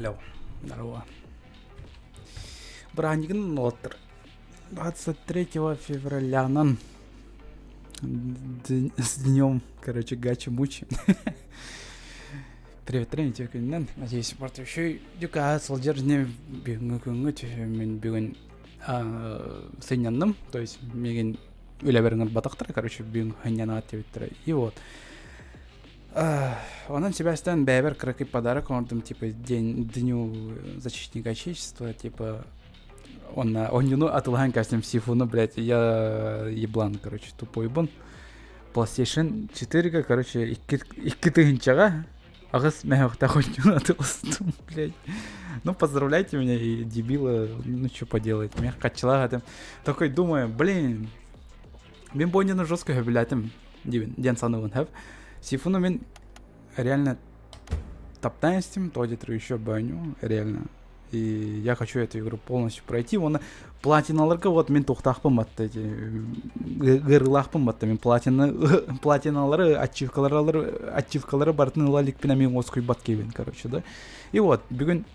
Алло, здорово. Бырааһынньыгын уолаттар. 23 февраля с днем, короче, гачи-мучи. Привет, тренер күнүнэн. Надеюсь, еще дюка сылдьар днем бүгүҥҥү күҥҥүт мин бүгүн сынньанным, то есть миигин үлэбэр ыҥырбатахтара, короче, бүгүн сынньанаат диэбиттэрэ. И вот Онон сибээстээн бэйэбэр кыракый подарок оҥордум, типа день Дню защитника Отечества, типа онно онньуну атылаһан кэстим сифуну, блядь, я еблан, короче, тупойбун. PlayStation 4-га, короче, икки тыһыынчаҕа аҕыс мөһөөхтөөх онньуну атыластым, блядь. Ну, поздравляйте меня, и дебила, ну, что поделать, мен хаччылаах этим. Такой думаю, блин, мин бу онньуну жестко сөбүлээтим диэн диэн саныыбын хөп. Сифуну мин реально таптаан истим, то где-то еще баню, реально. И я хочу эту игру полностью пройти. Уонна платиналарга вот мин туохтаахпын батта эти ыарыылаахпын батта мин платина платиналары ачивкалары ачивкалары барытын ыла иликпинэ мин уоскуйбат киһибин короче да. И вот бүгүн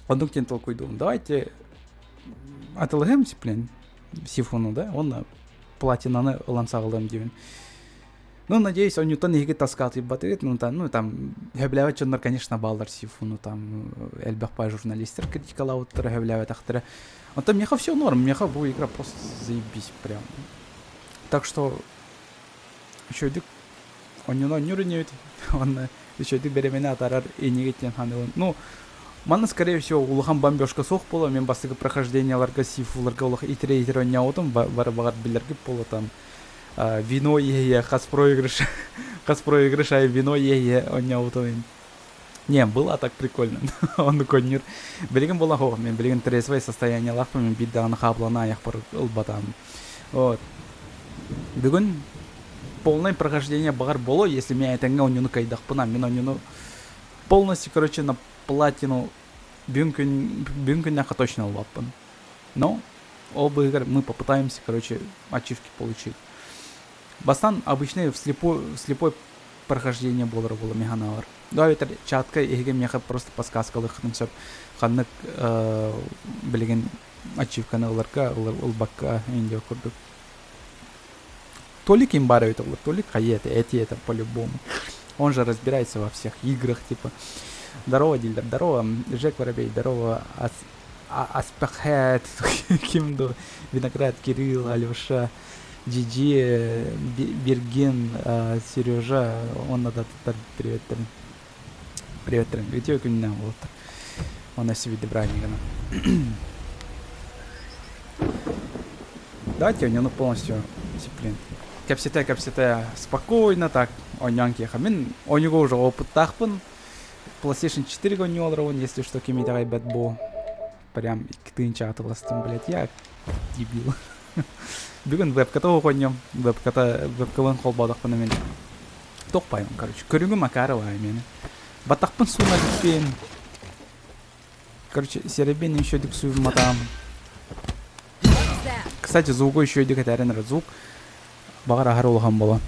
оннук диэн толкуйдуум. Давайте атылыһым блин сифону да уонна платинаны ылан саҕалыам диибин. Ну, надеюсь, онньуттан эһиги таскаатыйбатыгыт. Ну, там, ну, там, сөбүлээбэт дьоннор, конечно, бааллар Сифуну, там, элбэх баай журналистар критикалаабыттара, сөбүлээбэтэхтэрэ. Онтон миэхэ все норм, миэхэ бу игра просто заебись прям. Так что, үчүгэйдик онньуну онньуур инибит, уонна үчүгэйдик бэримэни атаарар инигит диэн саныыбын. Ну, манна, скорее всего, улахан бомбежка суох буолуо. Мин бастакы прохожденияларга, сифуларга улахан итирэ-итирэ онньообутум, бары баҕар билэргит буолуо там вино иһэ хас проигрыш хас проигрыш ай вино иһэ онньообутум не было так прикольно оннук онньуур билигин буолан хоох мен билигин трезвое состояниелаахпын мен биир даҕаны хаабылана айахпар ылбатам вот бүгүн полное прохождение баҕар боло если мен этэҥҥэ онньуну кыайдахпына мин онньуну полностью короче на платину бүгүн күн бүгүн күннээххэ точно ылбаппын но Ол быыһыгар мы попытаемся, короче, ачивки получить. Бастан обычный вслепой, вслепой прохождение буолара буолла механалар. Да, эбэтэр чатка эһиги миэхэ просто подсказкалыаххытын сөп. Ханнык билигин ачивканы ыларга, ылбакка индия курдук. Толик им баар эбит Толик хайа это, эти это по-любому. Он же разбирается во всех играх, типа. Здорово, Дильдер, здорово, Жек Воробей, здорово, Ас Аспахет, ким ду, Виноград, Кирилл, Алеша, Джиджи, Бирген, Сережа, онно да приветтэрин. Приветтэрин. Үтүө күнүнэн буолуттар. Онно сибиди празднигана. Давайте оонньону полностью дисциплин. Кэпсэтэ кэпсэтэ спокойно так оонньоон киэхэ. Мин оонньууга уже опыттаахпын. PlayStation 4 оонньуу олоробун, если что, ким итэҕэйбэт бу. Прям икки тыһыынча атыластым, блядь, я дебил. Бүгүн вебката оонньуом. Вебката, вебкабын холбоодохпуна мин тохпайым, короче. Көрүҥүм Макарова мени. Батахпын сууна бүппүн. Короче, серебин еще дик суйматам. Кстати, звугу еще дик этэрин звук. Баҕар аһар улахан буолан.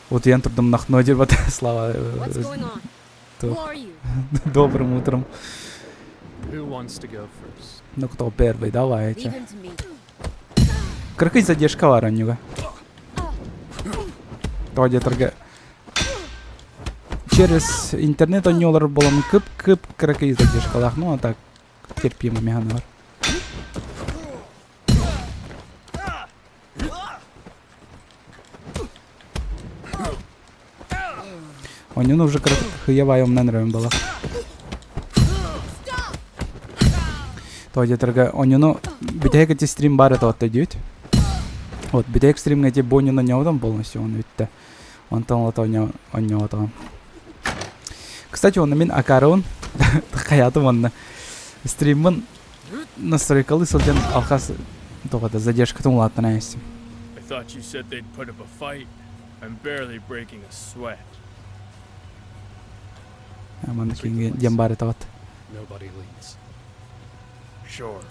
Утуйан турдум нахно диэбат Слава. Добрым утром. Ну кто первый, давайте. Кыркый задержка бар онньуга. Тоҕо диэтэргэ через интернет онньуолар буолан кып-кып кыракый задержкалаах, ну а так терпимо механылар. Онньуну уже кыракый умнан эрэрин буолар. Тоҕо диэтэргэ онньуну бүтэһик ити стрим баар этэ отто диэбит. Вот бүтэһик стримҥэ ити бу онньуну онньообутум полностью он бүттэ. Онтон олото онньоотоҕум. Кстати, онно мин акаарыбын хайаатым онно стриммын настройкалыы сылдьан алхас тоҕо задержкатын улааттан айастым. I thought you said they'd put up a fight. I'm barely breaking a sweat. Манна кинги диэн баар этэ Nobody leaves. Sure.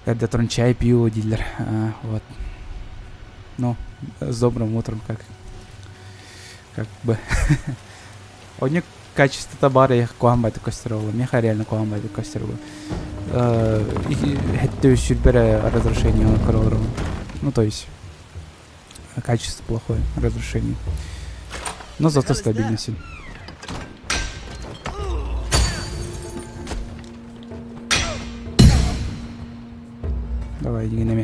Эрдэ туран чай пью дииллэр. Вот. Ну, с добрым утром, как бы. Ону качествота баар эйэх куһаҕан байтык көстөр буолла. Миэхэ реально куһаҕан байтык көстөр буолла. Хэттэ үсүрбэрэ разрушение көрө олоробун. Ну, то есть, качество плохое, разрушение. Но зато стабильность. Давай, иди на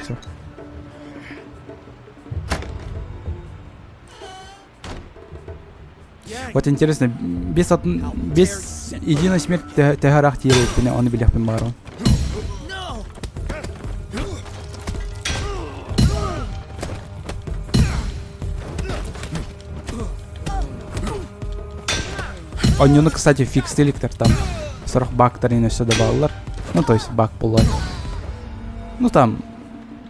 Все. Вот интересно, без, от... без единой смерти төһө тиийэбиппинэ, ону билиэхпин баҕарабын. Онньуну, кстати, фикстиликтер там сорох багтарын өссө да бааллар. Ну, то есть баг булар. Ну, там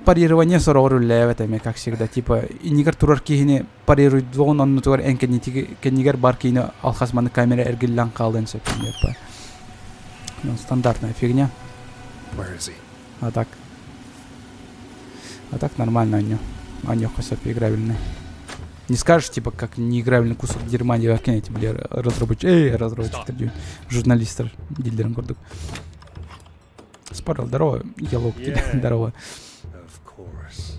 парирование сороҕор үллээбэт эмиэ, как всегда. Типа, иннигэр турар киһини парируйдуоҕун оннутугар эн кэннигэр бар киини алхас маны камера эргиллэн хаалыан сөп ну, стандартная фигня. Where is he? А так. А так нормально они. Они сөп играбельный. Не скажешь, типа, как неиграбельный кусок дерьма эти, бля, разработчики, эй, разработчик, журналистер, дилерин курдук. Спорил, здорово, Елоук, Yeah. здорово. Of course.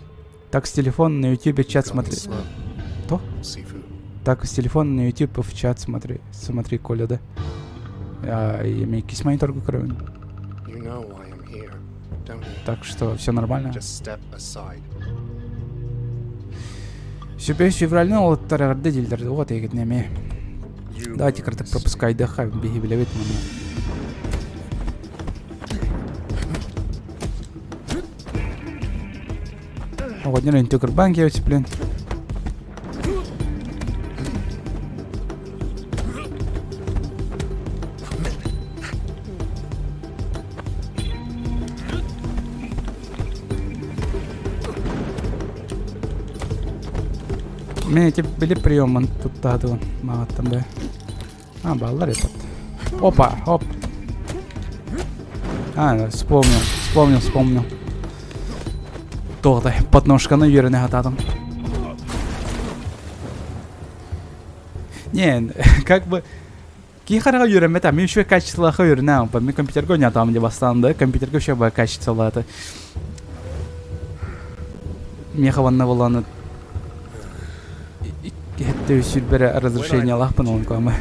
Так с телефона на ютубе чат You've gone смотри. slow, Кто? Sifu. Так с телефона на YouTube в чат смотри. Смотри, Коля, да? А, и мне монитор көрөбүн. You know why I'm here, don't you? Так что все нормально. Just step aside. Сүбэ февральны олоттар эҕэрдэ дииллэр. Вот эгитин эмиэ. You Давайте were карток mistaken. пропускайдыха биһи билэбит маны. Оҕонньор үнтү кырбаан киэбит блин. Мен эти били приемын туттаатыбын маҕаттан бэ. А, баллар этот. Опа, оп. А, вспомнил, вспомнил, вспомнил. Тоҕо подножканы үөрэнэ сатаатым. Не, как бы киһи хараҕа үөрэммэтэ, мин үчүгэй качестволаахха үөрэнэ мин компьютерга ойнотоом дии бастаан да, компьютерга үчүгэй качестволаата. Миэхэ уонна буоллаҕына иһиттэ сүүрбэрэ разрешениелаахпын ол куама.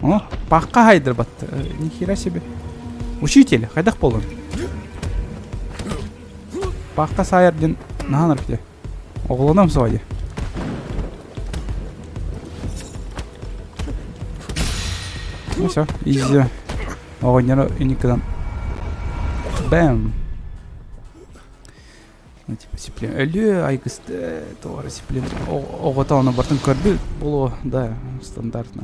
О, пахха хайдырбат. Нихера себе. Учитель, хайдах буоллун? Пахха саайар диэн наһаа нарпите. Оҕолонуом суоҕа дии. Ну все, изи. Оҕонньору иниккынан. Бэм! Ну, типа, сиплен. Өлүө айгысты, туора сиплен. Оҕото ону бартын көрбүт буолуо, да, стандартно.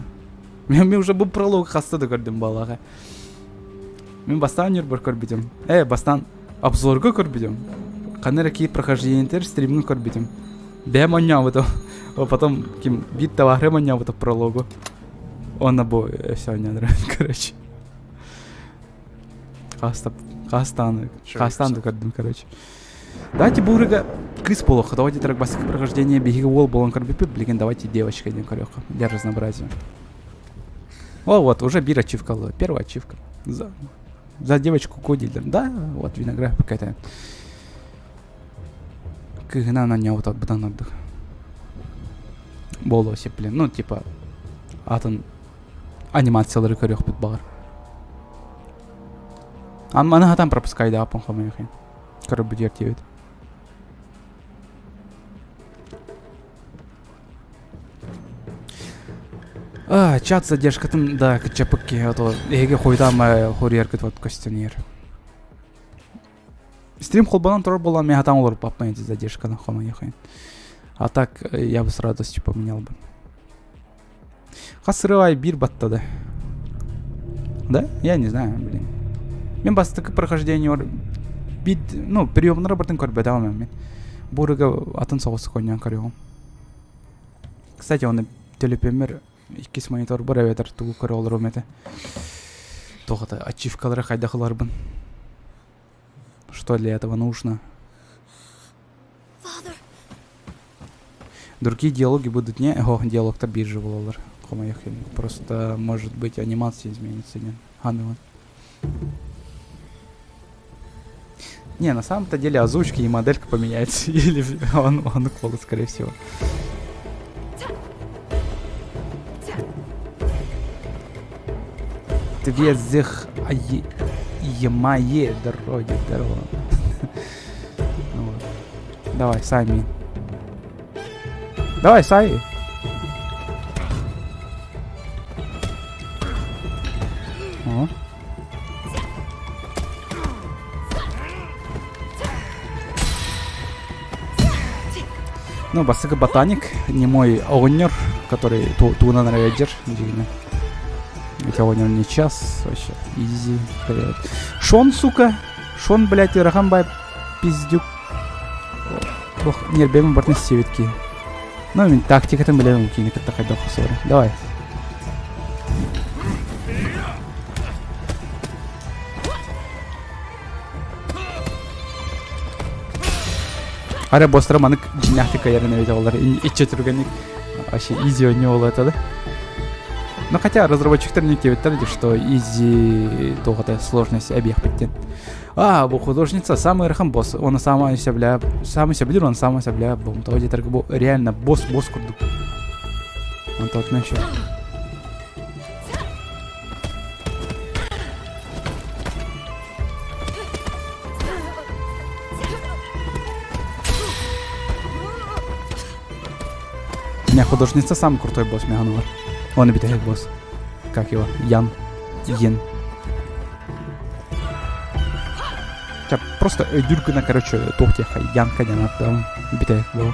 Мен уже бу пролог хаста да көрдүм балаҕа. Мин бастаан ньурбар көрбүтүм. Э, бастаан обзорга көрбүтүм. Ханна эрэ киһи прохождениетер стримҥа көрбүтүм. Бэйэм оонньообутум. Потом ким биир табаарым оонньообута прологу. Уонна бу все оонньоон короче. Хаста хастааны хастаан да көрдүм короче. Давайте бурыга кыыс буолуохха. Давайте трек бастакы прохождение биһиги уол буолан көрбүппүт. Билигин давайте девочка диэн көрүөххэ. Для разнообразия. О, вот, уже биир ачивка ылла. Первая ачивка. За, за девочку кодилер. Да, вот виноград какая-то. Кыһынан анньаабыт быдан ордук. Буолуо блин. Ну, типа, атын анимациялары көрүөхпүт баҕар. Аны хатан пропускайдааппын хомойуохин. Көрөрбүтүгэр диэбит. А, чат задержкатын да кыччапык киһи ото эһиги хойутаама хоруйаргыт вот көстөнүөр. Стрим холбонон турар буолан мен хатан олорбаппын эти задержканы хомойуохин. А так я бы с радостью поменял бы. Хас сырывай биир баттады. Да? Я не знаю, блин. Мен бастакы прохождение бит, ну, приемнара бартын көрбөтөҕүм мен. Бурыга атын соҕус коньян көрүөҕүм. Кстати, оны төлөпүөммэр иккис монитор бар эбэтэр тугу көрө олоруом этэ. Туох это ачивкалары хайдах ыларбын. Что для этого нужно? Другие диалоги будут не... О, диалогтар биир же буолаллар. Хомойуох Просто, может быть, анимация изменится. Не? Ханна Не, на самом-то деле озвучка и моделька поменяется. Или он голос, скорее всего. Твезых Емае дороги, здорово. Ну вот. Давай, сами. Давай, сай. О. Ну, бастакы ботаник, не мой оҕонньор, который туунан рейдер, дьигинэ. Ведь оҕонньор не час, вообще, изи, привет. Шон, сука, Шон, блядь, ыарахан бай пиздюк. Ох, нербэбин бартын сиэбит Ну, мин тактикатын билэбин киини кытта хайдах охсуору. Давай. Арай босстара манык дьиҥнээхтик кыайарын эбит оҕолор иччэ түргэнник вообще изи оонньуу это да ну хотя разработчиктар не диэбиттэр что изи туох сложность эбиэхпиттин а бу художница самый ыарахан босс он самый сөбүлээ самый сөбүлүүр он самый сөбүлээ бу тоҕо диэтэргэ бу реально босс босс курдук онтон еще Не, художница самый крутой босс Меганова. Он и босс. Как его? Ян. Йен. Просто өйдүүр гына, короче, туох диэххэ, Янка диэн ааттаах бүтэһик бу.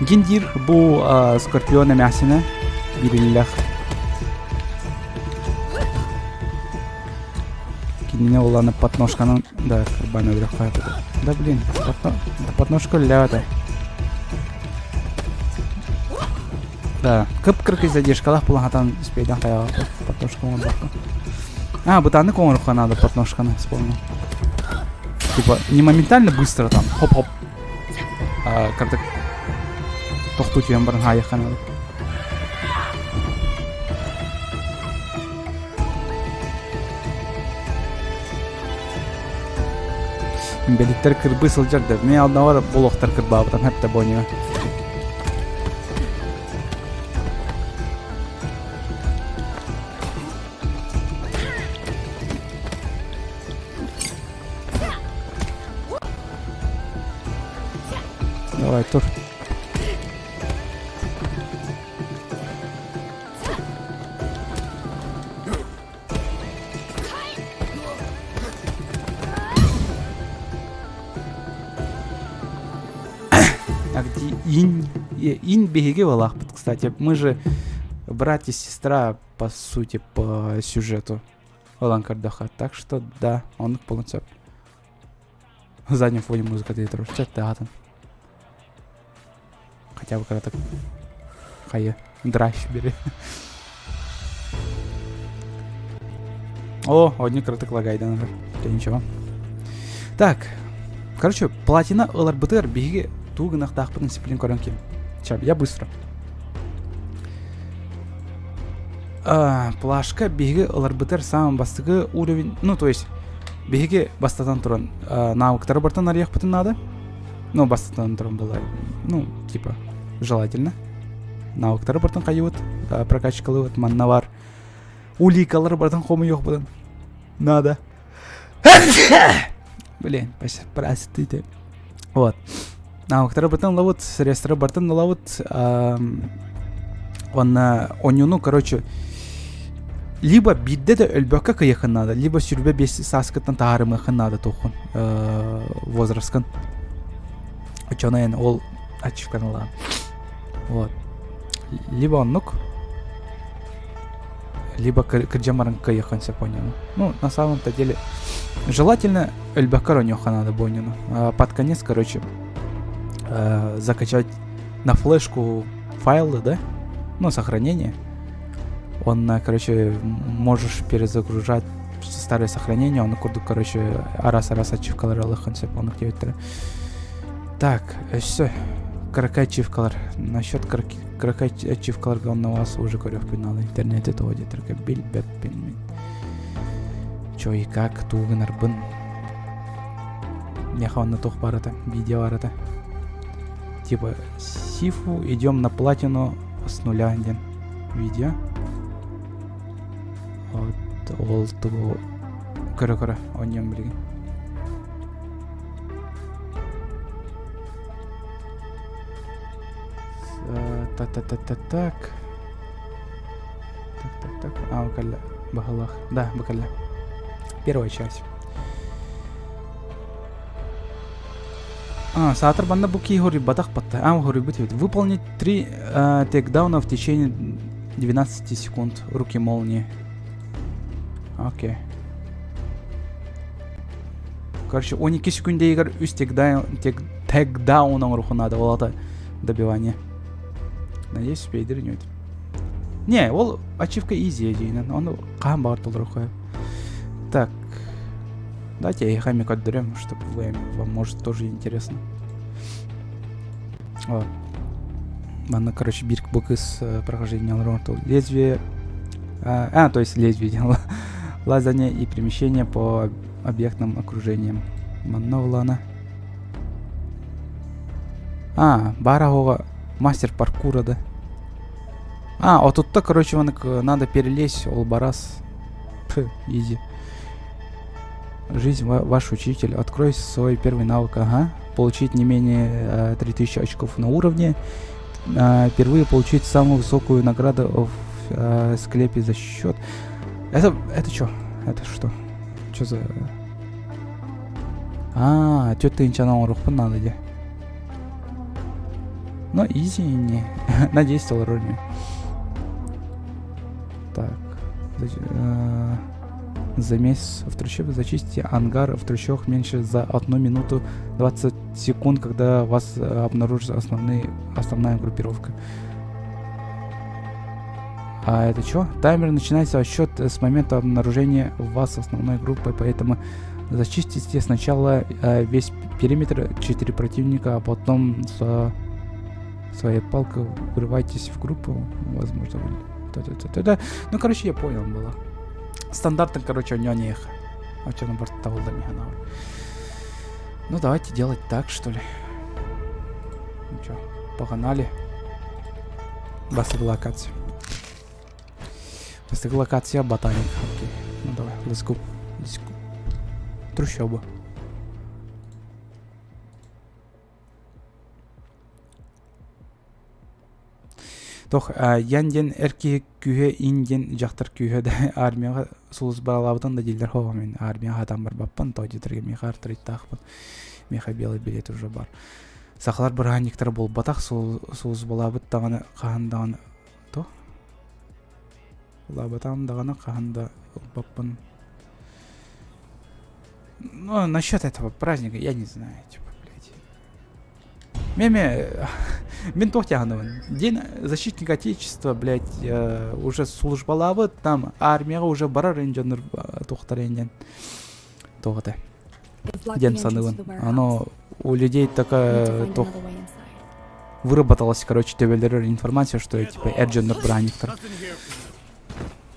Гиндир бу Скорпион эмээхсинэ биириллэх. Кинини уланы подножканан да кырбан өлүөххэ Да блин, подножка үллээбэтэ. Да, кып-кыркый задержкалаах буолан хатан успейдан хайаҕа подножка оҥорбокко. А, бытааннык оҥоруохха надо подножканы, вспомнил. Типа, не моментально быстро там, хоп-хоп. А, как-то тохтуу түһэн баран хаайыахха надо. Бэлиттэр кырбыы сылдьар да, мен одного буолуохтар кырбаабытам хэптэ бонига. Давай, тур. А где инь? Инь биһиги буоллахпыт, кстати. Мы же брат и сестра, по сути, по сюжету. Олан Кардаха. Так что да, он полностью. На заднем фоне музыка ты Чаттаатан. Хотя бы когда-то хайа драйв бери. О, одни кратык лагайдан уже. Ничего. Так, короче, платина ыларбытыгар биһиги туу гынахтаахпытын сиплин көрөн ким. Сейчас, я быстро. А, плашка биһиги ыларбытыгар самый бастакы уровень, ну, то есть, биһиги бастатан туран навыктары бартан арыйахпытын надо. Ну, бастатан туран была, ну, типа, желательно. Навыктары бартан хайыбыт, прокачкалыбыт, манна бар. Уликалары бартан хомуйуохпутун надо. Блин, простите. Вот. Навыктары бартан ылабыт, средства бартан ылабыт. Онна онюну, короче, либо биирдэ да өлбөккө кыйыхын надо, либо сүүрбэ биэс сааскыттан таһаарымыаххын наада туоххун возрасткын. Оччоно ол ачивканы ылаҕын. Вот. Либо оннук, либо кырдьан баран кыайыаххын сөп оонньууну. Ну, на самом-то деле, желательно өлбөккө оонньуохха надо бу оонньууну. Под конец, короче, закачать на флешку файлы, да? Ну, сохранение. Он, короче, можешь перезагружать. старое сохранение, ону курдук, короче, араас-араас ачивкалары ылыаххын сөп, оннук диэбиттэрэ. Так, өссө кыракай ачивкалар. Насчет кыракай ачивкаларга онно вас уже көрүөхпүн наада интернете тоҕо диэтэргэ билбэппин мин. Чё и как тугу гынарбын. Миэхэ онно туох баар этэ, видео баар этэ. Типа Сифу идем на платину с нуля диэн видео. Вот ол тугу көрө-көрө оонньуом билигин. Так-так-так-так. Так-так-так. А, букалля. Баһылах. Да, букалля. Первая часть. А, саатар банна бу кии хоруйбатах батта. А, хоруйбут эбит. Выполнить три э, тейкдауна в течение 12 секунд. Руки молнии. Окей. Короче, 12 секундейгер үс тейкдаун оҥоруохха наада. Ол ата добивание. Надеюсь, успейдер нет. Не, ол ачивка изи диинен. Оны хаһан баҕар толоруохха. Так. Давайте я их көрдөрөм, чтобы вы, вам может тоже интересно. Вот. Манна, короче, бирк бу кыз прохождение лезвие... А, то есть лезвие делала. Лазание и перемещение по объектным окружениям. Манна улана. А, бара мастер паркура, да. А, вот тут-то, короче, вон, надо перелезть, олбарас. Пф, изи. Жизнь ваш учитель. Открой свой первый навык, ага. Получить не менее 3000 очков на уровне. Впервые получить самую высокую награду в склепе за счет. Это, это что? Это что? Что за... А, тетя инчана оҥоруохпун надо дии. Ну, изи не. Надеюсь, толорор Так. За месяц в трущобах зачистите ангар в трущобах меньше за 1 минуту 20 секунд, когда вас обнаружит основная группировка. А это что? Таймер начинается отсчет с момента обнаружения вас основной группой, поэтому зачистите сначала весь периметр 4 противника, а потом со своей палкой врывайтесь в группу, возможно, да-да-да-да. Ну, короче, я понял было. Стандартно, короче, у него не эхо. А что на Ну, давайте делать так, что ли. Ну что, погнали. Бастакы локация. Бастакы локация ботаник. Окей. Ну давай, let's go. Let's go. Трущоба. Тох Ян диэн эр киһи күүһэ Ин диэн дьахтар күүһэ да армияҕа сулуусбалаабытын да дииллэр хоһо мин армияҕа хатан барбаппын то диэтэргэ миэхэ артриттаахпын миэхэ белый билет уже бар сахалар бырааһынньыктара буолбатах сулуусбалаабыт даҕаны хаһан даҕаны то лаабатаҕым даҕаны хаһан да ылбаппын ну насчет этого праздника я не знаю типа блядь Меме, мин туох диэханабын. День защитника Отечества, блядь, уже службалаабыт, там армияҕа уже барар эн дьоннор туохтар диэн туох этэ диэн саныыбын. Оно у людей такая туох выработалась, короче, төбөлөрөр информация, что типа эр дьоннор бырааһынньыктар.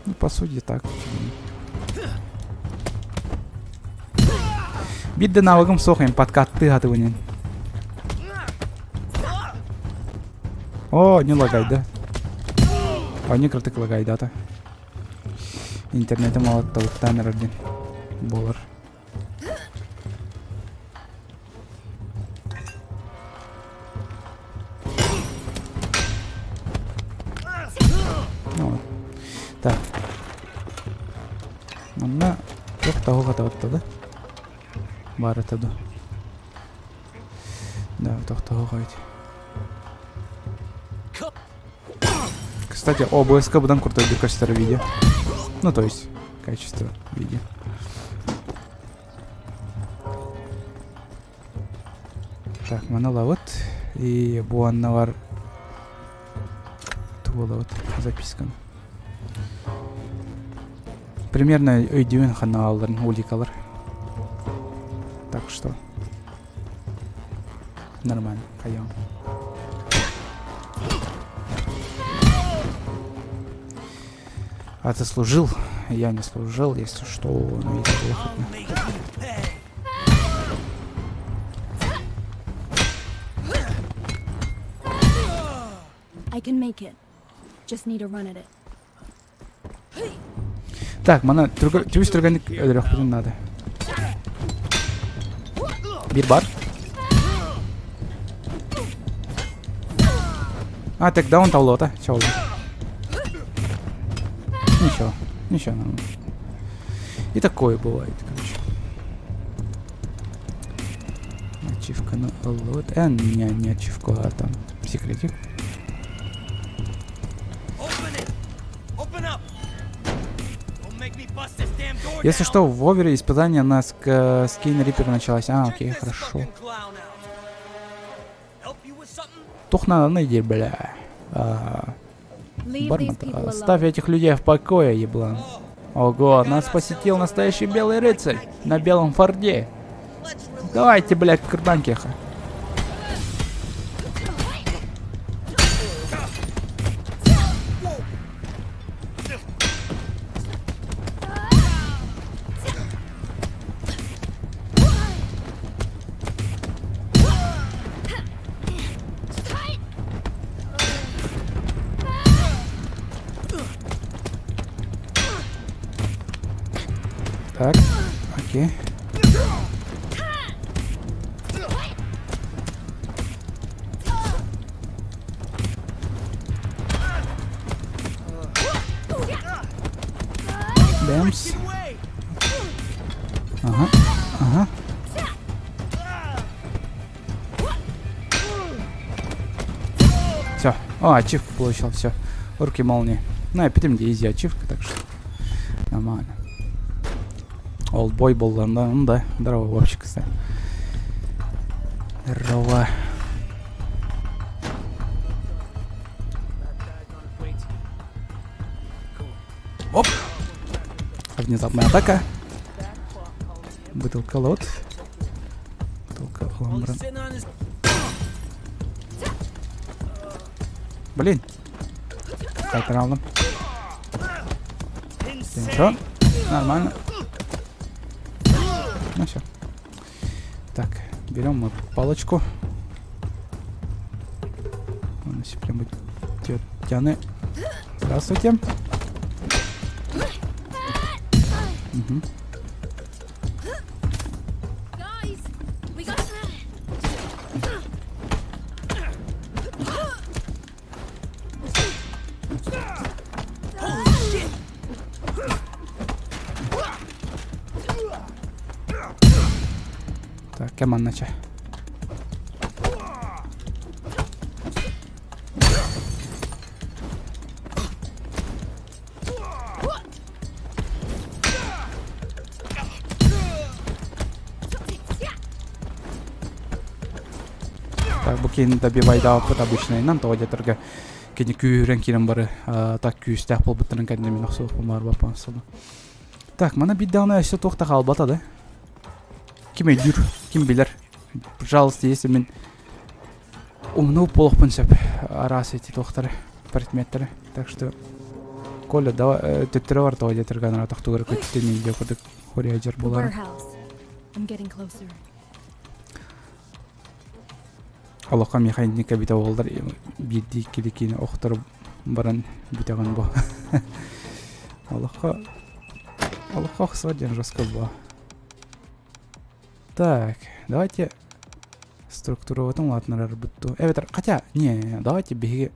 Ну, по сути, так. Биир да навыгым суох им подкатты хатыбынын. О, не лагай, да? Они кыртык лагайдата. Интернетим алаттабыттаан эрэрдин буолар. Ну, так. Манна туох таһы хатабатта да? Баар это да. Да, тохтоһу хойт. Кстати, OBS-ка будан крутой көстөр видео. Ну, то есть, качество видео. Так, маны ылабыт. И бу аннабар тугу ылабыт записканы. Примерно өйдүүн ханаалларын уликалар. Так что нормально, хайаан. А ты служил? Я не служил, если что, ну, I can make it. Just need to run at it. Так, мана түбүс түргэнник өлөрөхпүтүн наада. Бир бар. А, так даун таулота. Чоулу. Ничего, ничего, нормально. И такое бывает, короче. Ачивка на лот. Не, не ачивку, а там секретик. Если что, в Овере испытание на ск скин Риппер началось. А, окей, хорошо. Тух надо найди, бля. А, Бармат, оставь этих людей в покое, еблан. Ого, нас посетил настоящий белый рыцарь на белом форде. Давайте, блядь, курбанкеха. Так, окей. Бэмс. Ага, ага. Все. О, ачивку получил, все. Руки молнии. Ну, я питем изи ачивка, так что нормально. Олдбой был, да, ну да, здорово, Вовчик, кстати. Здорово. Оп! Внезапная атака. Бутылка лот. Бутылка ламбра. Блин. Кайтаралым. Ничего. Нормально. Ну все. Так, берем мы палочку. Прямо тяны. Здравствуйте. Угу. Так, кэманнача. Так, бу киһини добивайдаабыт обычнайынан тоҕо диэтэргэ кини күүһүрэн киирэн бары так күүстээх буолбуттарын кэннэ мин охсуохпун баарбаппын Так, мана биир даҕаны өссө туох да хаалбата да. Ким өйдүүр, ким билэр. Пожалуйста, если мин умнуу буолуохпун сөп араас эти туохтары, предметтери. Так что Коля, давай, төттөрө бар тоҕо диэтэргэ анара тохтугар көттүн видео курдук хория буолар. Олоххо миэхэ инник эбитэ буоллар биирдии иккилии киинэ охторо баран бүтэҕин бу. Олоххо олоххо охсор диэн жестко буо. Так, давайте структурабытын улаатыннарарбыт дуу. Эбэтэр хотя не, давайте биһиги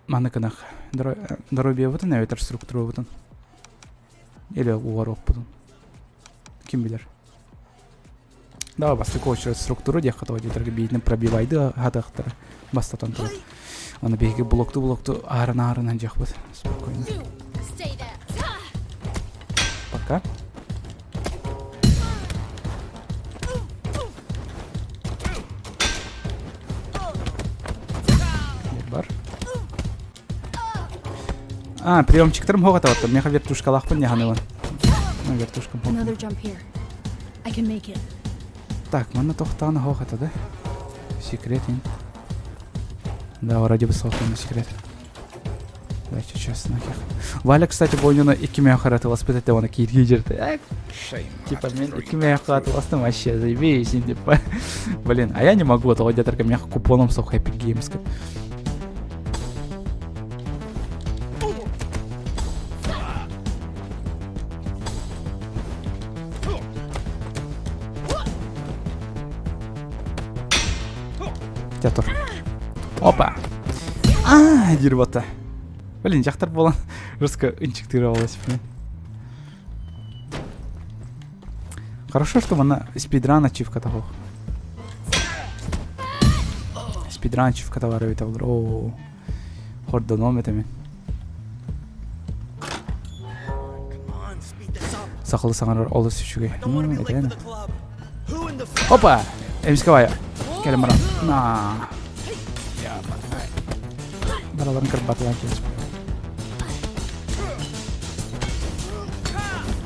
маны гынах доруобуйабытын эбэтэр структурабытын или уоруохпутун ким билэр. Давай бастакы очередь структуру диэххэ тоҕо диэтэргэ биитин пробивайды хатыахтара бастатан турар. Аны биһиги блокту-блокту аарына-аарына дьиэхпит спокойно. Пока. Бар. А, приемчиктарым хоҕ этэ Меха вертушкалаахпын яһаныбын. Вертушкам хоҕ. Another jump here. I can make it. Так, манна тохтаан хоҕ этэ да? Секрет ин. Да, вроде бы софтан секрет. Давайте сейчас нахер. Валя, кстати, бойнуна икки меха атыласпыт этэ, оны киирги жерде. Типа, мен икки меха атыластым вообще, заебись, типа. Блин, а я не могу, а то где-то меха купоном сох Epic Games. Театр. Опа! А, диир бота. Блин, дьахтар буолан жестко ынчыктыыра буолла блин. Хорошо, что она спидран ачивка того. Спидран ачивка товары эбитэ буолар. Оо. Хордоном этэ мин. Сахалы саҥарар олус үчүгэй. Этэн. Опа! Эмискэ баайа. Кэлэн баран. На. Бараларын кырбатылар кэлис.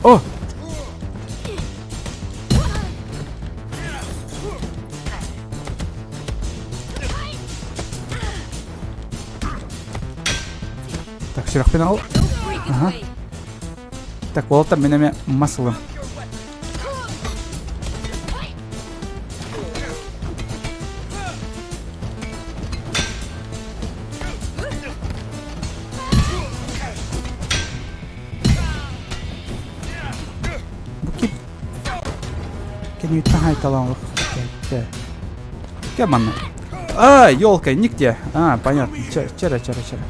О! Так, сүрэхпин ал. Ага. Так, уолаттар мин эмиэ мас ылым. Бу кип кэнниттэн хайталаан олох Кэ манна. А, елка, нигде. А, понятно. Чера, чера, чера, чера.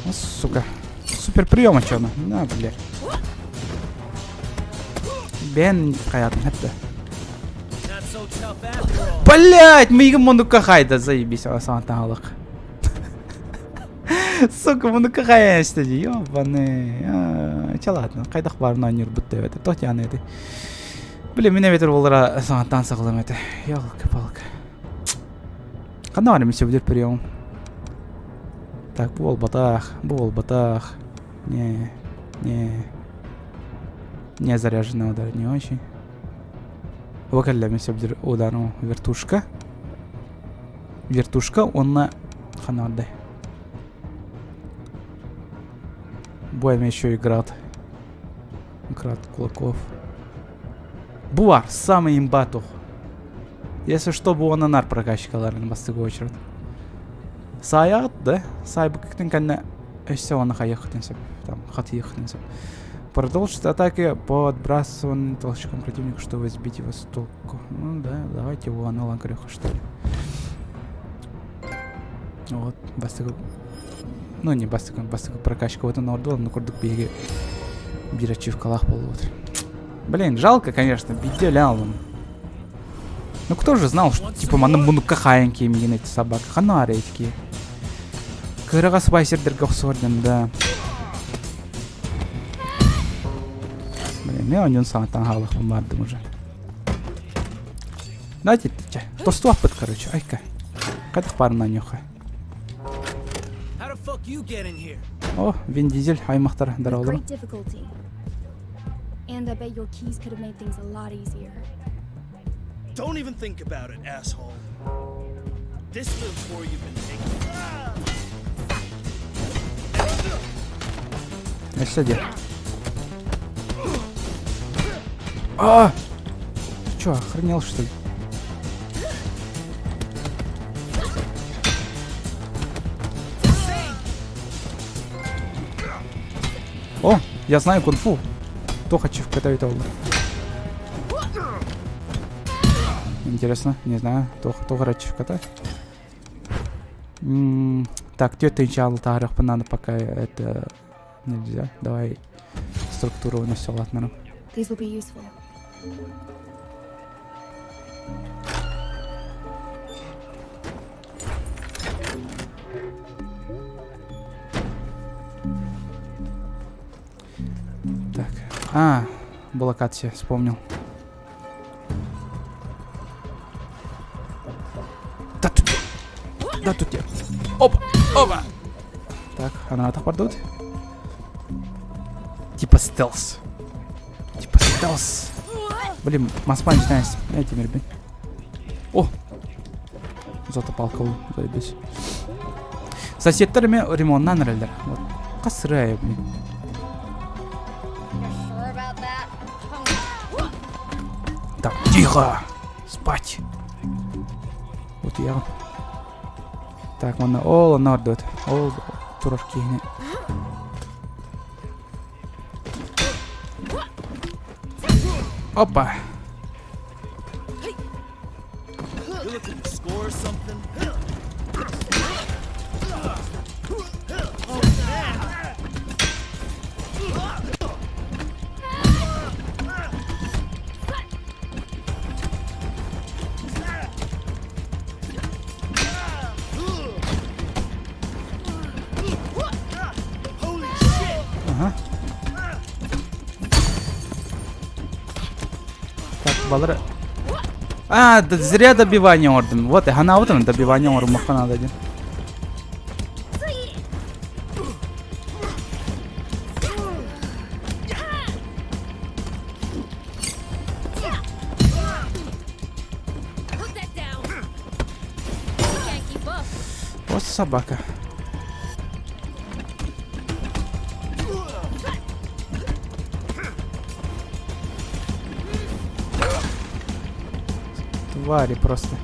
Ну, сука. Супер прием, а чё На, бля. Бен хаятын хәтта. Блять, миигин муннукка хайда, заебись, саҥаттан Сука, муннукка хайа истеди, ёбаный. Чэ ладно, хайдах баарына оонньуурбут диэбэтэ. Тоҕо тианы эти. Блин, мин эбэтэр буолара саҥаттан саҕалам этэ. Ёлка-палка. Ханна баар эмиэ прием. Так, буолбатах, буолбатах. Не, не. Не заряженный удар не очень. Вокалля сөбдүр удару вертушка. Вертушка онна ханарды. Бу еще и град. Град кулаков. Буар, самый имбатух. Если что, бу нар прокачкаларын бастыгы очередь. Саягыт да? Сай бу кэннэ өссө оны хайыхтын сөп. Там хатыйыхтын сөп. Продолжить атаки по отбрасыванию толчком противника, чтобы сбить его с толку. Ну да, давайте его на ланкреху, что ли. Вот, бастыгы... Ну, не бастыгы, бастыгы прокачка вот он ордол, но курдук биги биир ачивкалаах буолбут. Блин, жалко, конечно, биделялым. Ну кто же знал, что типа манна муннукка хаайан киэмигин эти собака. Ханна такие. Кыраҕа спайсердерге охсуорден, да. Блин, мен онньон саҥаттан хаалыхпын бардым уже. Давайте, чэ, тостуохпут, короче, айка. Хайдах баарынан оонньуохха. О, Вин Дизель аймахтар With здоровалар. great difficulty. And I bet your keys could have made things a lot easier. Don't even think about it, asshole. This little tour you've been taking. Өссө дии. А! Ты чё, охренел, что ли? О, я знаю кунг-фу. Туох ачивка это Интересно, не знаю. Туох ачивката. Так, тетя надо пока это нельзя. Давай структуру все ладно. These will be useful. Так. А, блокация, вспомнил. Куда тут я? Опа! Опа! Так, она бардут. Типа стелс. Типа стелс. Блин, Москва не знаю, эти мирби. О! Золото палка, заебись. Соседтар эми ремоннан эрэллэр. Вот. Хас сырая, блин. Так, тихо! Спать! Вот я. Так, манна ол онно ордуот. Ол турар киһини. Опа! You looking to score something? Ага. Так, балары... А, да зря добивание орден. Вот, и вот добивание орден надо один. Вот собака. Твари просто.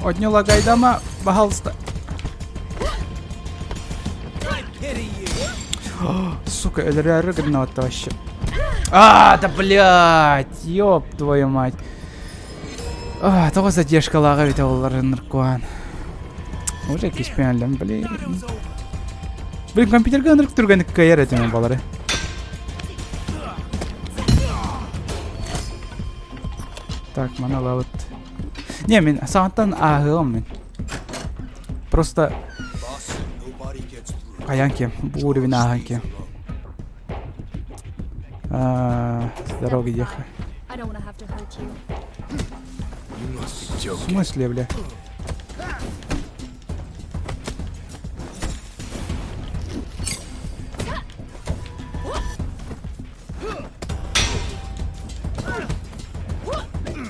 Отняла гайдама, пожалуйста. Сука, өлөрөөрү гынна вообще. А, да блядь, ёб твою мать. А, тоҕо задержкалааҕа эбитэ оллар ыныркуан. Уже киспиэнлем, блин. Блин, компьютерга ынырык түргэнник кыайар этим балары. Так, мана лабыт. Не, мин саҕаттан ааһыам мин. Просто хайаан киэм, бу уровень ааһан киэм. С дороги ехай. В смысле, бля?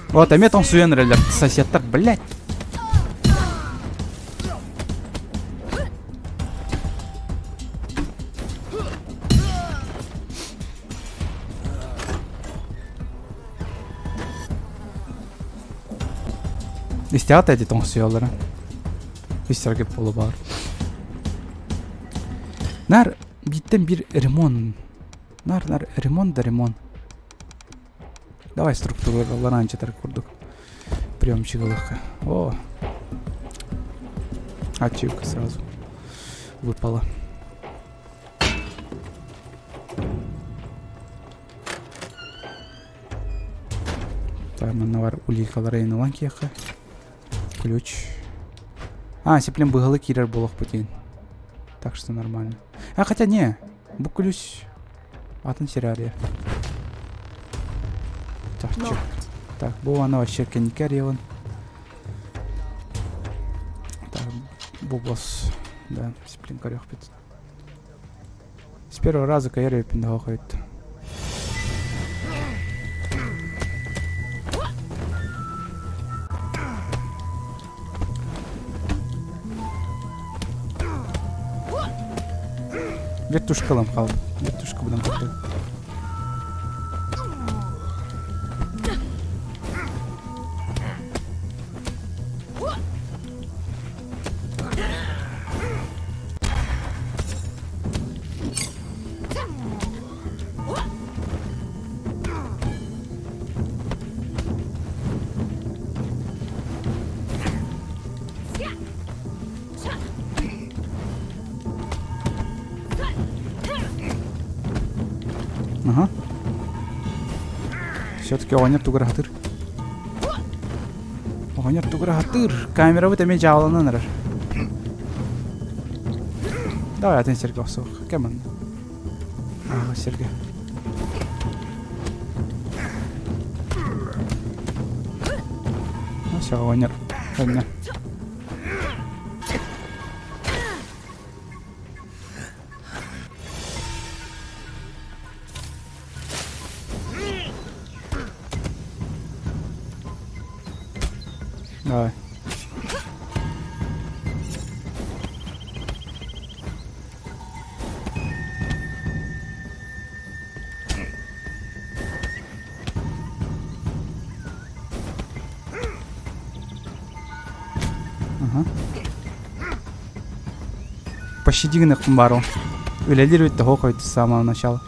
Вот, эмиэ тоҥсуйан эрэллэр соседтар, блядь. Истэҕит эти тоҥсуйаллара. Истэргэ буолу баар. Нар бииртэн биир ремонт. Нар нар ремонт да ремонт. Давай структураларан четер курдук. Приемчик ылыахха. О! Ачивка сразу выпала. Так, манна бар уликалар ылан киэхэ. Ключ. А, сеплем быһылы киирэр буолуохпут Так что нормально. А, хотя не, бу ключ атын сираарыйа. Чахчы. Так, бу аны вообще кэнникэ арыйабын. Так, бу босс. Да, сеплин көрүөхпүт. С первого раза кайыр эбиппин да хойт. Вертушка ылан хаалбыт. Вертушка быдан курдук. Ага. Все-таки оҕонньор тугу ыраатыр. Оҕонньор тугу ыраатыр. Камерабыт эмиэ дьааланан эрэр. Давай атын сиргэ охсуох. Кэм манна. Ага, сиргэ. Ну, все, оҕонньор. Өннө. Давай. Ага. Пощади гынахпын баар ол. Үлэлиир эбит да с самого начала.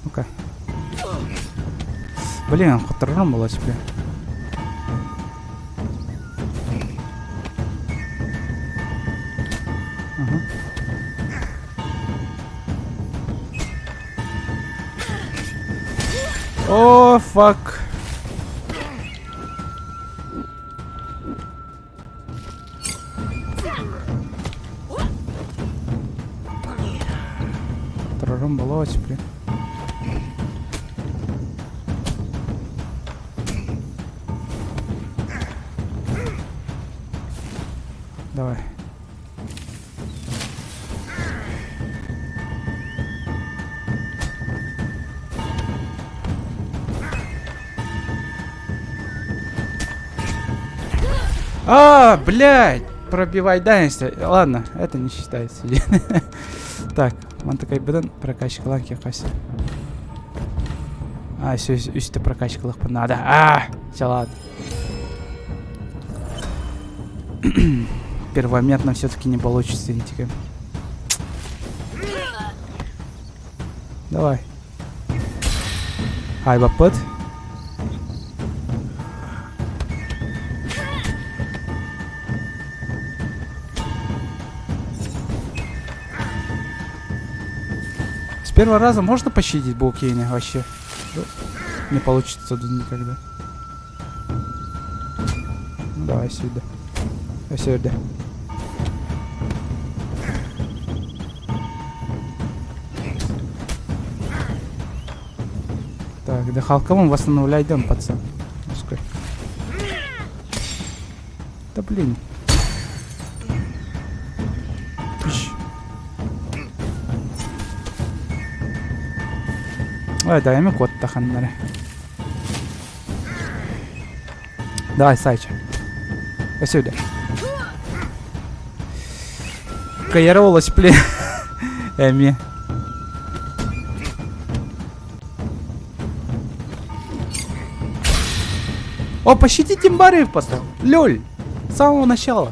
Ну-ка. Блин, хотторорум буолла себе. Ага. О, fuck. Трором болоть, блин. Давай. А, блядь! Пробивай дальность. Ладно, это не считается. Так, мантыкайбытын прокачкалаан киэхэ А, все, үстэ прокачкалыахпын надо. А, все, ладно. Первомерно все-таки не получится, интига. Давай. Айбаппыт. С первого раза можно пощадить Булкейна вообще? Ну, не получится тут никогда. Ну, давай сюда. Сюда. Так, дыхалкабын восстановляйдым, пацан. Пускай. Да блин. Пищ. Ой, дай мне кот таханнары. Давай, Сайча. Сюда. Кайролась, блин. Эми. О, пощадите Бариев поставил. Лёль. С самого начала.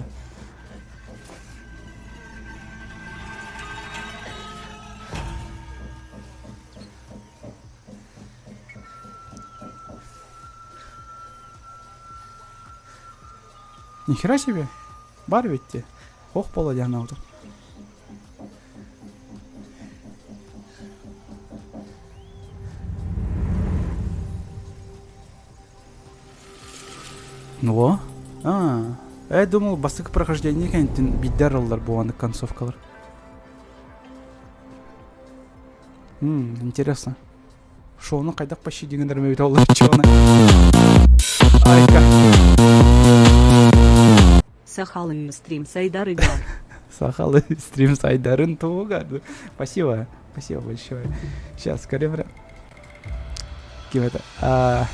Нихера себе. Бар ведь те. Ох, пола диэн Ну, а, я думал, бастакы прохождение кэнниттэн биирдэ арыллар буолан концовкалар. Мм, интересно. Шоуну хайдах почти дигендер эбит ол чоны. Айка. Сахалыы стрим сайдарыгар. Сахалыы стрим сайдарын тугар. Спасибо. Спасибо большое. Сейчас, скорее прям. Ким это? А...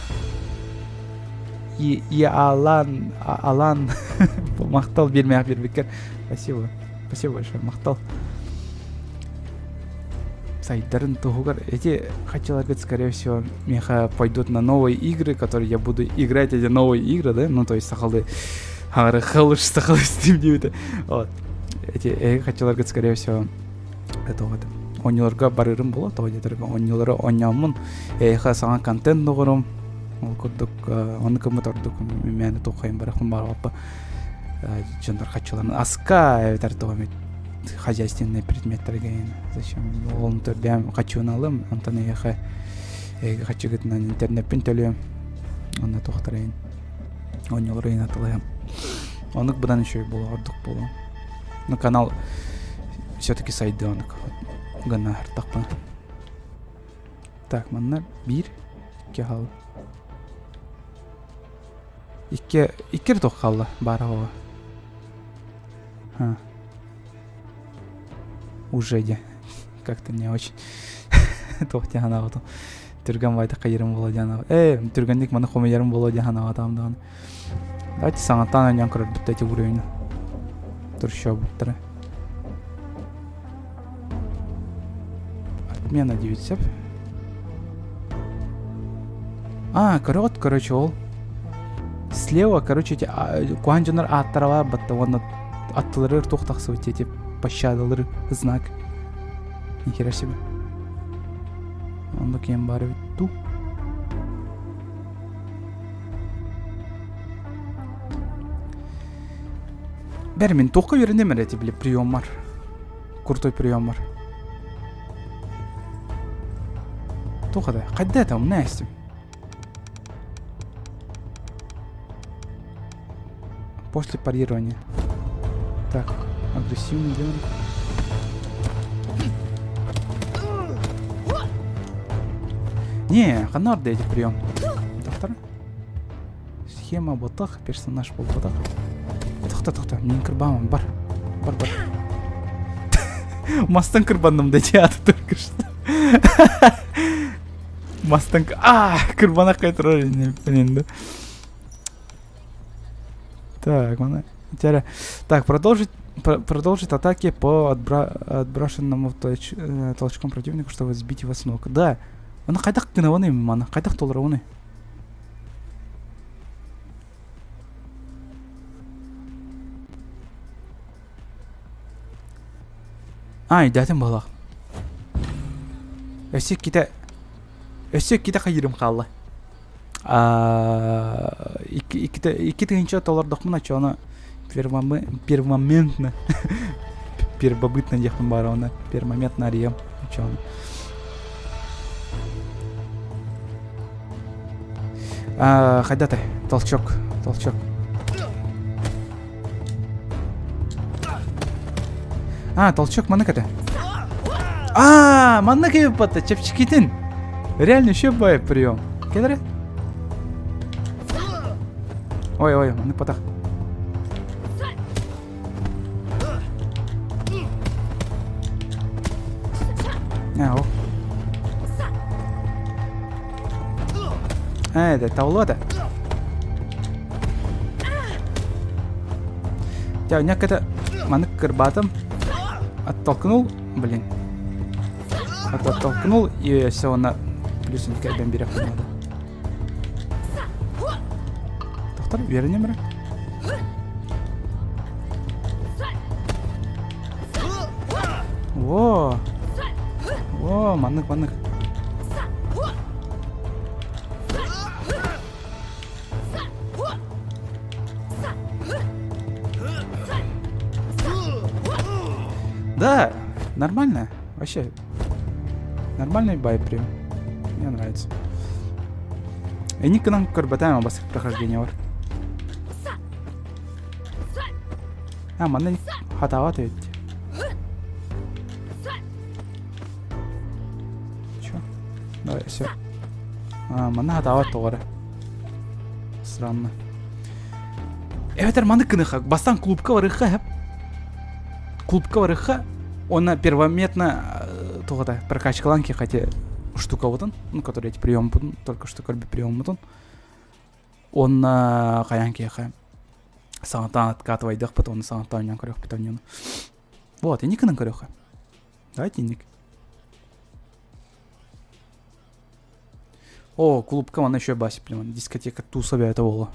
И, и Алан, а, Алан, махтал биэрмээх биэрбиккэр. Спасибо. Спасибо большое, махтал. Сайдарын туһугар. Эти хотела говорить, скорее всего, меха пойдут на новые игры, которые я буду играть эти новые игры, да? Ну, то есть сахалыы халыш сахалыы стрим диэбитэ. Вот. Эти э, хотела говорить, скорее всего, это вот оонньууларга барыырым буолуо тоҕо диэтэргэ оонньуулары оонньооммун эйиэхэ саҥа контент оҥорум ол курдук ону гыммыт ордук мээнэ туоххайын барахпын баҕарбаппа дьоннор хаччыларын аска эбэтэр туох эмит хозяйственный предметтэргэ зачем ол бэйэм хаччыыналым онтон эйиэхэ эйиэхэ хаччыгытынан интернеппин төлүөм онно туохтарайын оонньуулары ыйын атылыһым оннук быдан үчүгэй буолуо ордук буолуо ну канал. Все-таки сайдыаннык гына аһартахпына. Так, манна биир, икки хаалла. Икки, икки эрэ туох хаалла баара оҕо. А. Уже де. Как-то не очень. Туох диэн санаабытым. Түргэн баайдык хайырым буолуо диэн санаабытым. Ээ, түргэнник маны хомуйарым буолуо диэн санаабатаҕым даҕаны. Давайте саҥаттаан оонньоон көрөрбүт да эти уровень. Трущобуттара. Отмена 9 А, көрөҕүт, короче, ол. Слева, короче, эти куһаан дьоннор ааттара баар батта уонна аттыларыгар туох тахсыбыт эти пощадалары знак. Нихера себе. Онно кем баар эбит дуу? Бэр мин туохха үөрэнем эрэ эти били приеммар. Крутой приеммар. Туох это? Хайда это? Умная истим. После парирования. Так, агрессивный делаем. Не, ханна орда эти прием. Доктор? Схема ботах, персонаж был ботах. Тохто, тохто, мин кырбамам, бар. Бар, бар. Мастан кырбанным да театр только что. Мастан... А, кырбана кайтарар да. Так, она... Так, продолжить продолжить атаки по отбра отброшенному точ э, толчком противнику, чтобы сбить его с ног. Да. Аны хайдах гынабыный маны? Хайдах толоробуный? А, өйдөөтүм буолуох. Өссө иккитэ өссө иккитэ хайыырым хаалла. Икки икки тыһыынча толордохпуна оччоҕуна первомоментно первобытно диэхпин баҕарабын первомоментно арыйыам оччоҕуна. Хайда Толчок, толчок. А, толчок маннык этэ. А, маннык эбит чэпчэкитин. Реально еще бай прием. Кэлэрэ? Ой, ой, маннык потах. А, о. Э, это таулода. Я некогда маннык кырбатым. Оттолкнул, блин. Оттолкнул, и все, на плюсенький эбэн бириэх надо. Тохтор, үөрэнем эрэ. Во! Во, маннык, маннык. Да, нормально. Вообще, нормальный бай прям. Мне нравится. Эникынан көрбөтөм басык прохождение бар. А, манна хатаабат эбит. Чё? Давай, все. А, манна хатаабат тоҕо Странно. Эбэтэр маннык гыныха, бастаан клубка барыахха эһэп. Клубка барыахха, уонна первометно туох прокачкалаан хотя штукабытын, ну, который эти приеммутун, только что көрбүт приеммутун. Уонна хайаан киэхэ саҥатаан откатывайдыахпыт, уонна саҥаттаан оонньоон көрүөхпүт оонньууну. Вот, инник гынан көрүөххэ. Давайте инник. О, клубка манна еще бас племан. Дискотека туса бэйэтэ буолуо.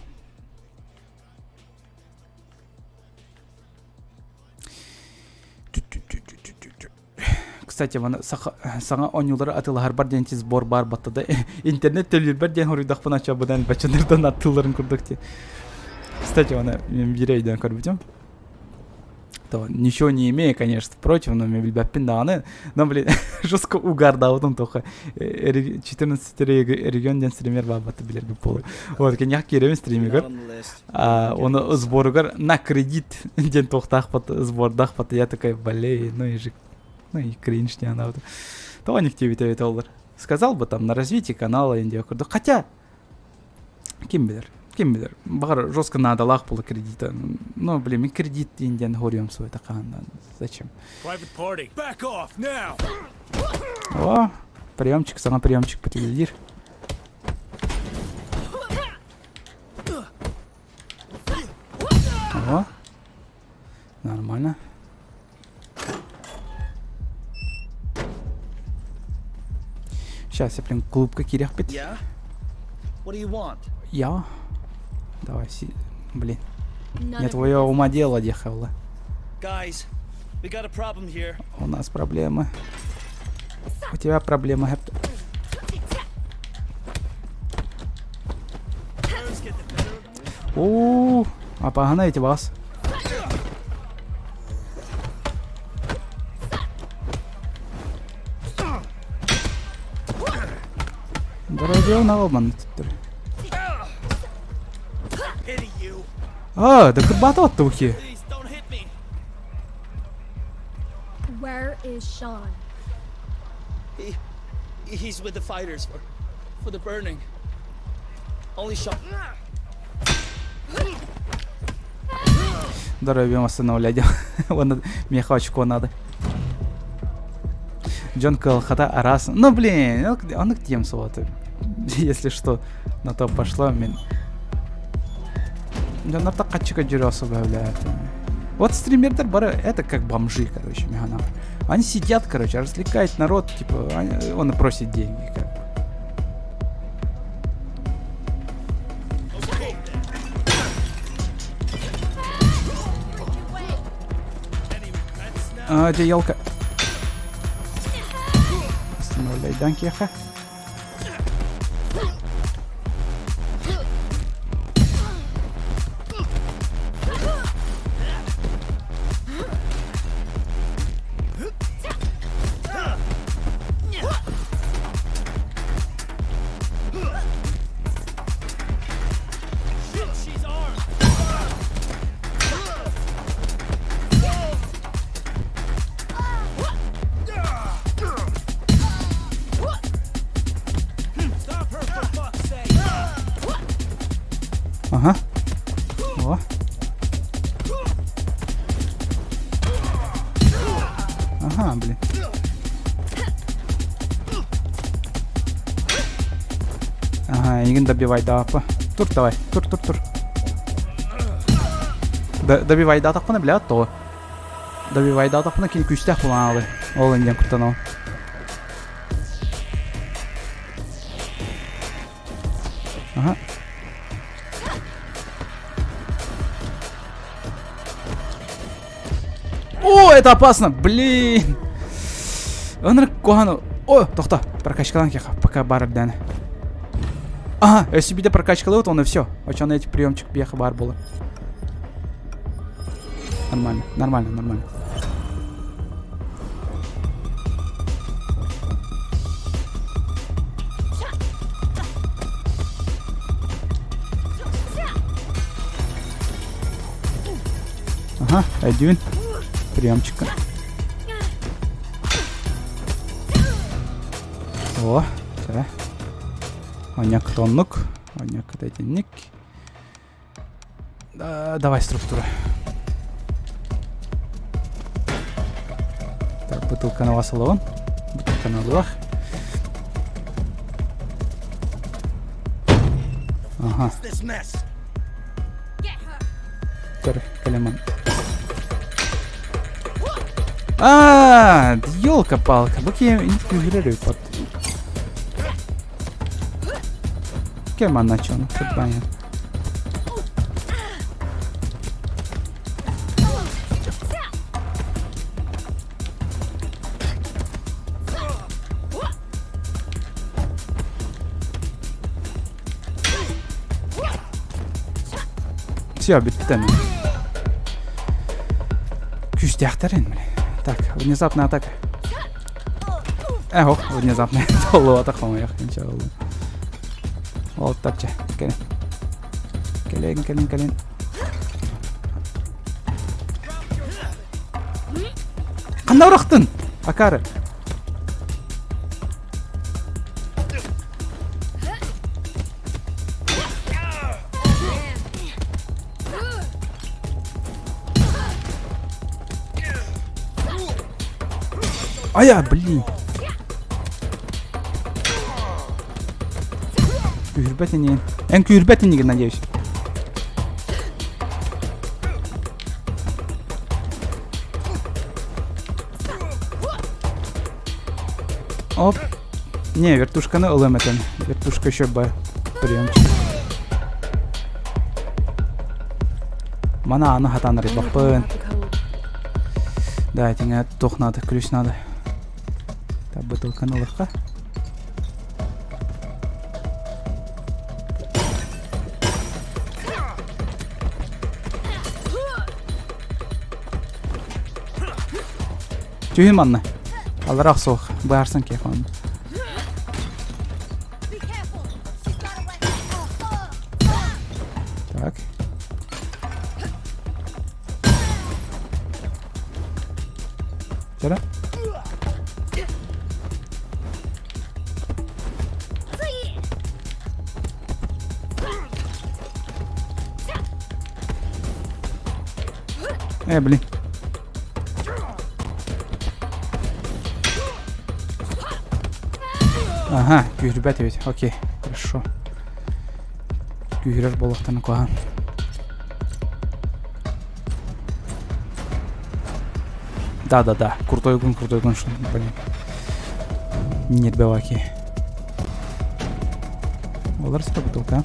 Кстати, маны саҥа оонньуулары атыылаһарбар диэн сбор баар баттада. Интернет төлүүрбэр диэн хоруйдахпына чабынан баччанырдан аттыыларын курдук ти. Кстати, оны мен биир өйдөөн көрбүтүм. То ничего не имея, конечно, против, но мен билбэппин даҕаны. Но, блин, жестко угардаабытым тоха. 14 регион диэн стример баабаты билэргэ буолу. Вот, киниэхэ киирэбин стримигэр. Оны сборугар на кредит диэн туохтаахпат, сбордаахпат. Я такой, блин, ну и же, ну и кринж диэн анаабыт. Тоҕо никтиэбит эбит олор. Сказал бы там на развитие канала индия курдук. Хотя, Ким билэр, ким билэр. Баҕар жестко наадалаах буола кредита. Ну, блин, мин кредит диэн диэн хоруйум суойта хааннаан. Зачем? Private party. Back off now. О, приемчик, саҥа приемчик бүтүллүүр. О, нормально. Сейчас я прям клубка кириэхпит. Yeah? What do you want? Я? Давай, си... Блин. None Не of твое ума дело, дехала. Guys, we got a problem here. У нас проблемы. У тебя проблемы. Хэп- Nerves get the better of me. О, а погнайте вас. Дорогой на түттөр. Pity you. А, да кырбаты оттухи. Please don't hit me. Where is Sean? He, he's with the fighters for, for the burning. Only Sean. Здоровьем восстановлять. Вон меха очко надо. Джон Калхата Арас. Ну блин, он к тем сваты. Если что, на то пошло. Мин. Дьоннор хаччыка дьөрө добавляют. Вот стримердер бары, это как бомжи, короче, механа. Они сидят, короче, развлекают народ, типа, они, он просит деньги, как бы. А, где елка? Останавливай данкеха. Shit, she's armed. Stop her for fuck's sake. Ага. О. Ага, блин. Ага, игин добивай да, апа. Тур давай, тур, тур, тур. Добивай да тахпына, бля, то. Добивай да тахпына, кини күүстээх булаалы. Ол инден куттанал. Ага. О, это опасно, блин. Ынырык куһаҕан. О, тохто, прокачкалан кеха, пока бар эрдэни. Ага, если биде прокачкалыбыт, он и все. Очон эти приемчик бияха бар было. Нормально, нормально, нормально. Ага, один. Приемчика. О, да. Оняк тоннук. Оняк этинник. Да, давай структура. Так, бутылканы басылыбын. Бутылканы ыллах. Ага. This mess. Көр, кэлэмэн. А, елка-палка, бу киһи күүһүрэр под. Кем начал? Понятно. Все, бүттэ. Күүстээхтэрин, блин. Так, внезапная атака. Э, ох, внезапная. Толлубатах хомойох, иншалла. Ол тапча, кэлин. Кэлин, кэлин, кэлин. Ханна урахтын? Акары. Ая, блин. Күүһүрбэт инигин. Эн күүһүрбэт инигин, надеюсь. Оп. Не, вертушканы ылыам этэн. Вертушка еще бы приемчик. Мана аны хатан арыйбаппын. Да, этиҥэ туох надо, ключ надо. Так, бутылканы ылыахха. Түһүн манна. Аллара охсуох. Быһаарсан киэх манна. Так. Чара. Э, блин. Ага, күүһүрбэт эбит. Окей, хорошо. Күүһүрэр буолуохтан куһаҕан. Да-да-да, крутой гун, крутой гун, что, блин. Нербеваки. Олар бутылка.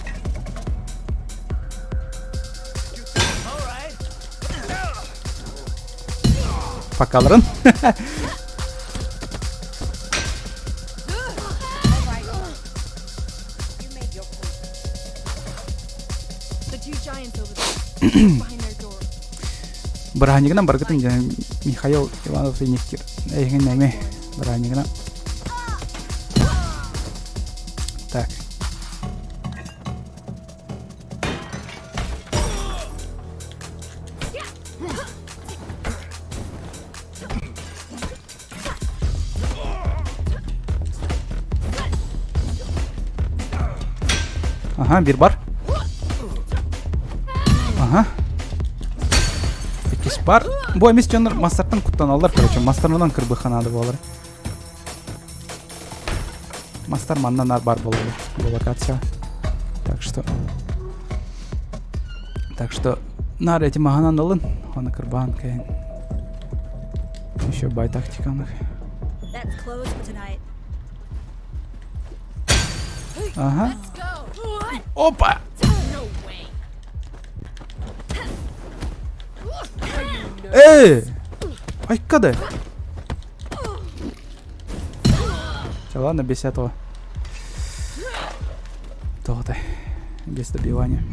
Покаларын. Бырааһынньыгынан баргытын диэн Михаил Иванов Инектир. Эйигин эми бырааһынньыгынан. Так. Ага, биир бар. Ага. Иккис бар. Бу эмис дьоннор мастартан куттаналлар, короче, мастарынан кырбыха надо буолар. Мастар манна нар бар буолар бу локация. Так что... Так что нар эти маһынан ылын, оны кырбаан кэйин. Еще бай тактиканах. Ага. Опа! Эй! Айкады! Все, ладно, без этого. Тоҕотой. Без добивания.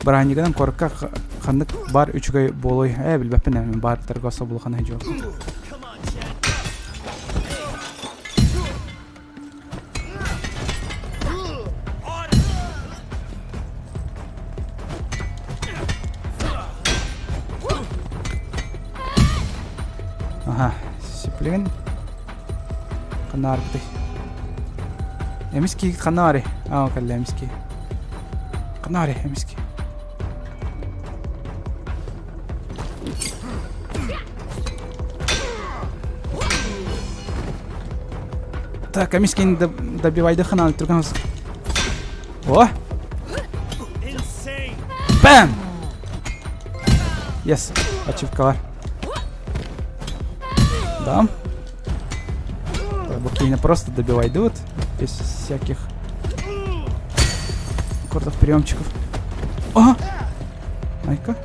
Бырааһынньыгынан куоракка ханнык бар үчүгэй буолуой? Ээ, билбэппин ээ, мин баартарга собулахан сылдьыбаппын. Аха, сиплигин. Ханна барбытый? Эмиски ханна барый? Аа, кэллэ эмиски. Ханна барый эмиски? Так, эмискини добивайды ханан түргэн О! Бэм! Yes, ачивкалар. Да. Буквально просто добивайдут, без всяких крутых приемчиков. О! Айка.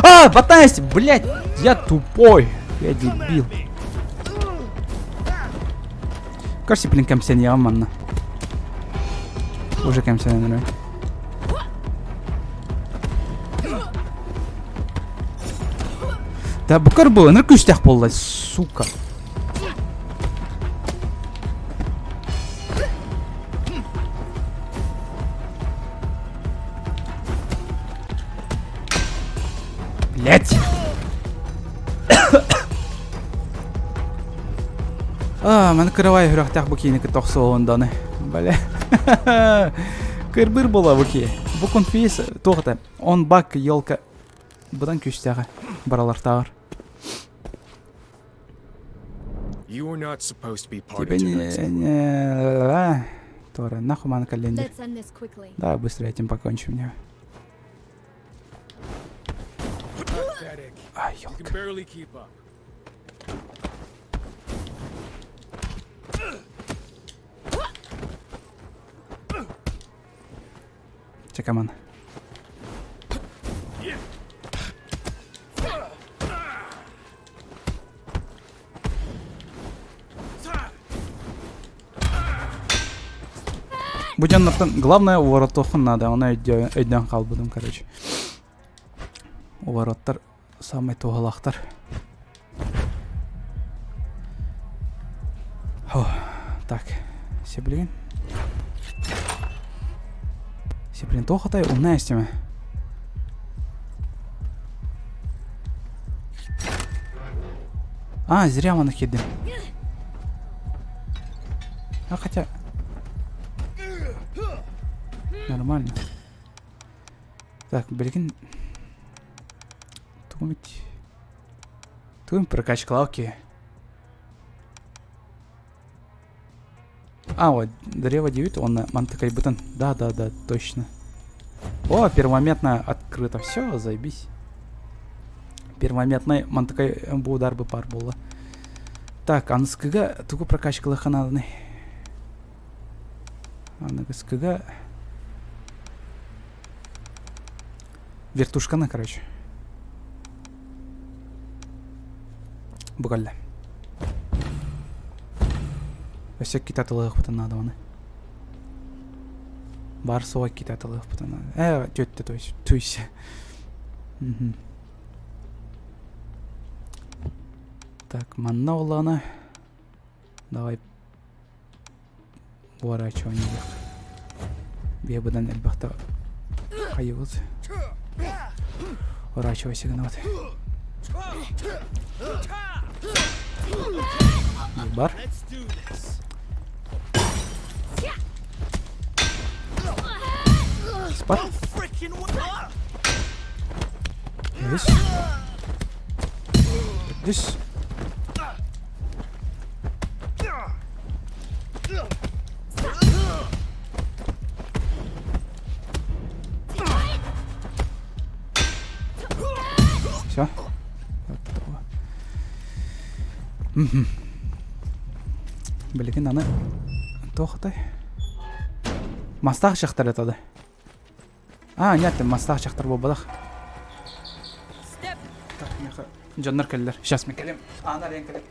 А, батайся, блядь, я тупой, я дебил. Кажется, блин, кэмсэниэҕим манна. Уже кэмсэнэн эрэ. Да бу көр бу, ыныр күүстээх буолла, сука. Блять. А, маны кырабай үрөхтөх бу киини кытта охсуоһун даны. Бля. Кырбыр була бу ки. Бу конфис туохта. Он бак елка быдан күүстээҕэ баралартааҕар. Тебе не... Тора, нахуй маны календарь. Да, быстро этим покончим. Не. Ай, елка. Чекаман. Бу дьоннортон главное уворотуоххун надо, оны өйдөөн хаалбытым, короче. Увороттар самай туһалаахтар. Так, Себлин. Себлин туох атай умна истиме. А, зря маны кирдим. А хотя... Нормально. Так, билигин тугум тугум прокачкалаки. А, вот, древо 9, он мантыкайбытын. Да, да, да, точно. О, первоментно открыто. Все, заебись. Первоментный мантыкай бу удар бы пар буолла. Так, аныскыга тугу прокачкалыха нааданы. Аныгыскыга вертушканы, короче. Бу кэллэ. Өссө иккитэ атылыахпытын наада оны. Бар суох иккитэ атылыахпытын наада. Э, түөттэ то есть, туйся. Так, манна олаана. Давай Уораачуон диэх. Биэ быдан элбэхтэ хайыбыт. Уораачуой гынабыт. Бар. Бар. Үс. Үс. Все? Готово. Билигин аны туохтай? Мастаах дьахтар этады. А, нет, мастаах дьахтар буолбатах. Так, миэхэ дьоннор кэллэр. Сейчас мен кэлим. Аана арыйан кэлим.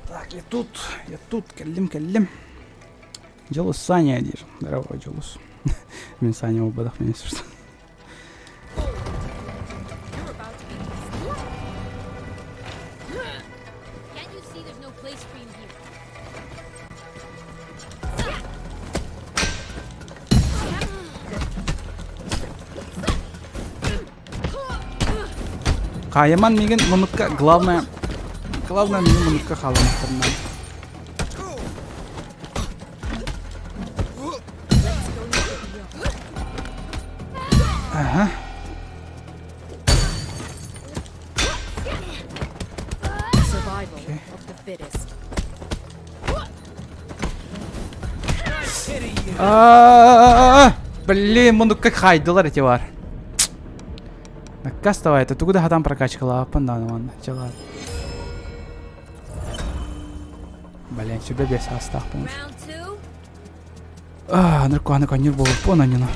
Так, я тут, я тут, кэллим, кэллим. Дьолус Саня диир. Здорово, Дьолус. Мин Саня буолбатах мин что. Хаайыман миигин муннукка главное главное миигин муннукка хаалларыахтарынан. Ага. Survival of the fittest. А-а-а! Блин, муннукка хайдылар эти бар. Наккастовай, это тугу да хатан прокачкалааппын даҕаны уонна дьалаат. Блин, сүбэ биэс саастаахпын. Round two. Аа, наркоаны коннюр буолуппун аньыны.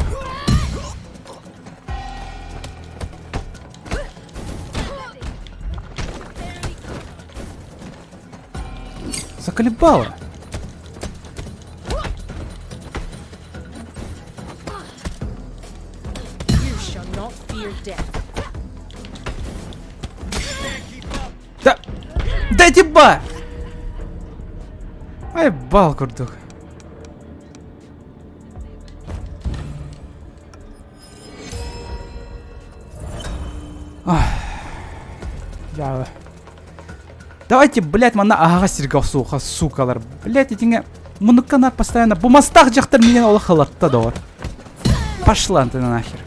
Заколебало. You shall not fear death. Да, дайте ба! Ай, бал курдук. Дьаабы. Давайте, блядь, манна аһаҕас сиргэ охсуоха, сукалар. Блядь, итиҥэ муннукка нар постоянно бу мастаах дьахтар миигин олох халатта, доҕор. Пошла ты нахер.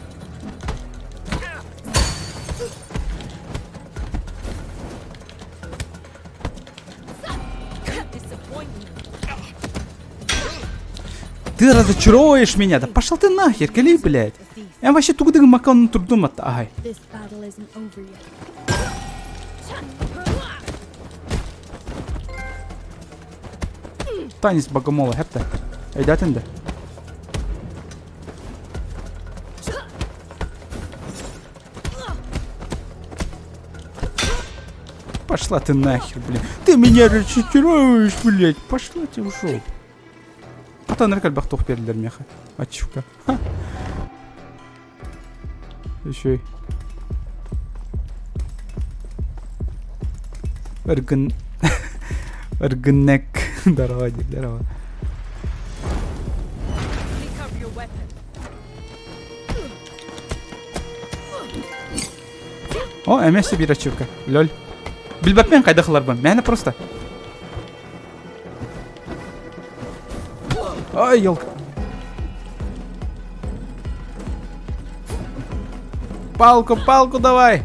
Ты разочаровываешь меня. Да пошел ты нахер, кали, блядь. Я вообще тугудыгы макан турдум от ай. This battle isn't over yet. Танец богомола, хепте. Өйдәтин да. Пошла ты нахер, блин. Ты меня разочаровываешь, блядь. Пошла ты в жопу. Ата нырк элбэх туох биэрдилэр миэхэ. Ачивка. Еще и. Ыргын... Ыргыннек. Здорово, здорово. Pick up your weapon. О, эмиэ биир ачивка. Лөл. Билбэппин хайдах ыларбын. Мээнэ просто. Ай, елка. Палку, палку давай.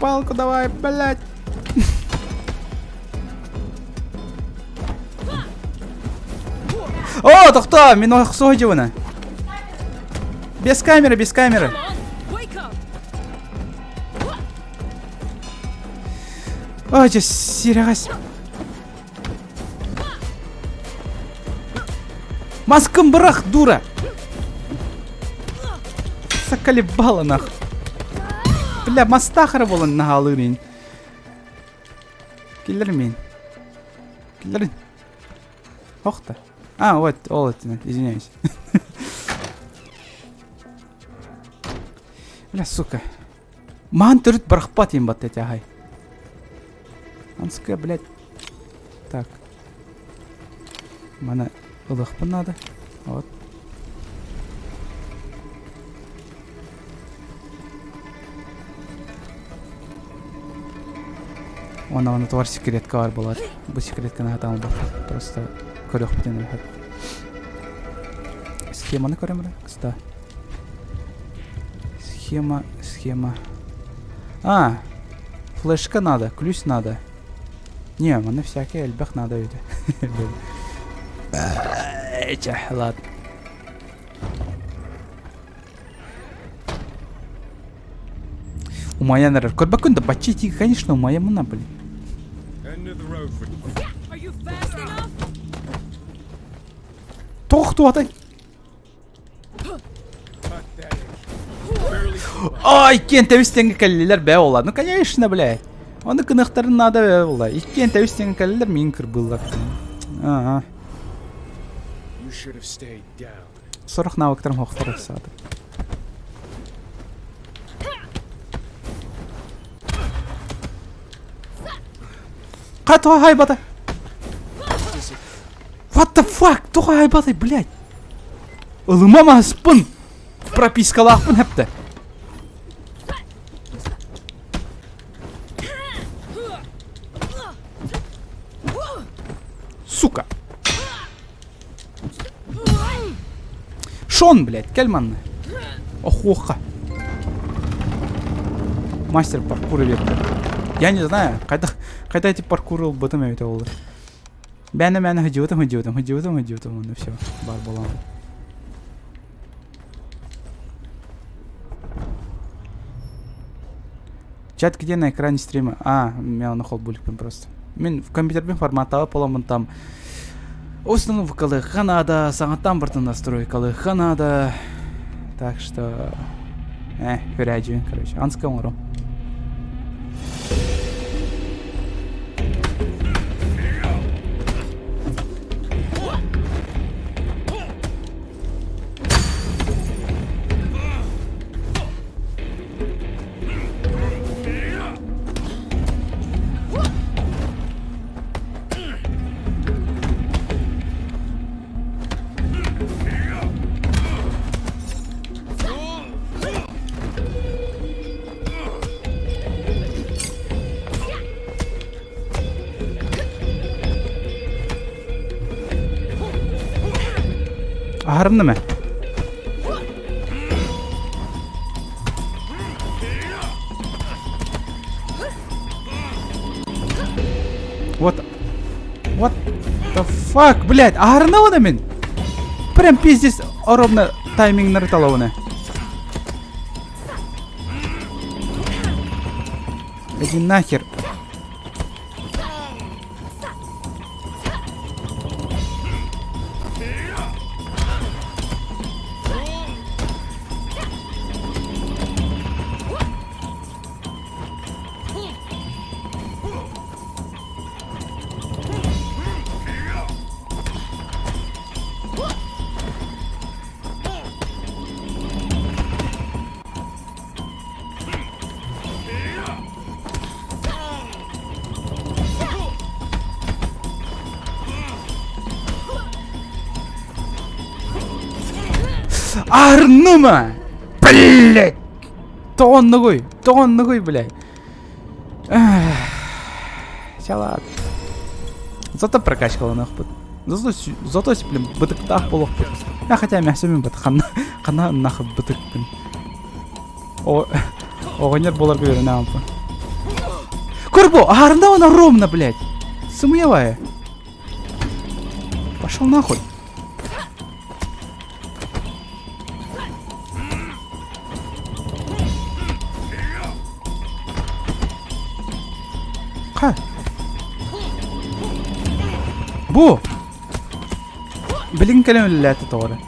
Палку давай, блядь. О, тохтоо, мин охсуо дьыбына. Без камеры, без камеры. Wake up! Ой, дьэ, сирэҕэс. Маскын бырах, дура! Заколебала нах. Бля, мастахара буолан наһаалыыр ин. Киллэр мин. Киллэрин. Ох-то. А, вот, ол это, извиняюсь. Бля, сука. Маан төрүт бырахпат им бат эти ахай. Анская, блядь. Так. Маны ылыахпын надо. Вот. Уонна онно тугар секретка бар буолар. Бу секретканы сатаан ылбаппыт. Просто көрүөхпүтүн эрэ сөп. Схеманы көрөм эрэ, кыста. Схема, схема. А, флешка надо, ключ надо. Не, манна всякие элбэх надо эбит. Чэ, ладно. Умайан эрэр. Көрбөккүн да бачча итиигэ, конечно, умайаммына, блин. Are you fast enough? Тоҕо туотай? Ой, иккиэн тэбис тэҥҥэ кэллилэр бээ буолла. Ну, конечно, блядь. Ону кыныахтарын наада бээ буолла. Иккиэн тэбис тэҥҥэ кэллилэр, миигин кырбыыллар. Ага. You should have stayed down. Сорох навыктарым суохтар ыксаата. Ха, тоҕо хаайбата? What the fuck? Тоҕо хаайбатай, блядь? Ылыма маспын! Пропискалаахпын хэптэ. Сука! Шон, блядь, кэл манна. Охуоха. Мастер паркура биэрдэ. Я не знаю, хайдах хайда эти паркуры ылбытым эбитэ буолла. Бээнэ мээнэ сылдьыбытым сылдьыбытым сылдьыбытым сылдьыбытым уонна все баар буолан. Чат где на экране стрима? А, мен оны холбуликпин просто. Мен в компьютербин форматтаабы боламмын там установкалыахха наада, саҥаттан бартын настройкалыахха наада. Так что э, көрөөдьүн, короче, анска оҥором. Аһарынным ээ. What? What the fuck, блядь, аһарынабын мин. Прям пиздец ровно таймингнары талабын. Иди нахер. Арныма! Блять! Тоҕоннугуй! Тоҕоннугуй, блядь! Чалат. Зато прокачкаланыахпыт. Зато, зато блин, бытыктаах буолуохпут. А хотя мясо быт ханна ханна нахуй бытыкпын. Оҕонньор буоларга үөрэнэҕин Курбу, аһарында она ровно, блядь. Сымыйавая. Пошел нахуй. Ха. Бу. Билин кэлэн үлэлээтэ тоҕо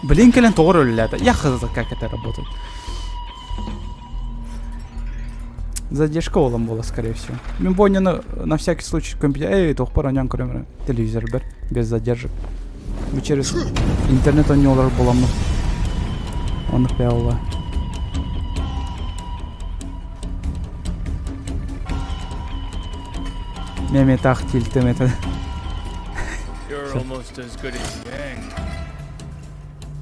Блин, кэлэн тоҕо үлэлээтэ. Я хз, как это работает. Задержка олом буола, скорее всего. Мин бу на всякий случай компьютер... Эй, туохпар оньон көрөм телевизор бер, без задержек. Бу через интернет онньолор буламмыт. Оннук бэйэ Меме таах тилтем это. You're almost as good as Yang.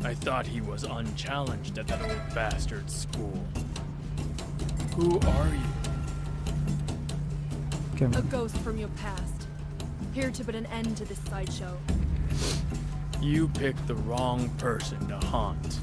I thought he was unchallenged at that old bastard's school. Who are you? A ghost from your past. Here to put an end to this sideshow. You picked the wrong person to haunt.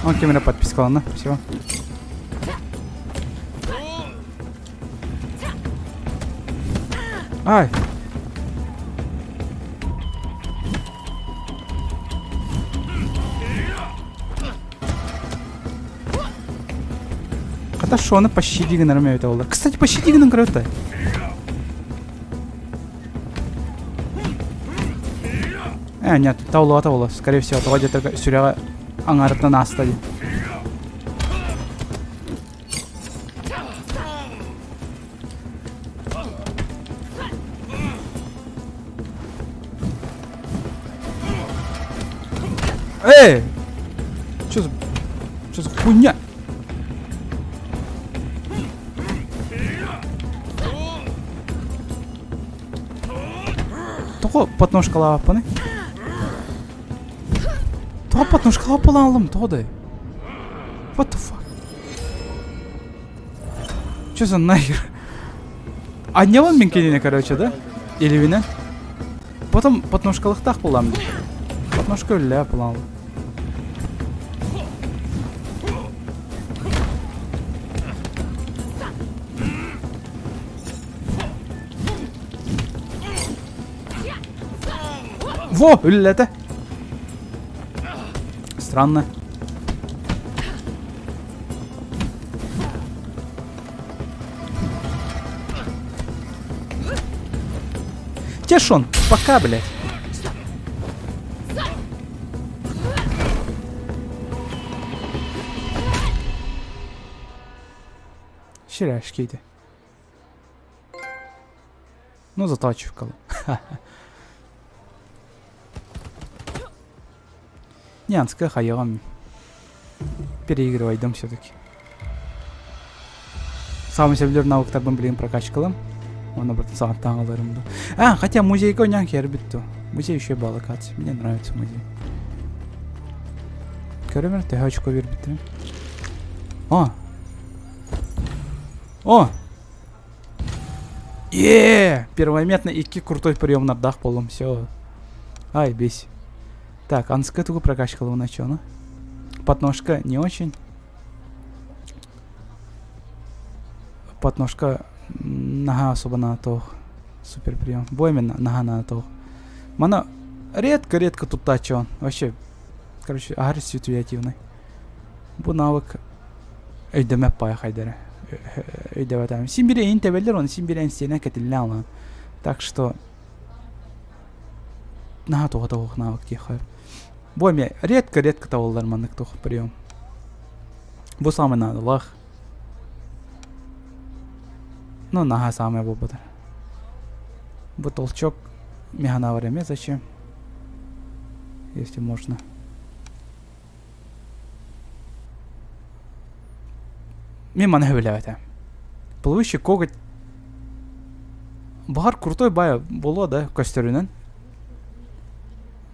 Он кем эрэ подпискаланна, все. Ай! Хата шоны пощади гынарым эбитэ буолла. Кстати, пощади гынан көрөт Э, нет, таулаата буолла. Скорее всего, тоҕо диэтэргэ сүрэҕэ аҥаарыттан ааста дии. Эй! Что за... Что за хуйня? Тоҕо подножкалаабаппыный? Тоҕо подножкалаап буолан тоҕо да? What the fuck? Что за нахер? Анньабын мин кинини, короче, да? Илибинэн. Потом подножкалыхтаах буолам. Подножка үллээ буолан. Во, үллэтэ. Странно. Тешон, пока, блядь. Ширяшки Ну, зато ачивкала. Нянская хайаҕам переигрывайдым все-таки. Саамай сөбүлүүр навыктарбын билигин прокачкалым. Оны бір сағаттан аларым да. А, хотя музейга ойнаан киэрбит то. Музей еще была локация. Мне нравится музей. Көрөмөр төһө очко биэрбиттэрин. О! О! Е! Первометно икки крутой приемнардаах буоллум. Все. Ай, бесь. Так, анска тугу прокачкалыбын начала. Подножка не очень. Подножка наһаа особо наатох. Супер прием. Бу именно наһаа наатох. Мана редко-редко туттааччы Вообще, короче, аһары ситуативный. Бу навык өйдөмөт баайы хайдара. Өйдөбөтөм. Син бири эйин тэбэллэр, оны син бири энсиэнэ кэтиллэн алан. Так что наһаа туха тоҕух навык диэххэ. Бу эмиэ редко-редко табыллар маннык туох прием. Бу саамай наадалаах. Ну, наһаа саамай буолбатар. Бу толчок механавар эмиэ зачем? Если можно. Мин маны сөбүлээбэтэ. Плывущий коготь баҕар крутой баайа буолуо да көстөрүнэн.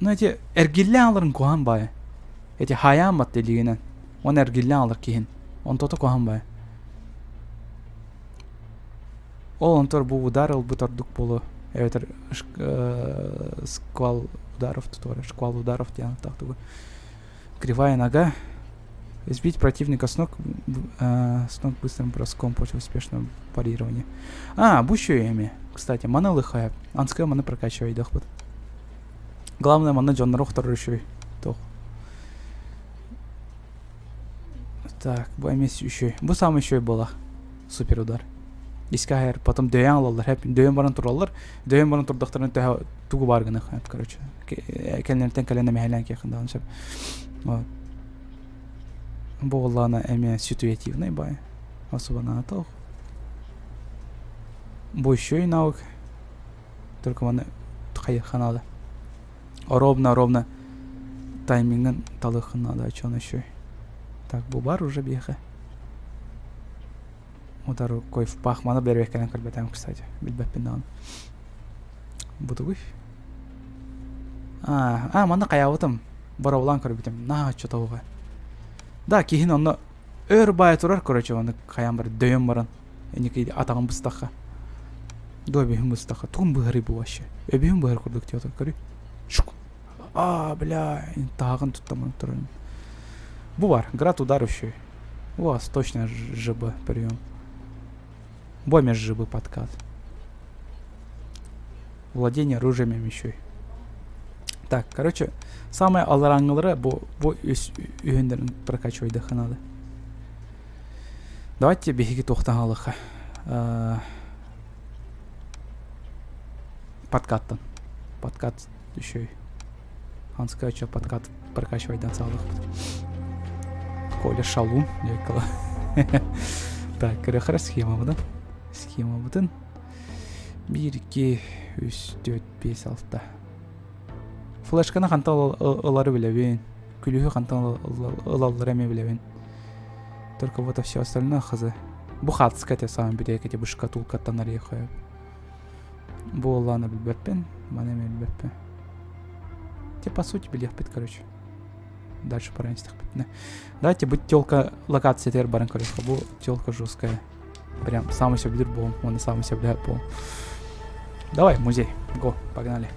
Но эти эргиллээн аларын куһаҕан баайа. Эти хаайаан батта илиигинэн. Уонна эргиллээн алар киһин. Онтото куһаҕан баайа. Ол онтор бу удар ылбыт ордук буолуо. Эбэтэр шквал ударов тутуора. Шквал ударов диэн ааттаах тугу. Кривая нога. Сбить противника с ног, с ног быстрым броском после успешного парирования. А, бу эмиэ. Кстати, маны лыхая. Анская маны прокачивайдахпыт. Главное, маны дьоннору охторор үчүгэй. Туох. Так, бу эмиэ үчүгэй. Бу самый үчүгэй буолла. Супер удар. Искаһэр, потом дөйөн алаллар. Хэп, дөйөн баран тураллар. Дөйөн баран турдахтарына төһө тугу баар гына короче. Кэлнэртэн кэлэн эмэһэлээн киэхин даҕаны сөп. Вот. Бу буоллаҕына эмиэ ситуативный бай. Особо наатох. Бу еще и навык. Только маны хайыхха надо. Ровно, ровно таймингын талыхха надо, а че он еще? Так, бу бар уже биэхэ. Удар рукой в пах. Маны бэрбэккэнэн көрбөтөм, кстати. Билбэппин даҕаны. Бутугуй. А, а, манна хайаабытым. Боровлаан көрбүтүм. Наһаа оччотооҕу. Да, киһин онно өр баайа турар, короче, оны хайаан бар, дөйөн баран. Эники атаҕын быстахха. Дуо өбүһүн быстахха. Тугун быһарый бу вообще? Өбүһүн быһар курдук диэтэ. Көрүй. Шук. А, бля, тааҕын туттаман туран. Бу бар, град удар еще. У вас точно ЖБ прием. Бомер ЖБ подкат. Владение оружием еще. Так, короче, самое алараңылары бу бу үһүндэрин прокачивайдыха надо. Давайте биһиги туохтан алыха. Подкаттан. Подкат еще. Ханская что подкат прокачивайдан саалыхпыт. Коля шалун диэккала. Так, көрөхөрө схема бутун. Схема бутун. 1, 2, 3, 4, 5, 6. Флешканы ханта ылары билэбин. Күлүүһү хантан ылаллара эмиэ билэбин. Только вот все остальное хз. Бу хаатыска этэ саамай бүтэйик эти бу шкатулкаттан арыйа Бу оллааны билбэппин, маны эмиэ билбэппин. Те по сути билиэхпит, короче. Дальше пора истэхпитинэ. Давайте бу телка локация тер баран көрүөххэ. Бу телка жесткая. Прям самый сөбүлүүр буолум, уонна самый сөбүлэһэр буолум. Давай, музей. Го, погнали.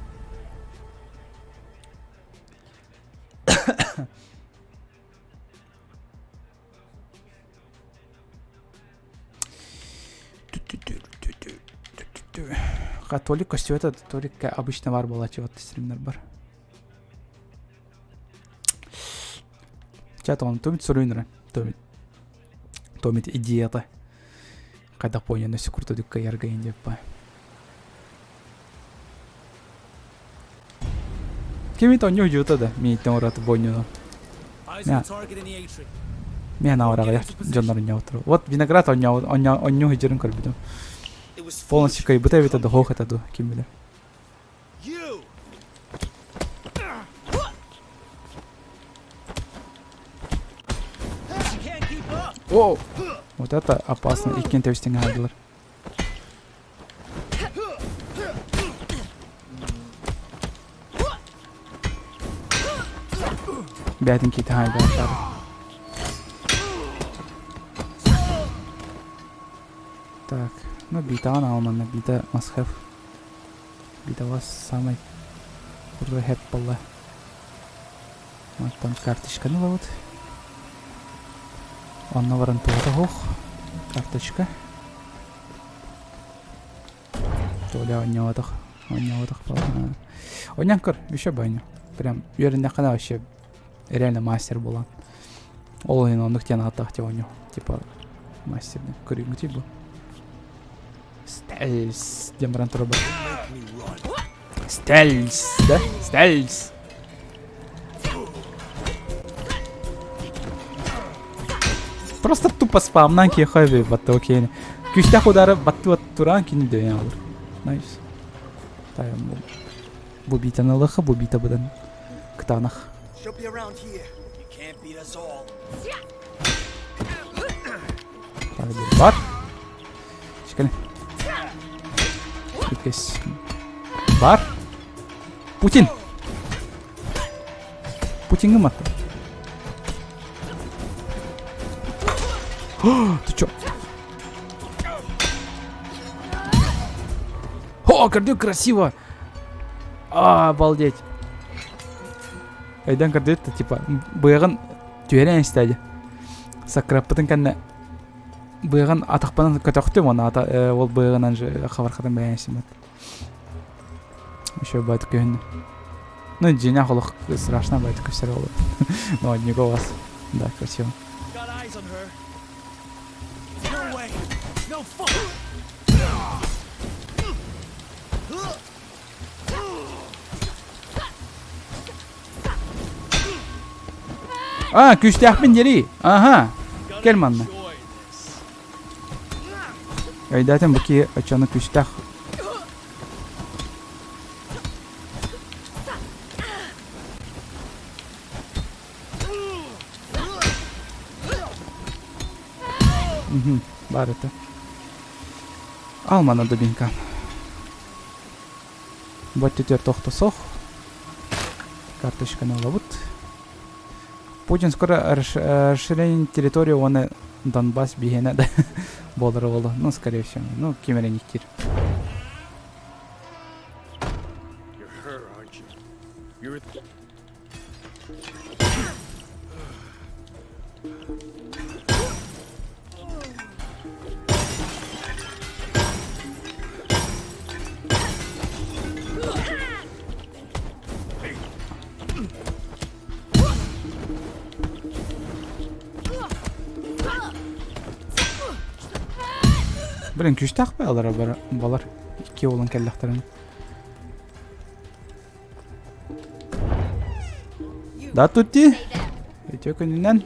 Католик көстүбэт Толикка обычно бар буолааччы вот стримнер бар. Чат он томит суруйнара. Томит. Томит идеята. Хайдах понял, өссө куртудукка яргайын деп па. Кимит онньу удьута да, мииттэн ураты бойнуну. Мен аураҕа дьоннор онньооттору. Вот виноград онньу сылдьарын көрбүтүм. Полностью кыйбыта эбитэ да хоох этэ дуу, ким билэр. О! Вот это опасно. Иккиэн тэбистиҥ хаалдылар. Бэйэтин киитэ хаайдаахтаары. Так, ну битаҕын аҕал манна бита must have. Бита самый крутой хэп буолла. Мантан карточканы ылабыт. Онно баран туһата суох. Карточка. Толя оонньообатах. Оонньообатах Оонньоон көр, еще бы оонньоо. Прям үөрэннэххинэ вообще реально мастер буолан. Ол иһин оннук диэн ааттаах типа оонньуу. Типа мастер көрүҥҥүтүй бу. Стелс диэн баран турар Стелс, да? Стелс. Просто тупо спамнан киэхэ батты окей. Күүстээх удары батты туран кини дөйөн алыр. Найс. Тайым бу битаны ылыха, бу бита быдан кытаанах. Бар. Чекали. Иккис. Бар. Путин. Путин гымматты. Ты чё? О, көрдүк красиво! А, обалдеть. Айдан көрдүт типа быйагын түһэрэн истээди. Сакыраппытын кэннэ быаҕын атахпынан көтөхтүм оны ата ол быаҕынан же хабархатын бэйэн истим еще баайт көһүннү ну дьиҥнээх олох страшно баайт көстөр ол ну однего вас да красиво. А, күүстээхпин диэри. Аха. Кэл манна. Өйдөөтүм бу киһи оччону күүстээх. Мгм, бар это. Ал мана дубинка. Баттитер тохтосох. Карточканы ылабыт. Путин скоро расширение территории уонна Донбасс биһиэнэ да буолара буолуо. Ну, скорее всего. Ну, ким эрэ никтиир. You're her, aren't you? You're Блин, күүстээх баалара балар. Икки уолун кэллэхтэрин. Да тути. Өтө күнүнэн.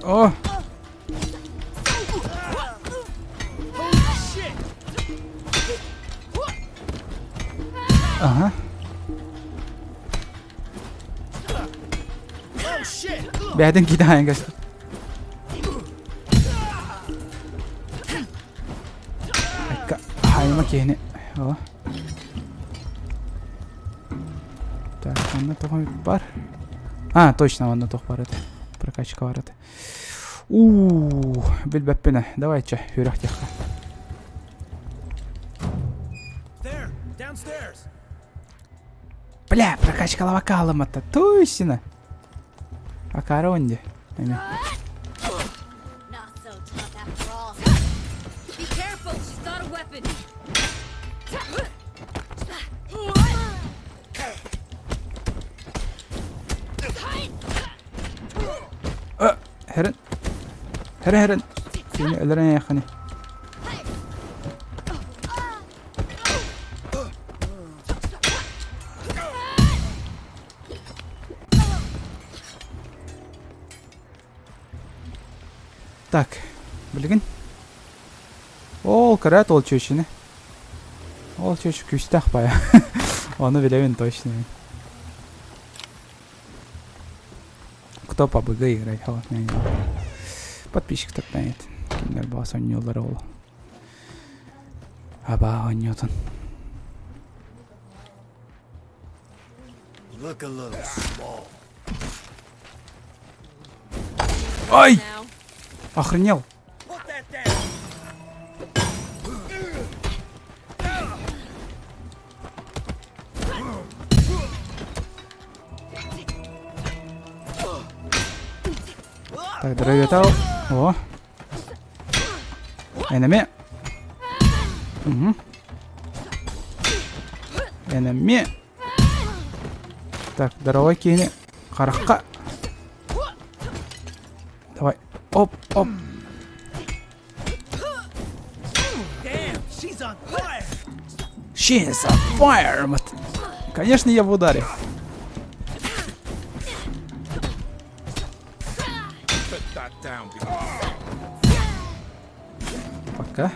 О! Ага. Бэйэтин киитэ көстө. Хайма киһини. О. Так, онно тоҕо бар. А, точно, онно тох бар это. Прокачка бар это. Уу, билбэппин Давай чэ, үрэх тиэххэ. Бля, прокачкалава каалымата. Туйсина. Акара онде. Эме. Херен. Херен херен. Сені өлөрөн яханы. Так, билигин. Ол кыраат ол чүөчүнү. Ол чүөчү күүстээх бая. Ону билэбин точно. Кто по БГ играет? Подписчик знает. Кинилэр баас оонньууллар ол. Аба оонньуутун. Look a little small. Ай! Охренел! Так, дорогой О! Enemy. Угу. Enemy. Так, здоровой киһини харахха. Давай. Оп, оп. She's on fire. Конечно, я в ударе. Пока.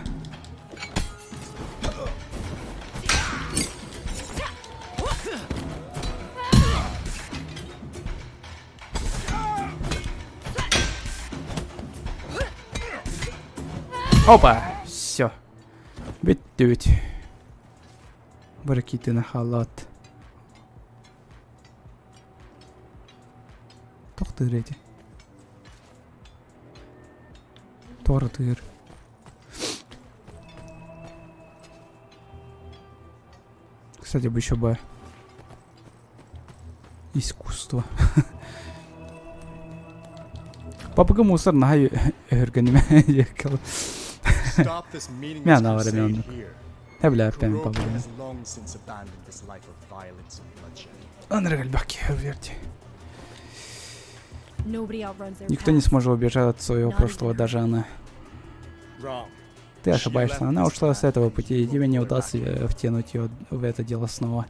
Опа! Все. Бүттүбүт. Быракитина халат. Тохтуур эти. Тортыр. Кстати, бы еще бы искусство. Папага мусор наһаа өһүргэнимэ Stop this meaningless Мен алар crusade эми here. Эбилээппэн Kuroki папага. has long since abandoned this life of violence and bloodshed. Ынырык элбэх киһи өлөрдө. Nobody outruns their Никто не past. сможет убежать от своего Not прошлого, even her. даже она. Wrong. Ты ошибаешься, она ушла с этого пути, и тебе не удастся втянуть ее в это дело снова.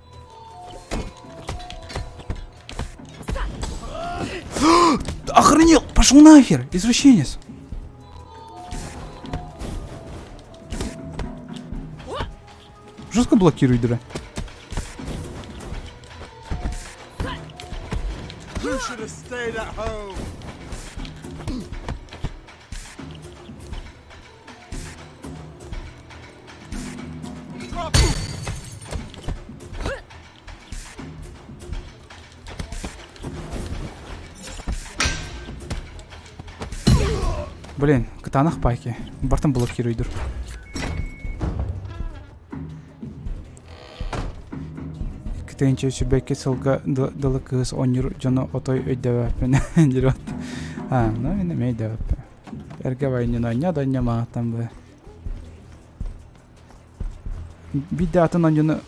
Охренел! Пошел нахер! Извращенец! Жестко блокируй, дыра. You should have stayed at home. Блин, кытаанах паки. Бартын блокируйдур. Кытыынча сүбэкки сылга дылы кыыс оонньуур дьону отой өйдөбөппүн диир А, ну мин эмиэ өйдөбөппүн. Эргэ войнин оонньоо да оонньомаҕыттан бу. Биирдэ атын оонньууну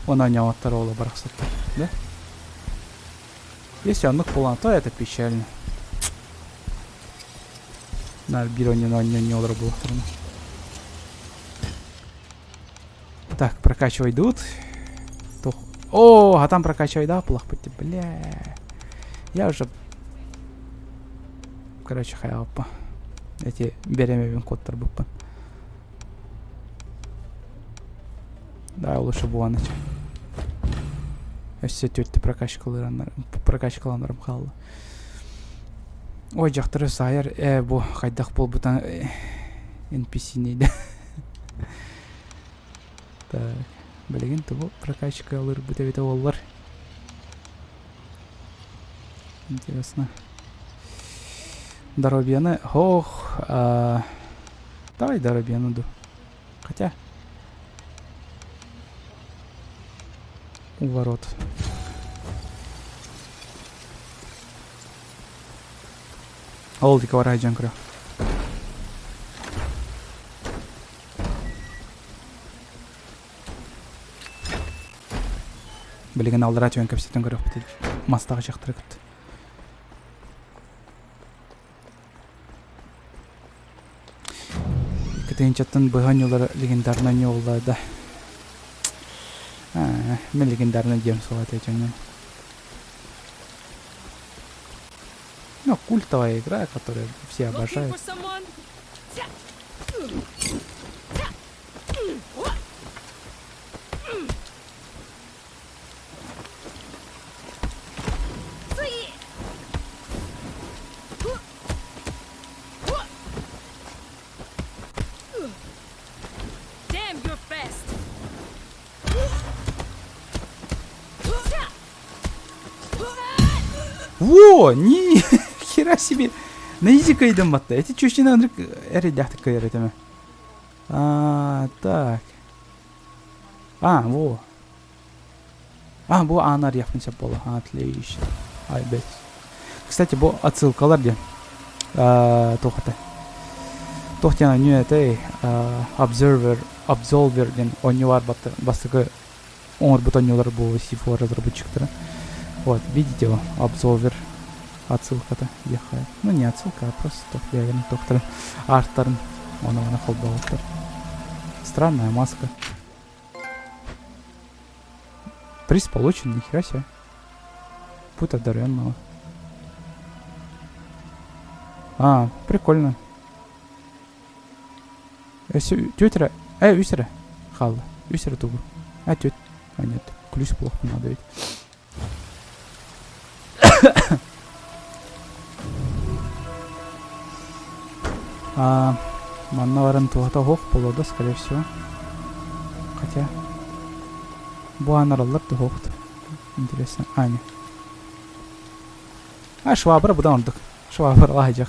он оонньооботтор уола барахсаттар, да? Если оннук буолан, то это печально. На биир оонньууну оонньуу олорор буолуохтарына. Так, прокачивай идут. Тух. О, а там прокачивай, да, плохпыт, бля. Я уже... Короче, хайапа. Эти беременный кодтар буппун. Да, лучше буолан Өссө түөртэ прокачкаланарым хаалла. Ой, дьахтары саайар, ээ, бу хайдах буолбута NPC-ни да. Так, билигин тугу прокачка ылырбыт эбитэ буоллар. Интересно. Здоровьяны, ох, а, давай здоровьяны ду. Хотя, у ворот. Ол диэки бараһы дьон көрө. Билигин аллараа түһэн кэпсэтэн көрүөхпүт мастаах дьахтары кытта. Икки быһа ньулара легендарнай ньуолла да. Мен легендарный диэн суох этэ дьоҥҥун. Ну, культовая игра, которую все обожают. Damn, you're fast. Во, ни хера себе. На изи кайдам батта. Эти чучина андрык эрэйдээхтик кыайар этэмэ. А, так. А, во. А, бу ааны арыйахпын сөп буолла. Отлично. Ай, бэт. Кстати, бу отсылкалар диэн. Туох этэ? Туох диэн оонньуу этэй? Observer, Absolver диэн оонньуу баар бастакы оҥорбут оонньуулар бу C4 разработчиктара. Вот, видите его? Absolver отсылката диэххэ. Ну, не отсылка, а просто туох диэҕин туохтарын арттарын ону-маны холбообуттар. Странная маска. Приз получен, нихера себе. Путь одаренного. А, прикольно. Өссө түөрт эрэ, э, үс эрэ хаалла. Үс эрэ тугу. А, түөрт. А, нет, ключ плохо надо ведь. А, манна баран туһата оһох буолуо да, скорее всего. Хотя, бу аанараллар да оһохт. Интересно. А, не. А, швабра будан ордук. Швабра лаһыдьах.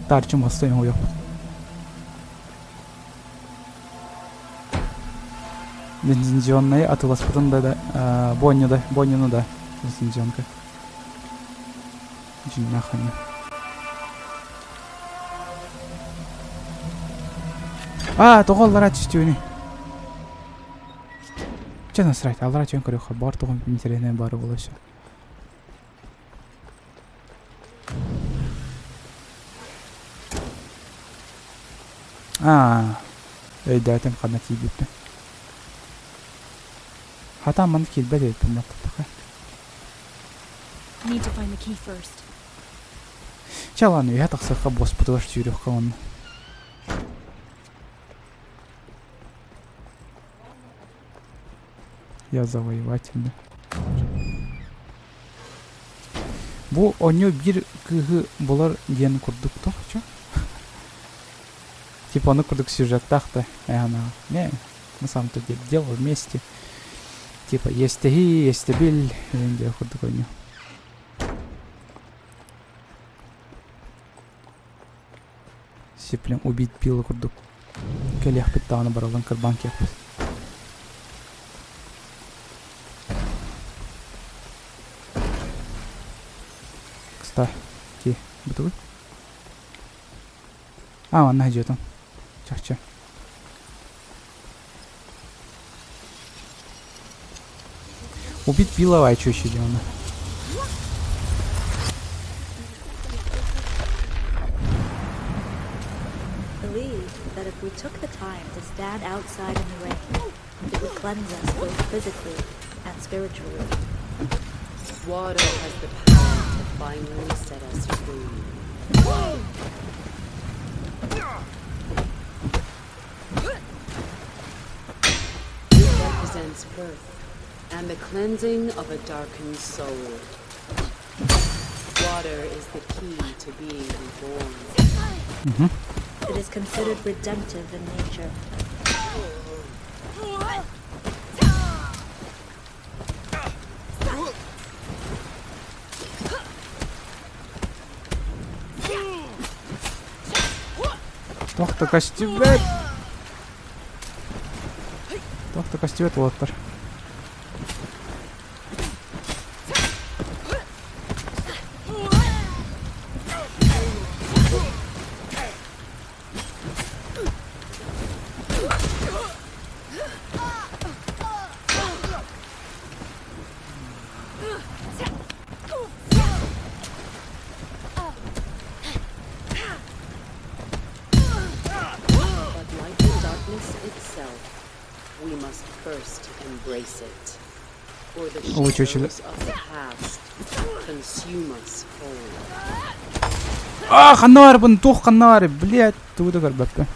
Тарчым хостой уйохпут. Лицензионнай атыласпытын да да, Бонню да, Боннюну да лицензионка. Дьиҥнээх ханна. А, тоҕо аллараа түстүөнүй? Чэ насрать, аллараа түһэн көрүөххэ, баар тоҕо интэриэһинэй баара буолуо өссө. Аа, өйдөөтүм ханна тиийбиппин. Хата манна киирбэт эбиппин баттатаха. Need to find the key first. Чэ ладно, үһэ тахсыахха буоспутугар сүүрүөххэ уонна. Я завоеватель. Бу оонньуу биир кыыһы булар диэн курдук туох Типа ону курдук сюжеттаах да эһанаҕа. Не, на самом-то деле дело вместе. Типа иэстэһии, иэстэбил диэн курдук оонньуу. Сиплин убить Билла курдук кэлиэхпит даҕаны барыллан кырбаан киэхпит. Кстати, бутугуй? А, манна сылдьыатым. Чахчы. Убить Билла чаще делано. Believe that if we took the time to stand outside in the rain, it would cleanse us both physically and spiritually. Water has the power to finally set us free. It represents birth and the cleansing of a darkened soul. Water. Water is the key to being reborn. It is considered redemptive in nature. Туох да көстүбэт. Туох да көстүбэт уолаттар. But like the darkness itself, we must first embrace it. Or the Ой-ой-ой. shadows of the past consume us whole. А, ханна баарбын, туох ханна баар, блядь, тугу да көрбөппүн.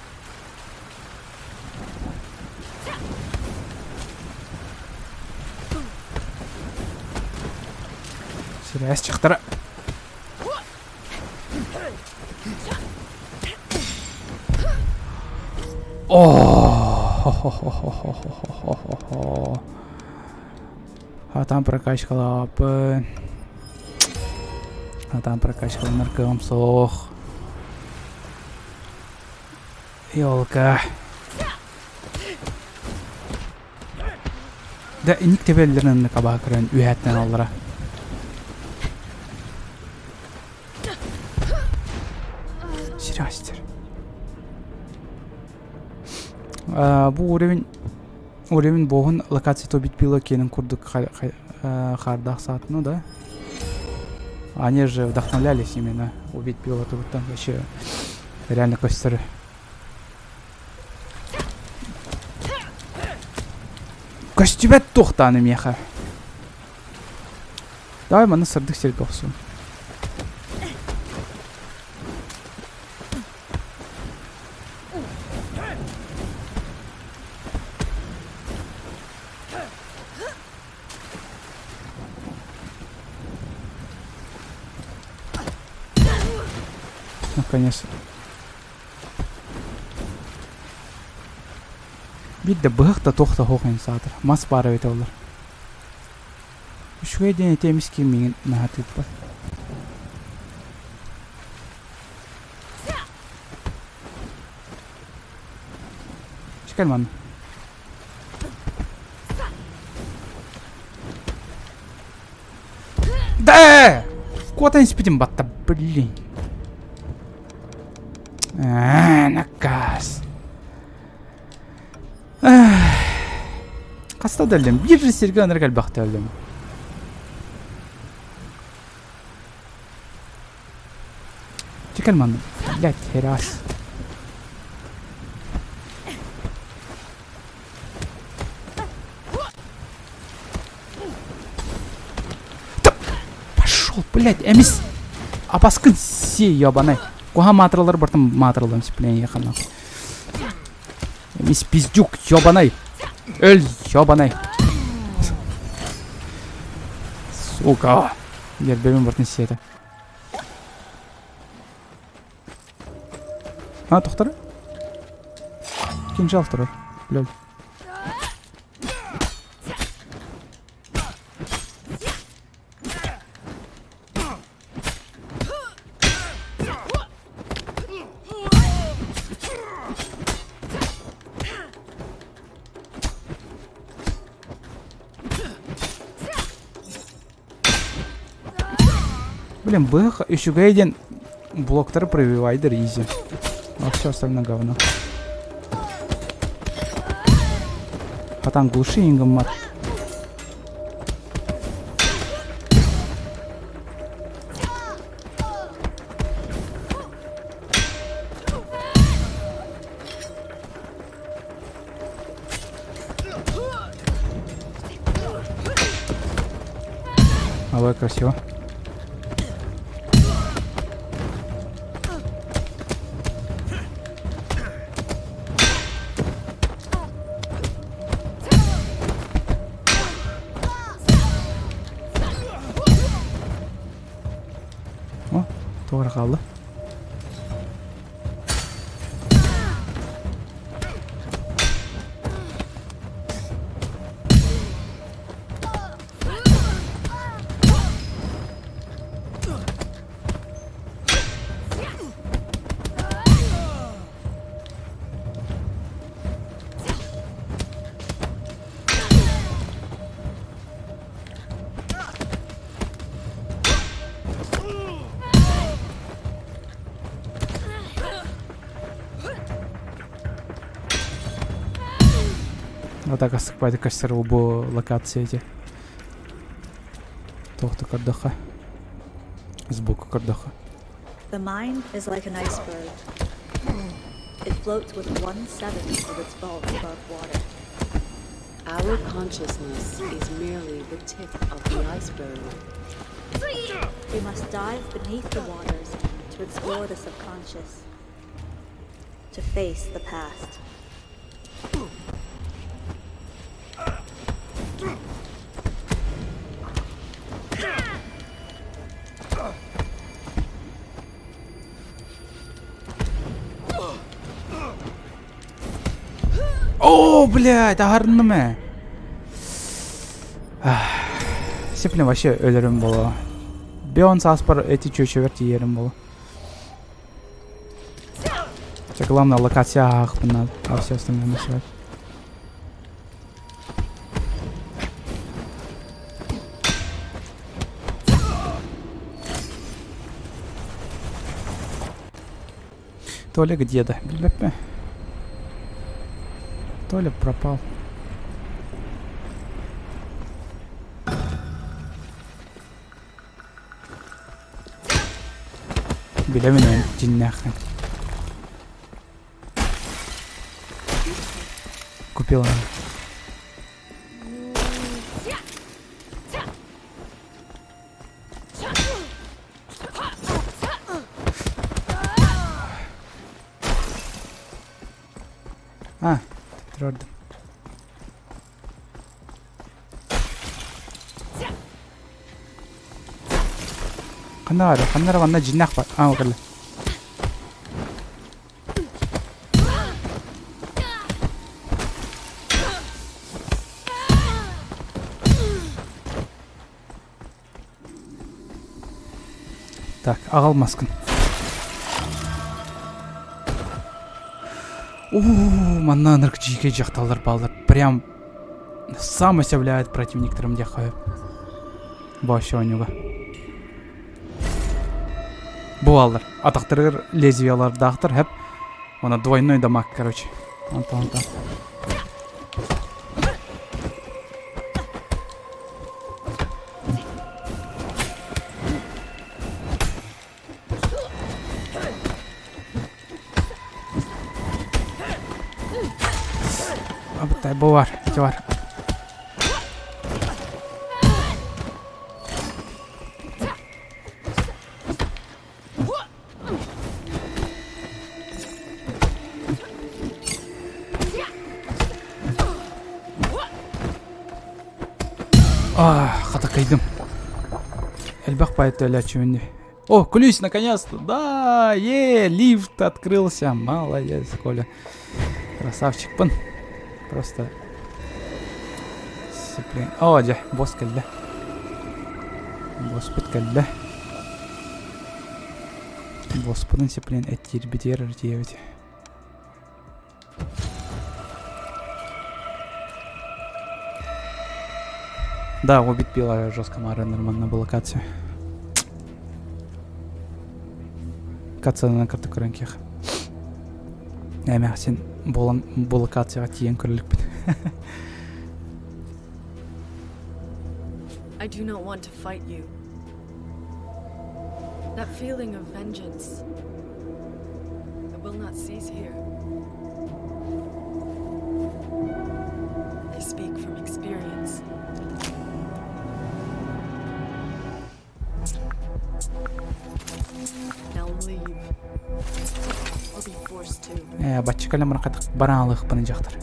Сибээс чахтара. О, Хатан прокачкалааппын. Хатан прокачкаланар кыаҕым суох. Елка. Да инник тэбэллэрин кабаа көрөн үөһэттэн аллара. Сирастер. Бу уровень уровень буоһун локация бит пила киэнин курдук хаардаах саат, ну да. Они же вдохновлялись именно убить пилоту там вообще реально костер. Көстүбэт туохтааны миэхэ. Давай маны сырдык сиргэ охсун. Наконец. Биир да быһах да туох да суох эн саатар. Мас баара эбитэ буоллар. Үчүгэй диэн ити эмис киһи миигин наһаа тыыппат. Чекай манна. Да! Куотан испитим батта, блин. Аа, наказ. Хаста да өллүм. Биир сиргэ ынырык элбэхтэ өллүм. Чекай манна. Блядь, херас. Да пошел, блядь, эмис. Апаскын си, ебаный. Куха матралар бартым матралам сплен ехана. Эмис пиздюк, ебаный. Өл, ебаный. Сука. Гербебин бартын сиэтэ. А, тохтор. Кинжал турар. Лөл. Блин, бых үчүгэй диэн блоктары пробивайдыр изи. А все остальное говно. Хатан глуши ингаммат. Алло, красиво. Туох эрэ хаалла. Вот так астыкпайды көстөр бу локация эти. Туохта көрдөххө. Сбоку көрдөххө. The mind is like an iceberg. It floats with one seventh of its bulk above water. Our consciousness is merely the tip of the iceberg. We must dive beneath the waters to explore the subconscious, to face the past. О, блядь, аһарынным ээ. Сеплин вообще өлөрүм боло. Бион сааспар эти чүөчөбөр тиийэрим боло. Хотя главное локация аахпын надо, а все остальное насрать. Толя где-то? Билбэппэ. Толя пропал. Билэбин эн дьиннээххин. Купила. А, төттөрү Ханна баар? Ханна эрэ манна дьиннээх баар. Аа, кэллэ. Так, аҕал маскын. Уу, манна ынырык дьиикэй дьахталлар бааллар. Прям сам оставляет противниктарым диэххэ Бу оонньууга. Бу бааллар. Атахтарыгар лезвиялардаахтар хэп. Уонна двойной дамаг, короче. Онтон онтон. Абытай бу бар, ити бар. Хатакайдым. Элбэх поэт өлөөчүмүн. О, ключ, наконец-то! Да, е, лифт открылся. Молодец, Коля. Красавчик пын. Просто Сиплин. О, дьэ, босс кэллэ. Боспут кэллэ. Боспутун сиплин эттиирбитигэр эрдийэбит. Да, убить пила жестко Мара нормально была локация. Кацана карта көрөнкех. Эмээхсин буолан бу локацияҕа тиийэн көрөлүкпүт. I do not want to fight you. That feeling of vengeance. It will not cease here. I speak from experience. Now leave. Or be forced to. Ээ, бачча кэлэн баран баран алыахпын дьахтар.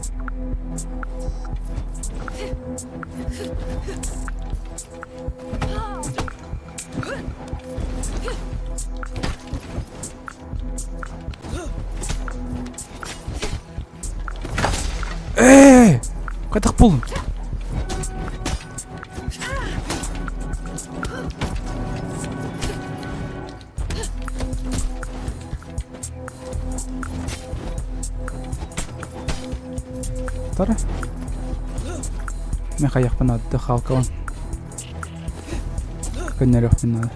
Эй! Хайдах буллум? Тара. Мен хайахпын адды халкалан. Көннөрүөхпүн наада.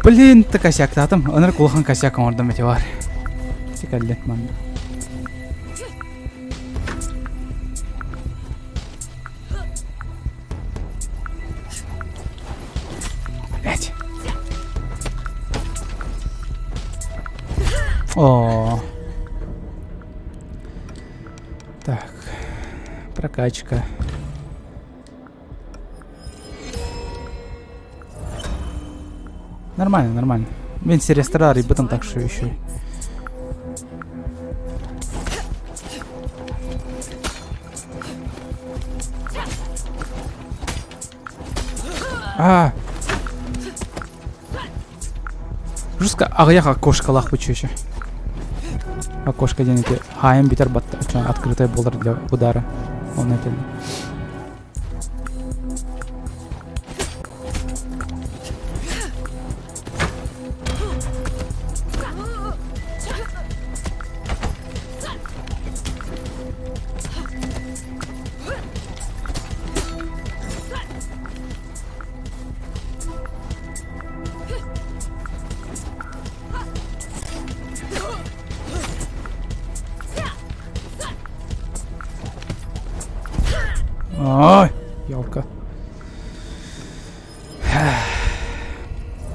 Блин, ты косяктаатым. Ынырык улахан косяк оҥордум ити бар. Сикэллин манна. Блять. О. Так. Прокачка. Нормально, нормально. Мен серестера арыйбытым так что еще. А! Жестко аҕыйах окошкалаах бу чүөчэ. Окошко диэн ити хаайан бүтэр батта открытая буолар для удара. Он этилли. Ой, елка.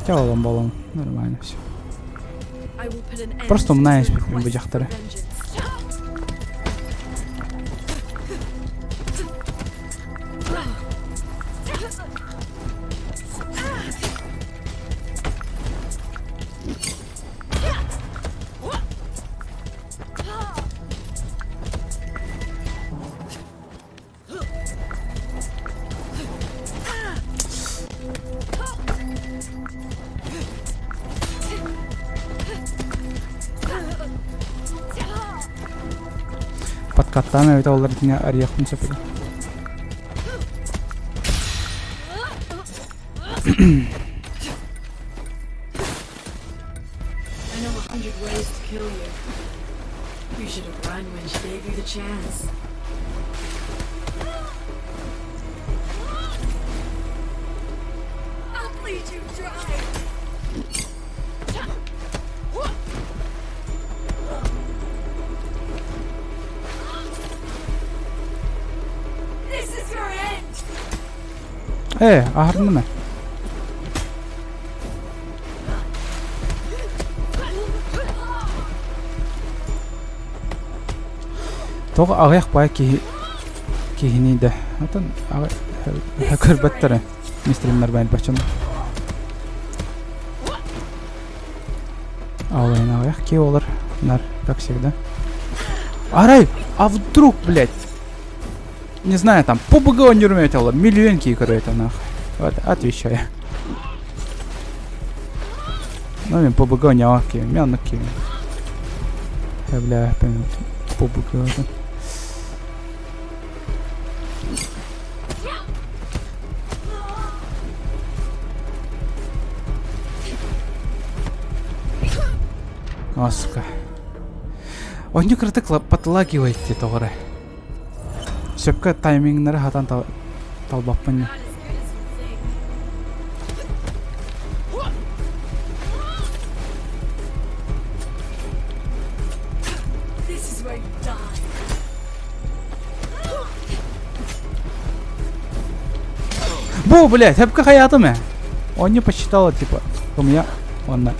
Чалом балом. Нормально все. Просто умная бу дьахтары. Подкаттаан эбитэ олор итинэ арыйахпын сөп этэ. I know 100 ways to kill you. You should have run when she gave you the chance. I'll bleed you dry. This is your end. Ээ, аһарнына. Тоҕо аҕыйах баай киһи киһини да атын көрбөттөрө мистримнар баай баччан Алайын аҕыйах киһи олар нар как всегда арай а вдруг блядь не знаю там ПБГ оҥорумэт миллион киһи көрөтө нах вот отвечаю ну мен ПБГ оҥоох киһи мен оннук киһи бля ПБГ О, сука. Онньу кыратык подлагивает тоҕо эрэ. Сөпкө таймиҥнары хатан талбаппын. This is where you die. Бу, блядь, сөпкө хайаатым ээ. Он не посчитала, типа, у меня онно.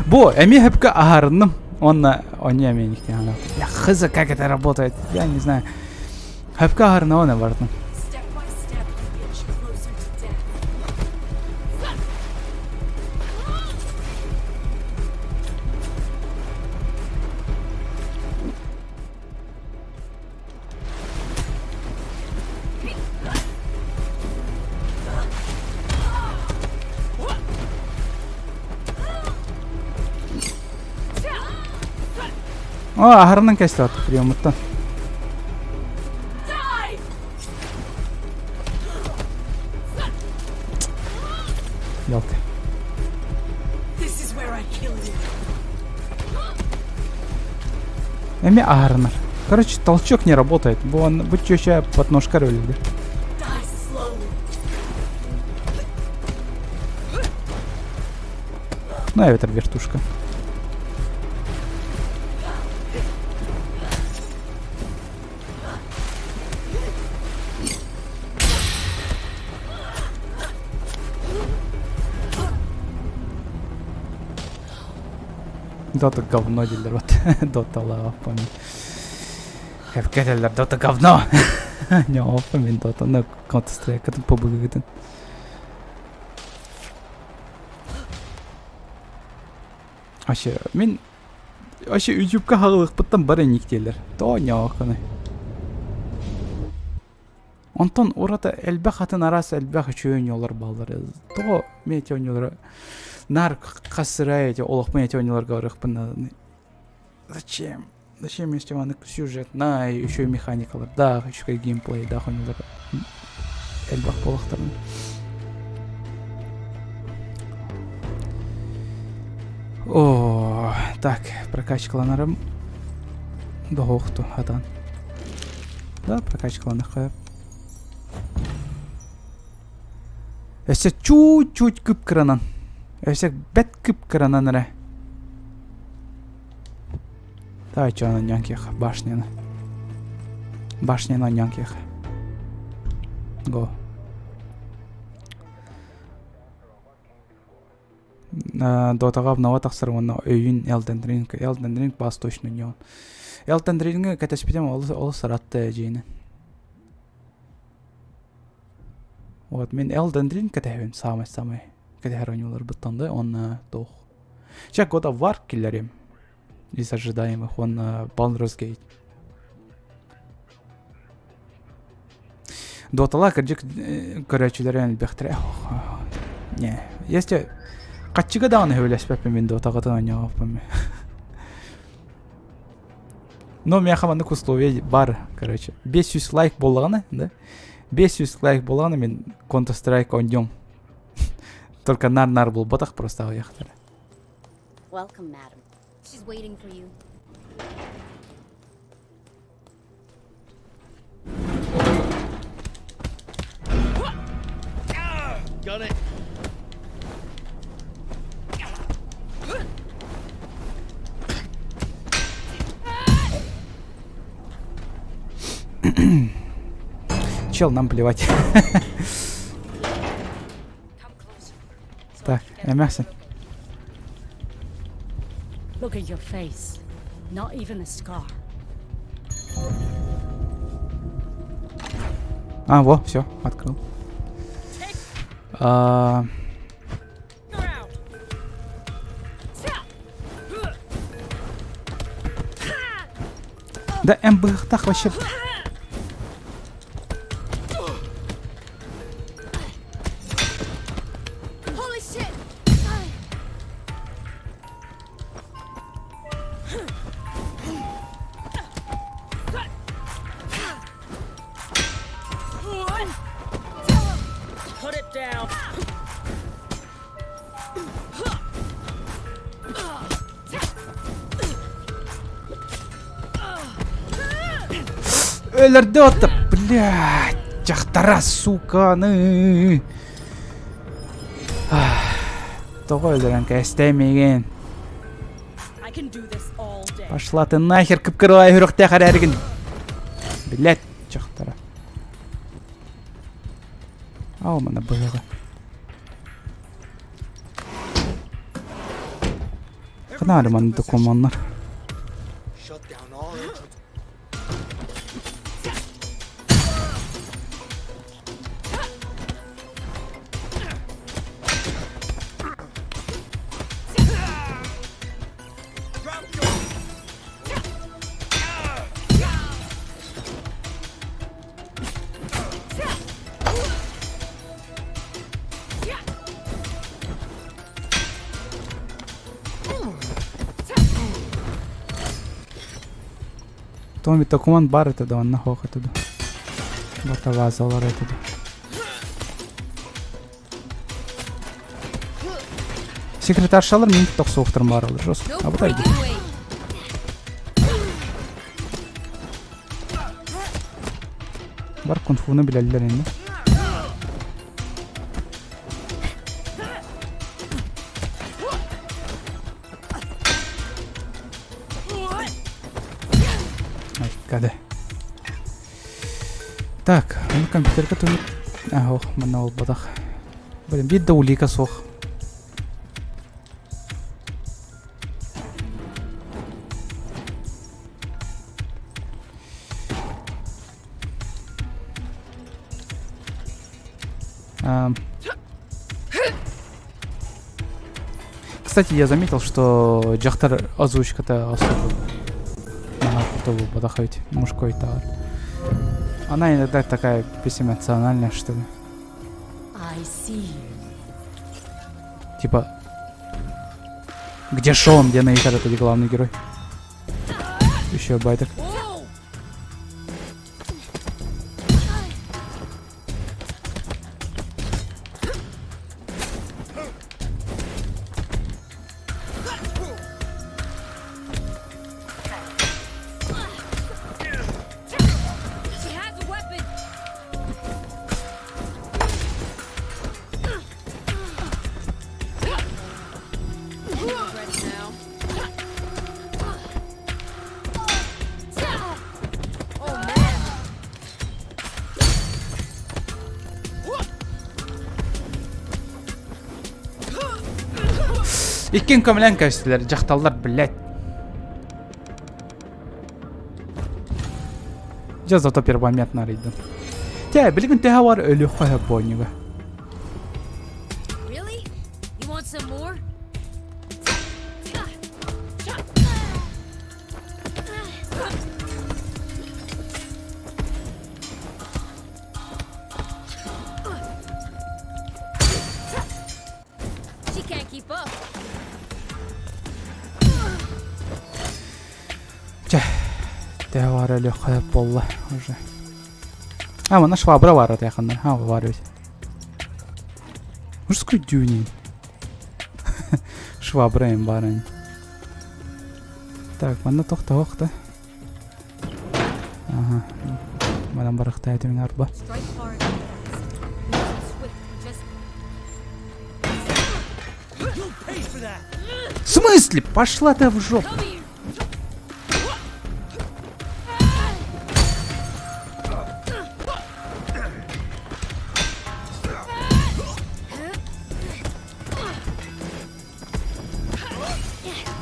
Бу, эмиэ хөпкө аһарынным. Онно онньо эмиэ никтиһана. Я хз, как это работает, я не знаю. Хөпкө аһарына оны бардым. О, аһарынан кэстэ приемуттан. Ялты. Эми аһарынар. Короче, толчок не работает. Бу он бу чөчө подножка өлүлүр. Ну, это вертушка. Дота говно дииллэр вот. Доталааппын. Кэпкэтэллэр Дота говно. Ньооппун мин Дотаны Counter-Strike-ын побыгыгытын. Вообще, мин вообще YouTube-ка хаҕылыкпыттан бары инник диэллэр. Тоо ньоокону. Онтон ураты элбэх атын араас элбэх үчүгэй оонньуулар бааллар. Тоҕо мен эти оонньуулары наар хас сырай эти олохпун эти оонньууларга барыахпын Зачем? Зачем если маннык сюжетнай, үчүгэй механикалардаах, үчүгэй геймплейдаах оонньуулар элбэх буолуохтарын. О, так, прокачкаланарым доһуохту хатан. Да, прокачкаланыхха. Өссө чуть-чуть кып-кыранан. Өссө бэт кып-кыранан эрэ. Давай чё нянких башняны. Башняны нянких. Го. Дотаҕа обнова тахсар уонна өйүн Elden Ring Elden Ring баас точно ньон. Elden Ring кэтэспитим олус олус ыратта дьиэни. Вот мин Elden Ring кэтэһэбин саамай-саамай кэтэһэр оонньууларбыттан да уонна туох. Чэ God of War киллэрим из ожидаемых уонна Baldur's Gate. Дотала кырдьык көрөөччүлэрэ элбэхтэрэ. Не, если хаччыга даҕаны сөбүлэспэппин мин Дотаҕытын оонньообоппун. Но миэхэ маннык условие бар, короче. 500 лайк буоллаҕына, да? 500 лайк буоллаҕына мин Counter Strike оонньуом. Только нар-нар буолбатах просто аҕыйахтара. Welcome, madam. She's waiting for you. Got it. Чел, нам плевать. Так, эмээхсин. Look at your face. Not even a scar. А, во, все, открыл. А... Да МБХ вообще... Өлөрдө отто, блядь, дьахтара, суканы. Тоҕо өлөрөн кээстээ миигин. Пошла ты нахер, кып-кырылай үрөхтээх эрээригин. Блядь, дьахтара. Ау, мана быһыҕа. Ханары манна докумуоннар. Томи документ бар этэ да онно хоох этэ да. Бата вазалар этэ да. Секретаршалар мин тохсуохтарын бааралар жестко. А вот айди. Бар кунфуну билэллэр инни. Айкады. Так, ну компьютерга түмүк. Ах, манна олбатах. Блин, биир да улика суох. Кстати, я заметил, что дьахтар озвучката особо буолбатах эбит, мужской товар. Она иногда такая безэмоциональная, что ли. I see you. Типа, где Шон, где Нейхар, это главный герой. Еще байтер. She has a weapon. Regrets now. Oh man. Иккиэн көмөлөөн кэбистилэр, дьахталлар, блядь. Дьэ, зато первомет нарыйдым. Тэ, билигин төһө бар өлүөххэ сөп буонньуга. Really? You want some more? She can't keep up. Чэ, төһө бар өлүөххэ сөп буолла уже. А, манна швабра бар атайханнар. А, бар ведь. Мужской дюни. Швабра им барань. Так, манна тохта да. Ага. Манан барахта этимин арба. Strike hard and fast. We must be swift. Just В смысле? Пошла ты в жопу. come here.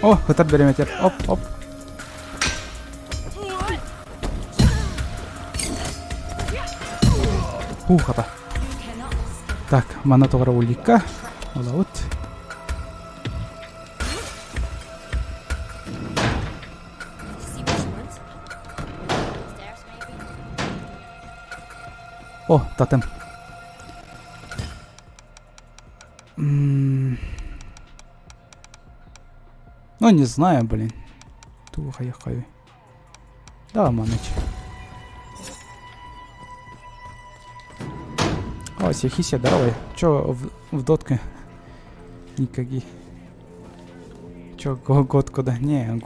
О, хытар береметер. Оп, оп. Ху, хата. Так, манна тоҕо улика. Олаут. See what she wants? Stairs, maybe? О, тотем. М. Ну, не знаю, блин. Туха-яхай. Да, маныч. О, Сехися, здорово. Чё в дотке? Никаких. Чё, год куда? Не,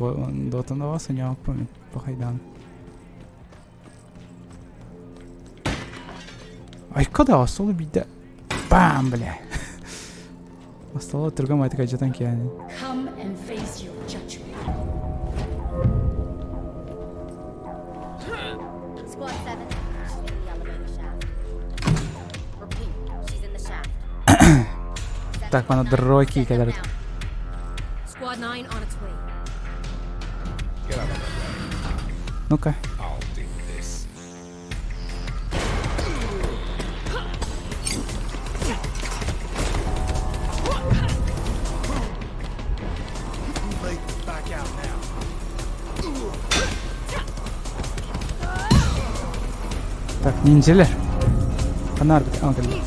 дота на вас у него помню. Похайдан. Ай, куда? Осталось бить, Бам, бля. Осталось другом это как танки. Come and face your judgment. Squad 7. She's in the elevator shaft. Так, мана дройки кэлэр. Squad 9 on its way. Ну-ка. Так, ниндзялар. Ханар бит аңгыл.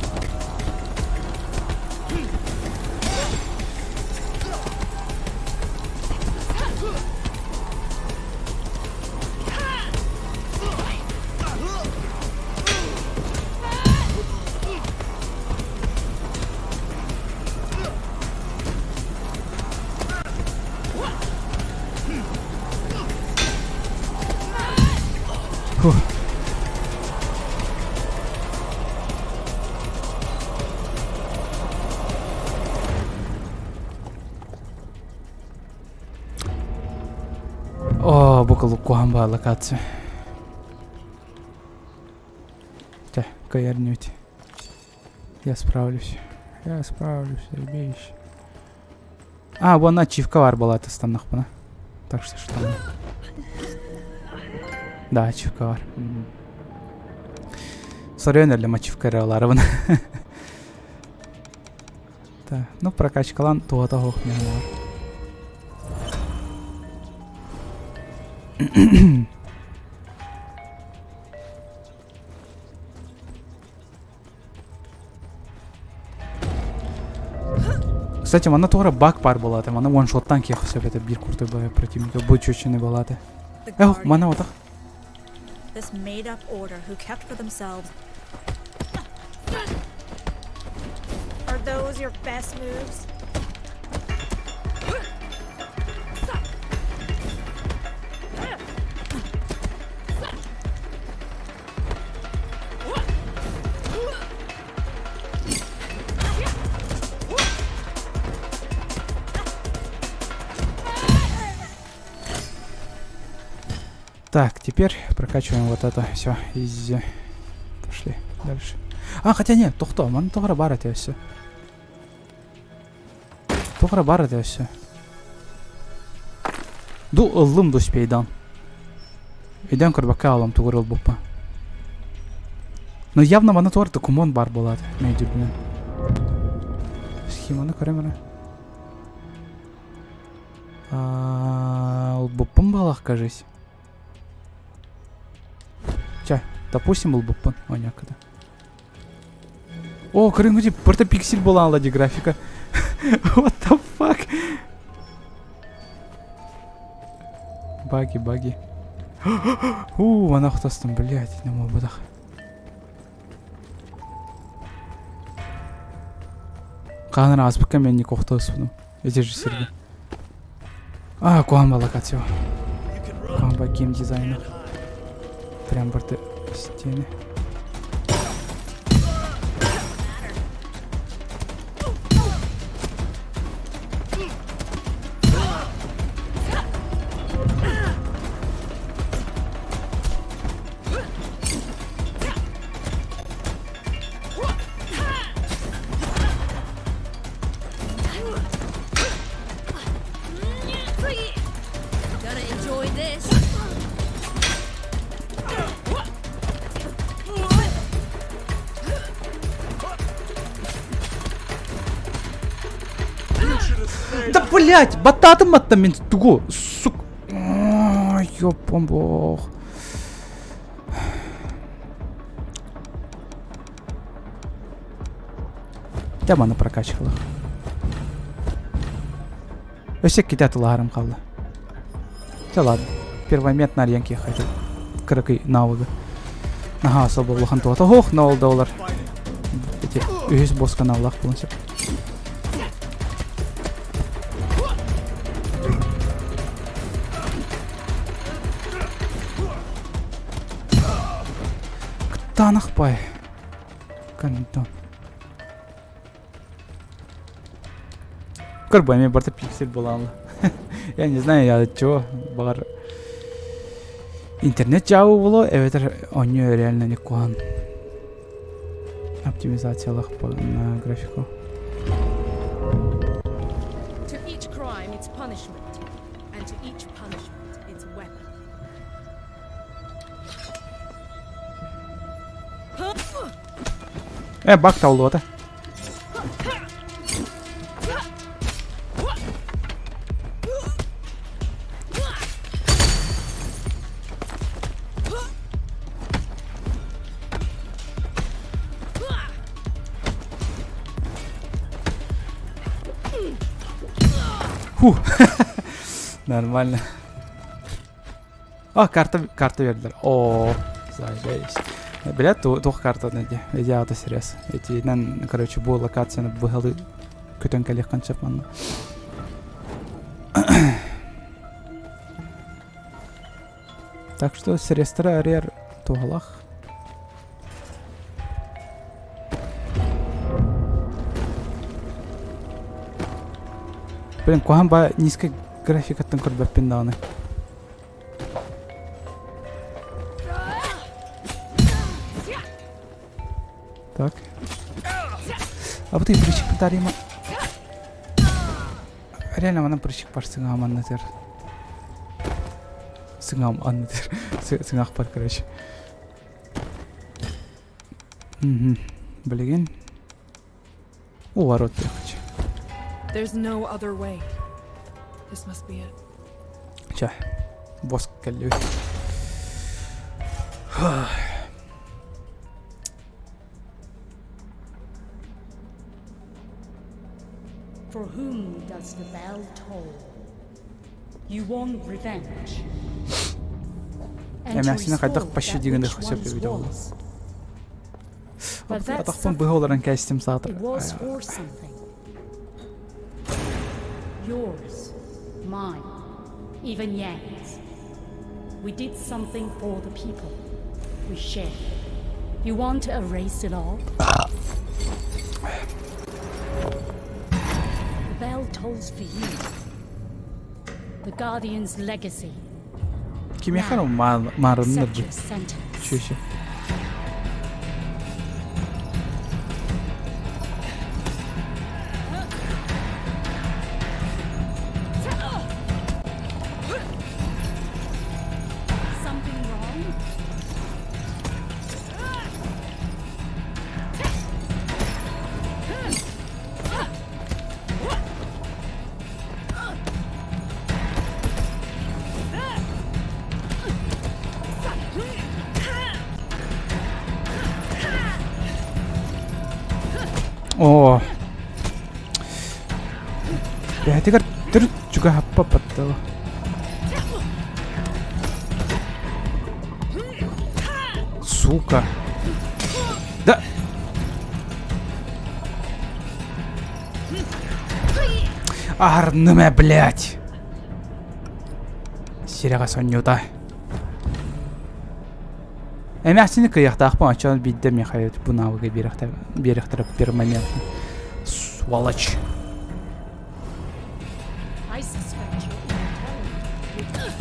Фух. О, бу куһаҕан баар локация. Чэ, кыайар Я справлюсь. Я справлюсь, ребятищ. А, вон ачивка баар буолаат ыстаннахпына. Так что что Да, ачивка баар. Соруйан өллөм ачивка эрэ ыларыбын. Так, ну прокачкалан туһата суох мин баар. Кстати, манна туора баг баар буолаата. Манна ваншоттан киэх сөп этэ биир курдук противника бу чуччуны буолаата. Эх, мана отах. This made-up order who kept for themselves. Are those your best moves? Так, теперь прокачиваем вот это. Все, изи. Пошли дальше. А, хотя нет, тохто, ман тоҕо баар этэ все. Тоҕо баар этэ все. Ду ыллым ду успейдан. Өйдөөн көрбөккө аалым тугу ылбыппа. Но явно маны туар документ бар болады мейдүрбүнэн. Схеманы көрөм эрэ. Ылбыппын балах, кажись. Чэ, допустим, ылбыппын. Онякада. О, көрүҥҥү тип, пиксель буолан ди графика. What the fuck? Баги, баги. У, ана охтостум, блядь, не буолбатах. Хаһан ааспыкка мен не охтоспунум. Эти же сиргэ. А, куһаҕан локация. Куһаҕан геймдизайна. Прям барыта стены. Gonna enjoy this. Да блять, баттаатым маттан мин тугу, сук. Ёпом бог. Дьэ маны прокачивала. Өссө иккитэ атылаһарым хаалла. Дьэ ладно. Первый момент нарыйан киэхэ кыракый навыгы. Наһаа особо улахан туһата суох, но ол да олар эти үһүс босс каналлаах буолан сөп. Кытаанах бай. Кантон. Көр мен барыта пиксель буолаалла. Я не знаю, я чего, баҕар интернет дьаабы буолуо эбэтэр оонньуу реально не куһаҕан оптимизациялаах на графику. To each crime its punishment, and to each punishment its weapon. Э, бак таулуота. Фу. Нормально. А, карта, карта бердилэр. О, заебись. Билет туох картаны ди. Эти ата сирес. Этинэн, короче, бу локацияны быһалы көтөн кэлиэххин сөп манна. Так что средства арыйар туһалаах. Блин, куһаҕан ба низкой графикаттан көрбөппүн даҕаны. Так. А вот и прыщик подарим. Реально манан прыщик бар сыҥаам аннытыр. Сыҥаам аннытыр. Сыҥаах бар, короче. Угу. Билигин. Уворот хочу. There's no other way. This must be it. Чэ, босс кэллибит. For whom does the bell toll? You want revenge. And to Эмээхсини хайдах restore почти that дигэн which сөп once эбит ол. was. But that Атахпын быһа олорон кээстим саатар. It was for something. Yours, mine, even Yang's. We did something for the people. We shared. You want to erase it all? The bell tolls for you. The Guardian's legacy. Кимиэхэ эрэ маарыннар Accept дии. your sentence. Чүөчэ. Something wrong? Оо. Бэйэтигэр төрүт чугаһаппаппат доо. Сука. Да. Арныма, блядь. Сирэҕэ сонньута. Эмээхсини кыайыахтаахпын оччоон биирдэ миэхэ бу навыгы биэрэхтэрэ перманентно. Сволочь. I suspect you're intolerant.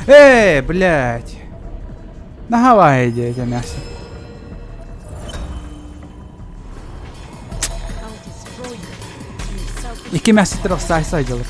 Эй, блядь! Наһаа диэтэ эмээхсин. I'll destroy you. You selfish Икки эмээхситтэр охсаайса дьылыр.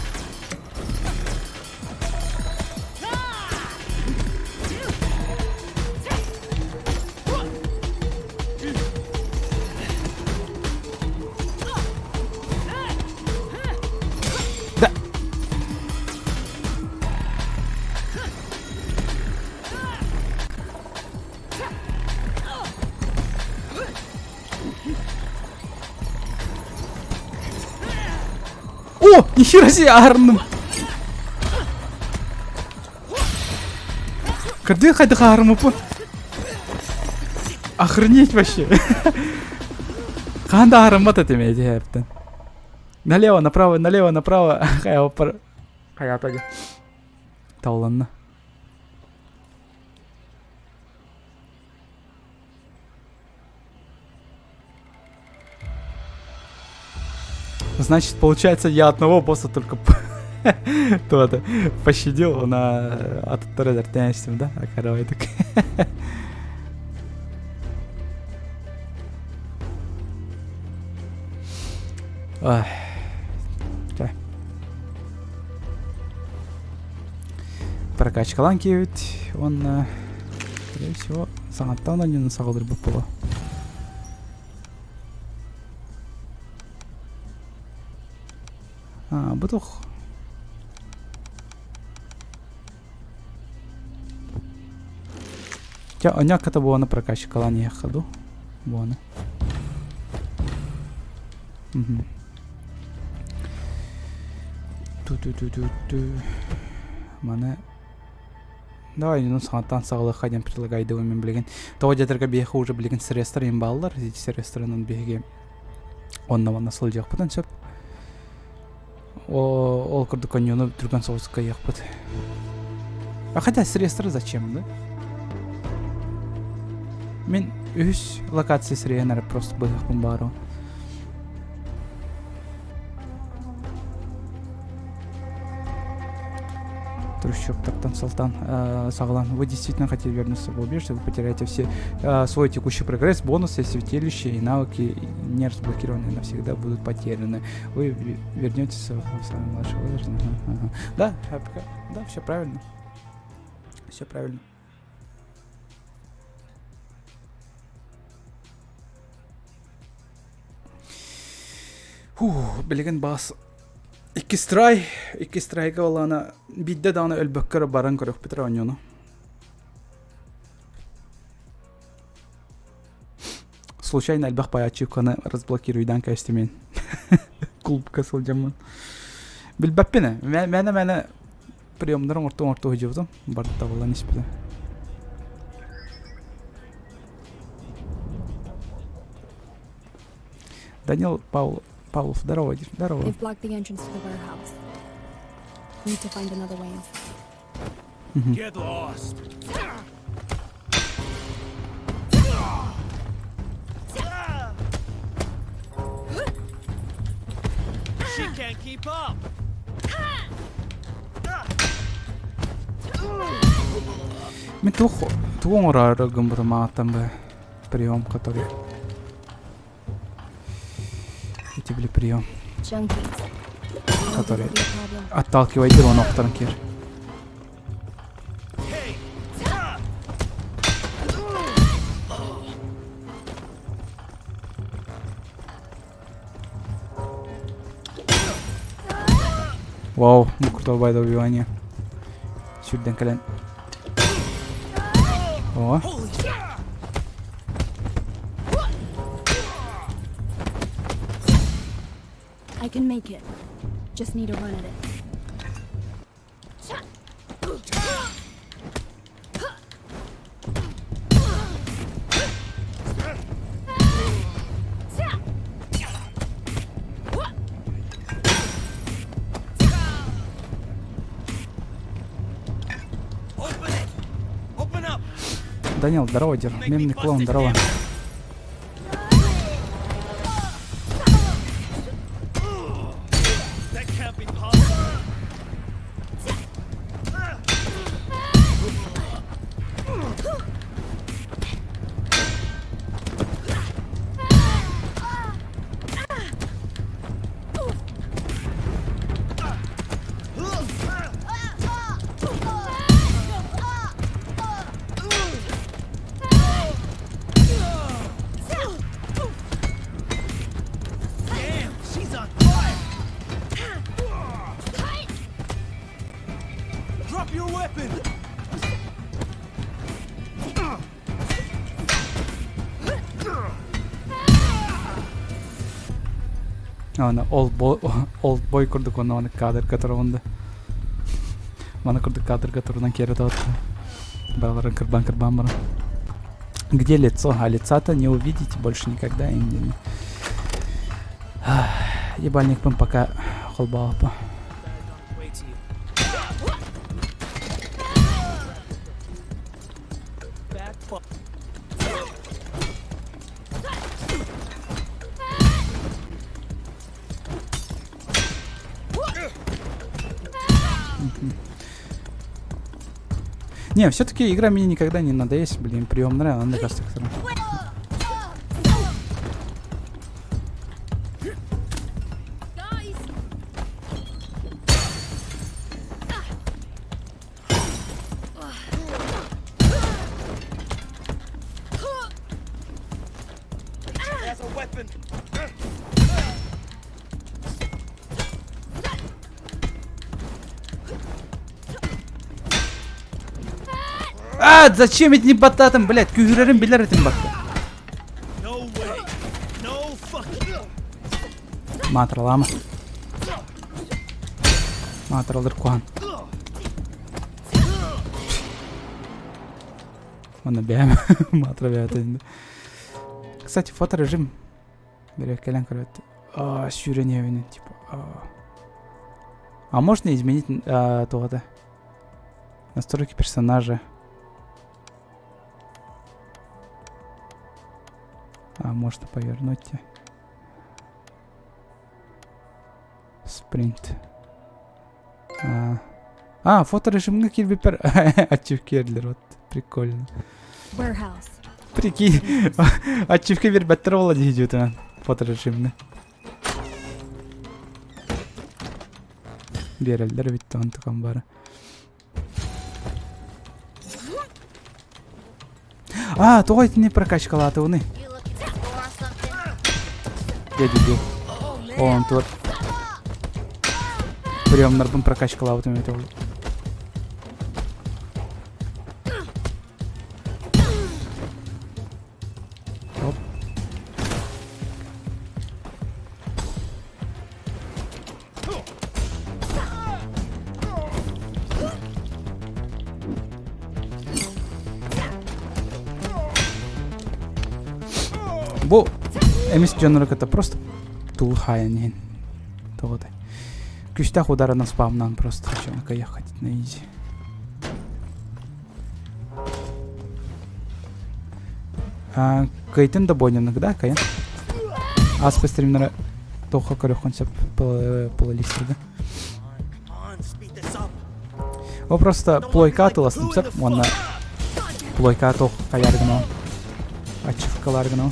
О, нихера себе аһарынным. Кырдьык хайдах аһарыммыппын. Охренеть вообще. Хаһан да аһарыммат этим эти хэптен. Налево, направо, налево, направо. Хайа Талланна. Значит, получается, я одного босса только то это пощадил на от да? А давай так. Ах. Прокачкалаан киэбит уонна, скорее всего, саҥаттан анньыны саҕалыырбыт буолуо. А, бу туох? Дьэ, онньооккото буону прокачкалаан иһиэххэ дуу? Буону. Мгм. Ту-ту-ту-ту-ту. Маны Давай, ну, саҥаттан саҕалыахха диэн предлагайдыбын мин билигин. Тоҕо диэтэргэ биһиэхэ уже билигин средстар им бааллар. Ити средстарынан биһиги онно-манна сылдьыахпытын сөп. Ол курдук коньону түргэн соҕус кыайыахпыт. А хотя средстары зачем, да? Мин үһүс локация сирэйин эрэ просто быһыахпын баарым. Трущобтартан Салтан саҕалаан. Вы действительно хотите вернуться в убежище, вы потеряете все свой текущий прогресс, бонусы, святилища и навыки, не разблокированные навсегда, будут потеряны. Вы вернетесь в самый младший возраст. Ага, ага. Да, да, все правильно. Все правильно. Фух, билигин бас иккис трай, иккис трайга олаана биирдэ даҕаны өлбөккө эрэ баран көрүөхпүт эрэ оонньууну. Случайно элбэх паячивканы разблокируйдаан кээстим клубка сылдьаммын. Билбэппин ээ. Мээнэ-мээнэ приемнары оҥортуу оҥортуу сылдьыбытым. Барыта табыллан испитэ. Данил Павлов, Павлов, здорово, здорово. They've blocked the entrance to the warehouse. Need to find another way in. Get lost. She can't keep up. Мин туох тугу оҥороору гыммытым ааттан бы прием, который эти были прием, Junkies. который отталкивает он охторон кир. Вау, бу крутой байда убивание. Сюрден кэлэн. О. I can make it. Just need a run at it. Open it. Open up. Данил, здорово, Дер. Мемный клоун, здорово. That can't be possible. Аны олдбой курдук онно маны кадрга турабын да. Маны курдук кадрга турунан киэрэ тоҕотто. Баларын кырбан-кырбан баран. Где лицо? А лица-то не увидите больше никогда. Ебальникпын пока холбооппа. Не, все-таки игра мне никогда не надоест, блин, прием нравится, она кажется, А, зачем этим бататым, блядь, күүһүрэрин билэр этим батта. Матралама. Матралыр куһан. Манна бэйэм маатыра бэйэтин. Кстати, фоторежим. Бері кэлэн көрөт. Сүүрэн иһэбин, типа. А можно изменить тугата? Настройки персонажа. А, можно повернуть. Спринт. А, а фоторежимҥа киирбиппэр ачивка биэрдилэр вот прикольно. Warehouse. Прикинь, ачивка биэрбэттэр буолла дии дьиэтинэн фоторежимҥа. Биэрэллэр эбит онтукам бары. А, тоҕо итини прокачкалаатыбыный? Я дебил. Он тут. Приемнарбын прокачкалаабытым это ол. Оп. Бу эмис дьоннору кытта просто тулхайан иһин. Тоҕотой. Күстээх ударынан спамнан просто хочу ехать на изи. А, кыйтын да бойнаннык да, кайын? Аспы стримнера тоққа көрөххүн сөп плейлистерге. О просто плойка атыластым сөп, уонна плойка тоқ хаяргына ачивкаларгына.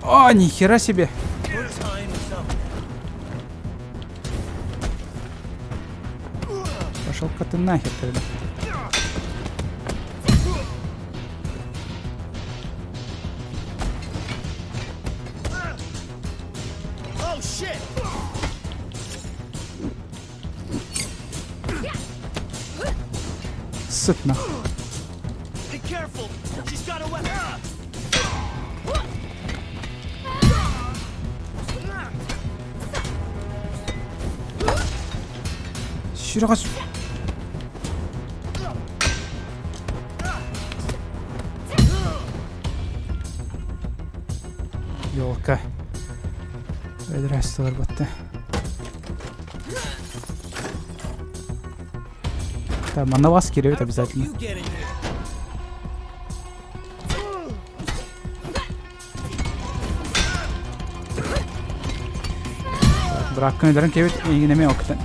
О, нихера себе! Пошел-ка ты нахер тогда. Сыт нахуй. Сүрэҕэ Елка. Здрасте, батта. Там, она вас киривет обязательно. Быраккын өлөрөн кэбит эйигин эмиэ октан.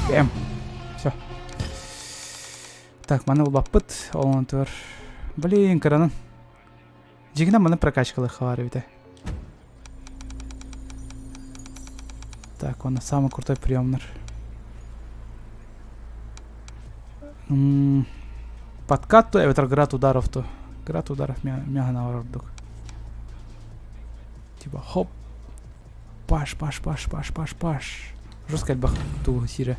Бэм. Все. Так, маны булбаппыт. Ол онтугар. Блин, кыранан. Дьиҥинэн маны прокачкалыахха баар эбитэ. Так, он самый крутой приемнар. Подкат ту эбэтэр град ударов ту. Град ударов мягана ордук. Типа хоп. Паш, паш, паш, паш, паш, паш. Жестко элбэх туу сире.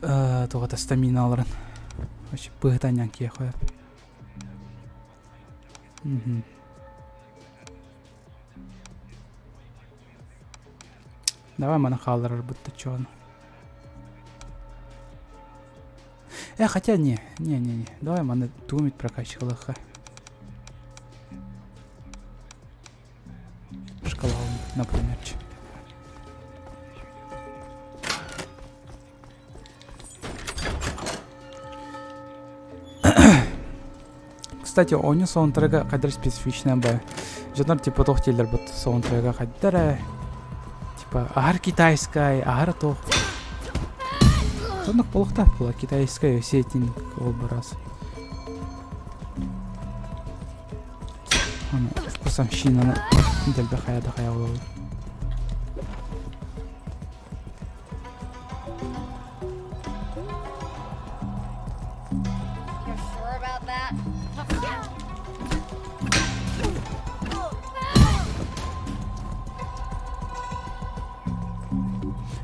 Туҕата стаминаларын. Вообще быһытанньан киэхэ. Давай маны хаалларарбыт да чуон. Э, хотя не, не, не, не. Давай маны тугумит прокачивалаха. Шкала, например. Кстати, оонньуу саундтрека хайдар специфичная баа. Дьоннор типа туох дииллэр бут саундтрека хайдар ээ. Типа аһар китайскай, аһар туох. Соннук буолуохтаах буолла китайскай сетинг ол барас. Аны вкусовщинаны дэлби хайа да хайа буолар.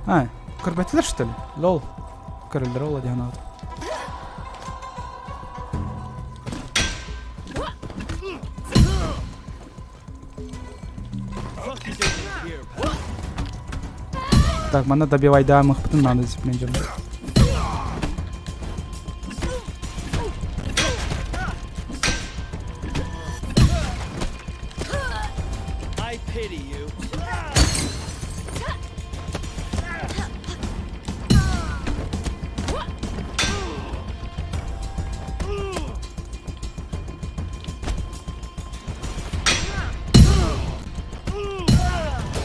А, көрбөтүлэр что ли? Лол. Көрөллөр ол диэн аат. Так, манна добивайдаамыхпытын надо дисциплин дьон. I pity you.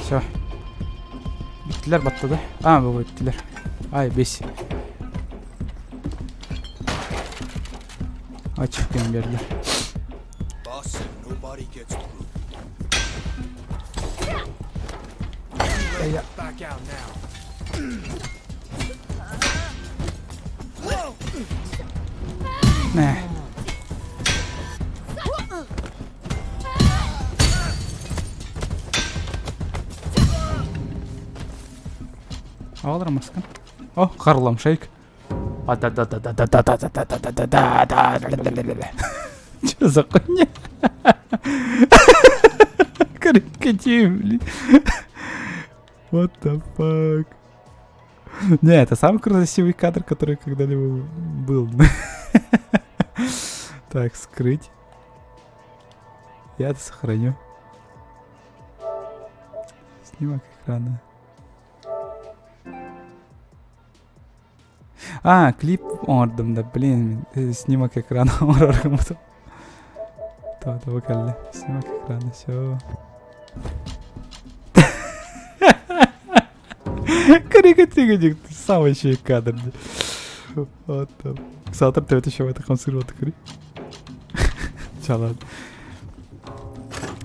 Все. Биттилер баттады. А, бу биттилер. Ай, бес. Ачык кем берди. Нэ. Аҕалар маскын. О, Харлам Шейк. Че за хуйня? Крикати, блин. What the fuck? Не, это самый красивый кадр, который когда-либо был. Так, скрыть. Я это сохраню. Снимок экрана. А, клип оҥордум да, блин, снимок экрана оҥороргум. То кэллэ. Снимок экрана, все. Карикатига самый еще кадр. Вот там. Саатар төбөтө еще это хамсырып көрүй. Чалан.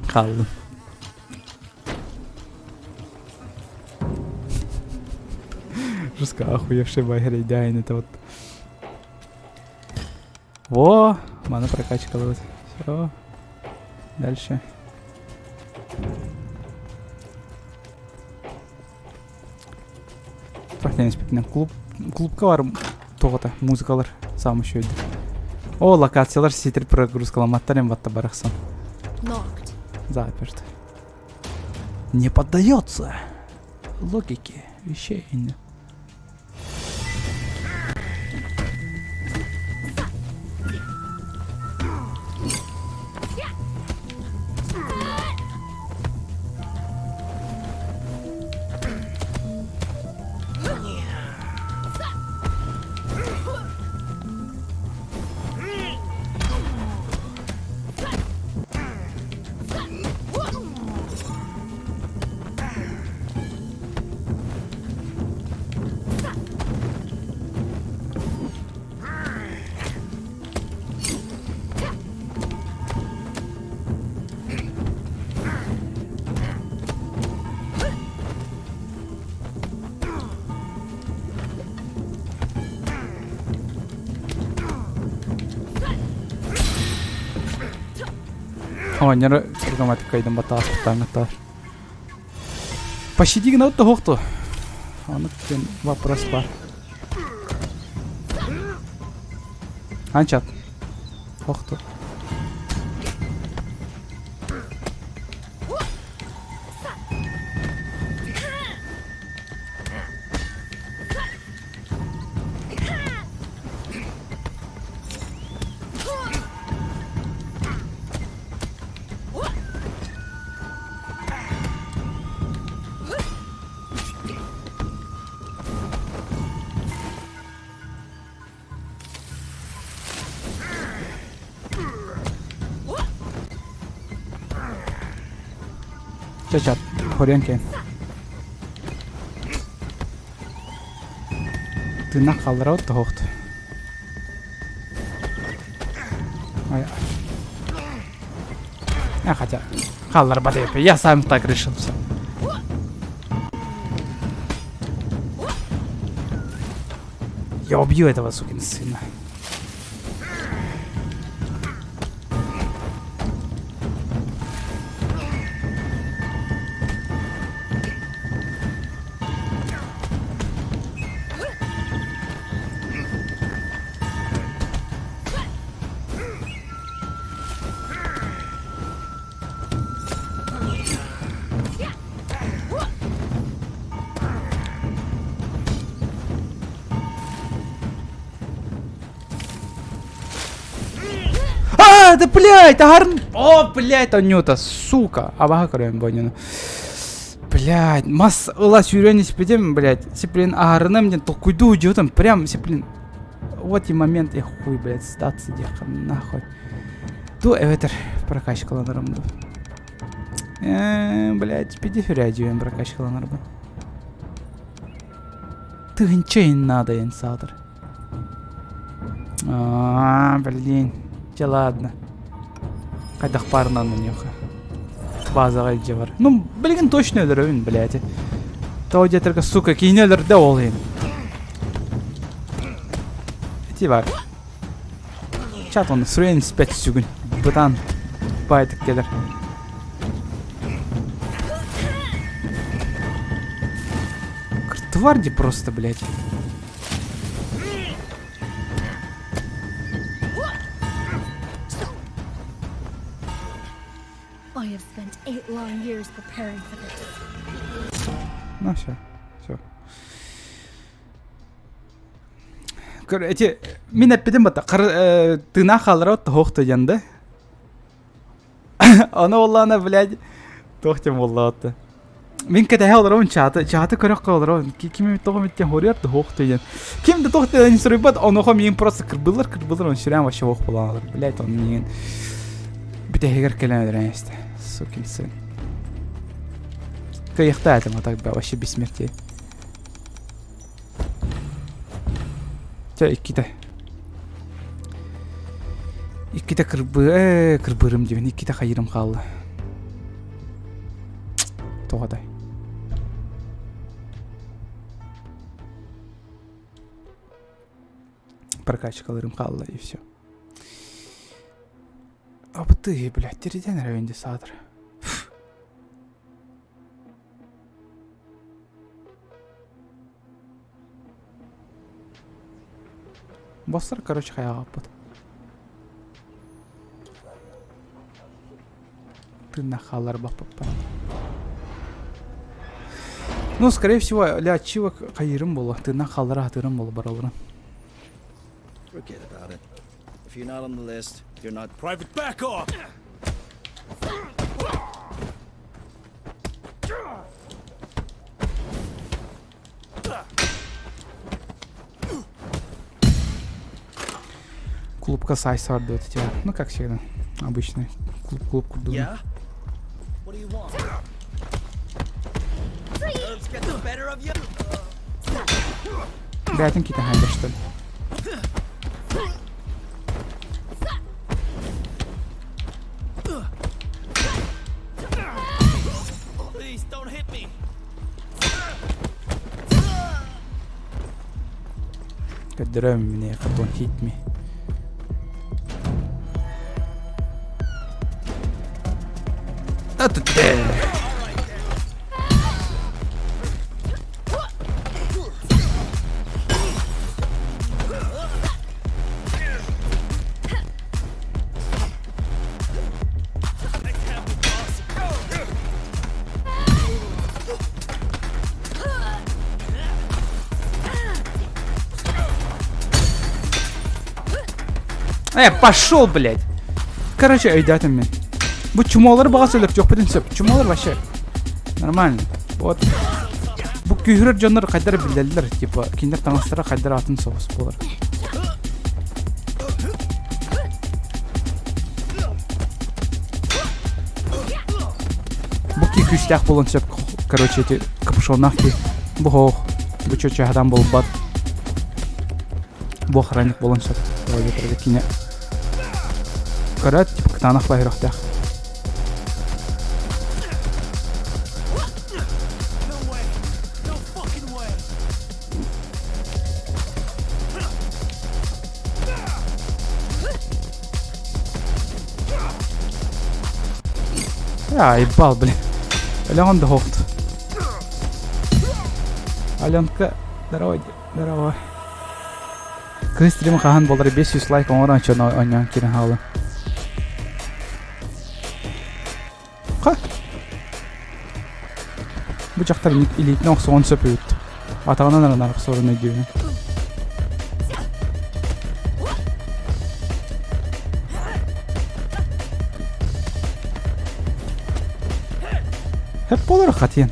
Хааллым. Жестко охуевший багер идеально это вот. Во, мана прокачка вот. Все. Дальше. Прохтен клуб клубка бар тоҕото музыкалар саамай үчүгэйдэр. О, локациялар ситер прогрузкаламаттар эм батта барахсан. Locked. Заперт. Не поддается логике вещей. Оҕонньору кыргаматыккайдан баттаҕаспыттааҥҥыттаар. Пощади гынабыт да суох дуо? Ону диэн вопрос бар. Анчат. Суох дуо? Чачат, хорен кэн. Тыыннах хаалларабыт тоһуохт. Ай. А, хотя, хаалларбат я сам так решил все. Я убью этого сукина сына. А, да блядь, аһарын... О, блядь, Анюта, сука. Абаһа көрөйүн бу Блядь, мас ыла сүүрэн испитим, блядь. Сиплин аһарыным диэн толкуйдуу дьиэтим, прям сиплин. Вот и момент, я хуй, блядь, сдаться диэххэ нахуй. Ту эбэтэр прокачкаланарым ду. Э, блядь, пиди хүрээдьиэн прокачкаланарбын. Тыһынча надо инсаатар. А, блин. Дьэ ладно. Хайдах баарынан муньуха. Базаҕа илдьэ бар. Ну, билигин точно өлөрөбүн, блядь. Тоҕо диэтэргэ, сука, киинэ өлөрдө ол иһин. Ити бар. Чат оны сүрэн испэт сүгүн. Бытан байтык кэлэр. Тварди просто, блядь. I have spent 8 long years preparing for this. Ну все, все. Эти мин эппитим бата тына хаалара тоһуох диэн да. Ону буоллаҕына, блядь, туох диэн буоллаҕа Мин кэтэһэ олоробун чааты, чааты көрөххө олоробун. Ким тоҕо миттен хоруйар да суох диэн. Ким да туох диэн суруйбат, онуоха миигин просто кырбыллар, кырбыллар, он сүрээн вообще ох буолан Блядь, он миигин бүтэһигэр кэлэн өлөрөн истэ. Сукин сын. Кыйахта этим, а так вообще бессмертие. Чэ, иккитэ. Иккитэ кырбы, э, кырбырым диэн, иккитэ хайырым хаалла. Тоҕотой. Прокачкаларым хаалла и все. Апты, блядь, териден эрэ саатар. Боссар, короче, хайаҕаппыт. Тыынна хаалларбаппыппар. Ну, скорее всего, ля ачивок хайырым буолуо. Тыынна хааллара хатыырым буолуо бараларын. Forget about it. If you're not on the list, you're not. Private, back off! Клубка сайсар дует тебя. Ну, как всегда, обычный клуб клуб курдук. Yeah? What do you want? Nerves get the better of you? Бэйэтин китэһэн что ли? Please don't hit me. Көрдөрөм мне, don't hit me. Э, пошел, блядь! Короче, өйдөөтүм мин. Бу чумолар баҕас өлөртүөхпүтүн сөп. Чумолар вообще нормально. Вот. Бу күүһүрэр дьоннор хайдара биллэллэр, типа, кинилэр таҥастара хайдара атын соҕус буолар. Бу ки күүстээх буолуон сөп, короче, эти капюшоннаах ки. Бу хоох, бу чөчөһадан буолбат. Бу охранник буолуон сөп. Ой, кини Көрөөт, типа кытаанах баһырахтаах. А, ебал, блин. Ален да хохт. Аленка, здорово, здорово. Кыыс стрим хаһан буолар 500 лайк оҥорон чон оонньоон киирэн хаалла. Ха! Бу дьахтар илиитинэн охсуон сөп эбит. Атаҕынан эрэ охсорун өйдүүбүн. Hep болар хатиен.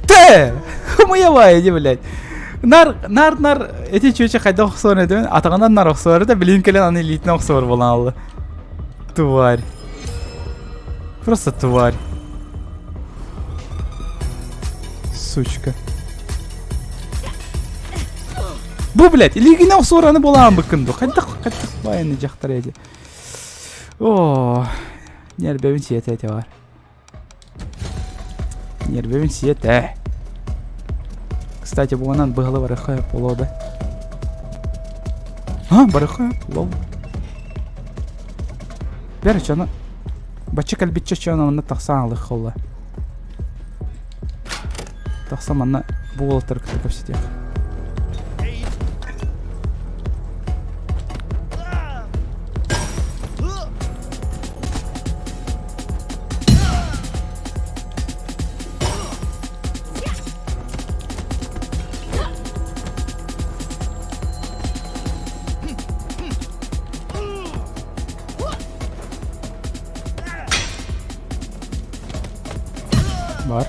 Тэ! Муявай, иди, блядь. Нар, нар, нар, эти чүөчэ хайдах охсуон этибин, атаҕынан нар охсуор да, билин кэлэн аны илиитинэн охсуор буолан алла. Тварь. Просто тварь. Сучка. Бу, блядь, илиигинэн охсуор аны буолаан быккын ду. Хайдах, хайдах баайыны дьахтар эти. О, нербэбин сиэтэ эти бар. Нервэбин сиэтэ. Кстати, буонан быһылы барыха боло да. А, барыха, лол. Бер чону. Бачча кэлбитчэ чону манна тахсан алых холла. Тахсан манна бу уолаттары кытта кэпсэтиэх. Бар.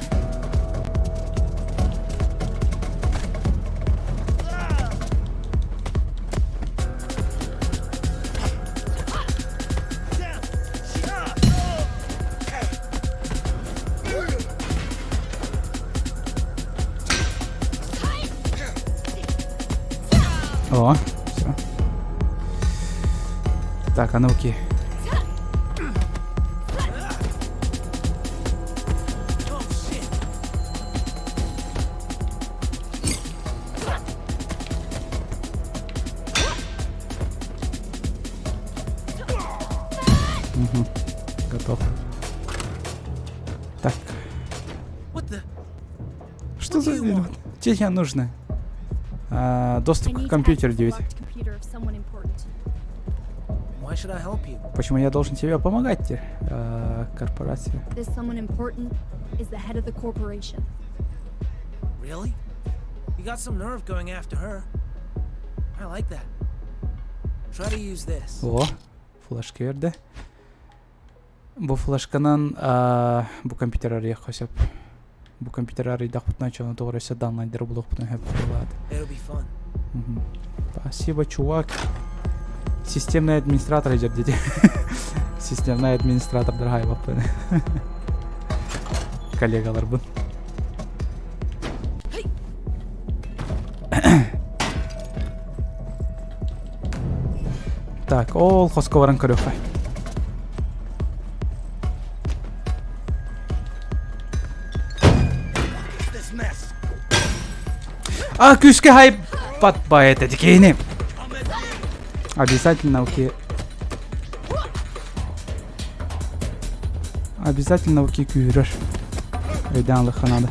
О, все. Так, а ну-ка. Угу. Готов. Так. Что за... Тебе нужно? А, доступ к компьютеру 9. Почему я должен тебе помогать теперь? А, корпорация. Really? You got some nerve going after her. I like that. Try to use this. О, флешка берді. Бу флешканан бу компьютер арыйахха сөп. Бу компьютер арыйдахпытына чону тоҕо өссө даннайдары булуохпутун сөп буолаат. It'll be fun. Спасибо, чувак. Системный администратор идет, дети. Системный администратор, дорогая баппын. Коллегаларбын. Так, ол хоско баран көрүөххэ. А, күүскэ хайп батбай это дикейни. Обязательно, окей. Обязательно ки күүһүрэр. Өйдөөн ылыахха наада.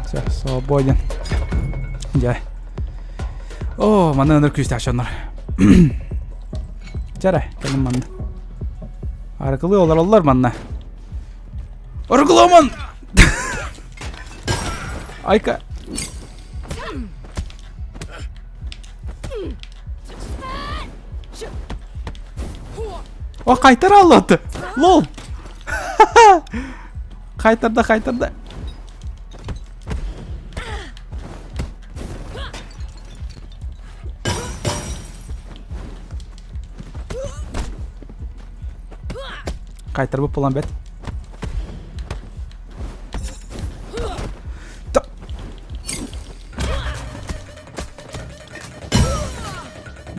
Все, свободен. Дьэ. О, манна ыныр күүстээх дьоннор. Чара, кэлин манна. Арыкылыы олороллор манна. Арыкылааман! Айка. О, қайтара алды. Лол. Қайтарды, қайтарды. Қайтарып болан бет.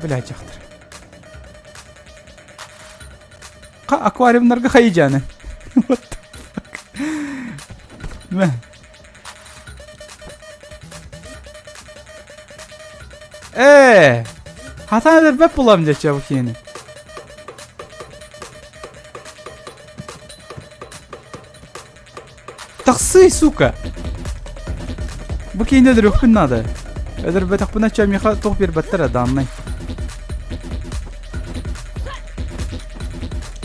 Блядь, дьахтар. Ха, аквариумнарга хайдьааны. What the fuck? Мэ. Ээ! Хатан өлөрбөт булам дече бу киһини. Тахсыы, сука! Бу киһини өлөрүөхпүн наада. Өлөрбөтөхпүнэ чэ миэхэ туох биэрбэттэр даннай.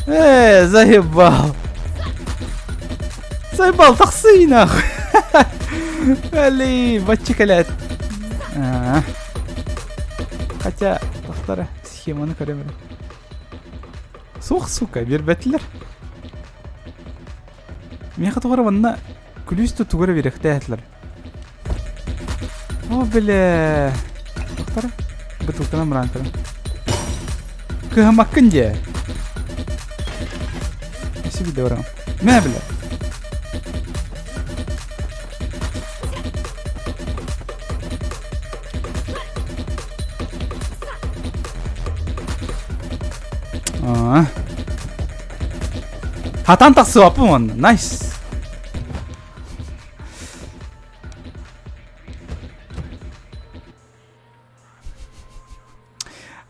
Э, заебал. Заебал, тахсыы нахуй. Блин, бачча кэлээт. Хотя, тахтара схеманы көрөмөр. Суох, сука, биэрбэтилэр. Миэхэ тугу эрэ манна күлүүс да тугу эрэ биэрэхтээтилэр. О, бля. Тохтор. Бытылканан баран көрөн. Кыһаммаккын дии. Өссө биирдэ барам. Мэ, бля. Аа. Хатан тахсыбаппын уонна. Найс.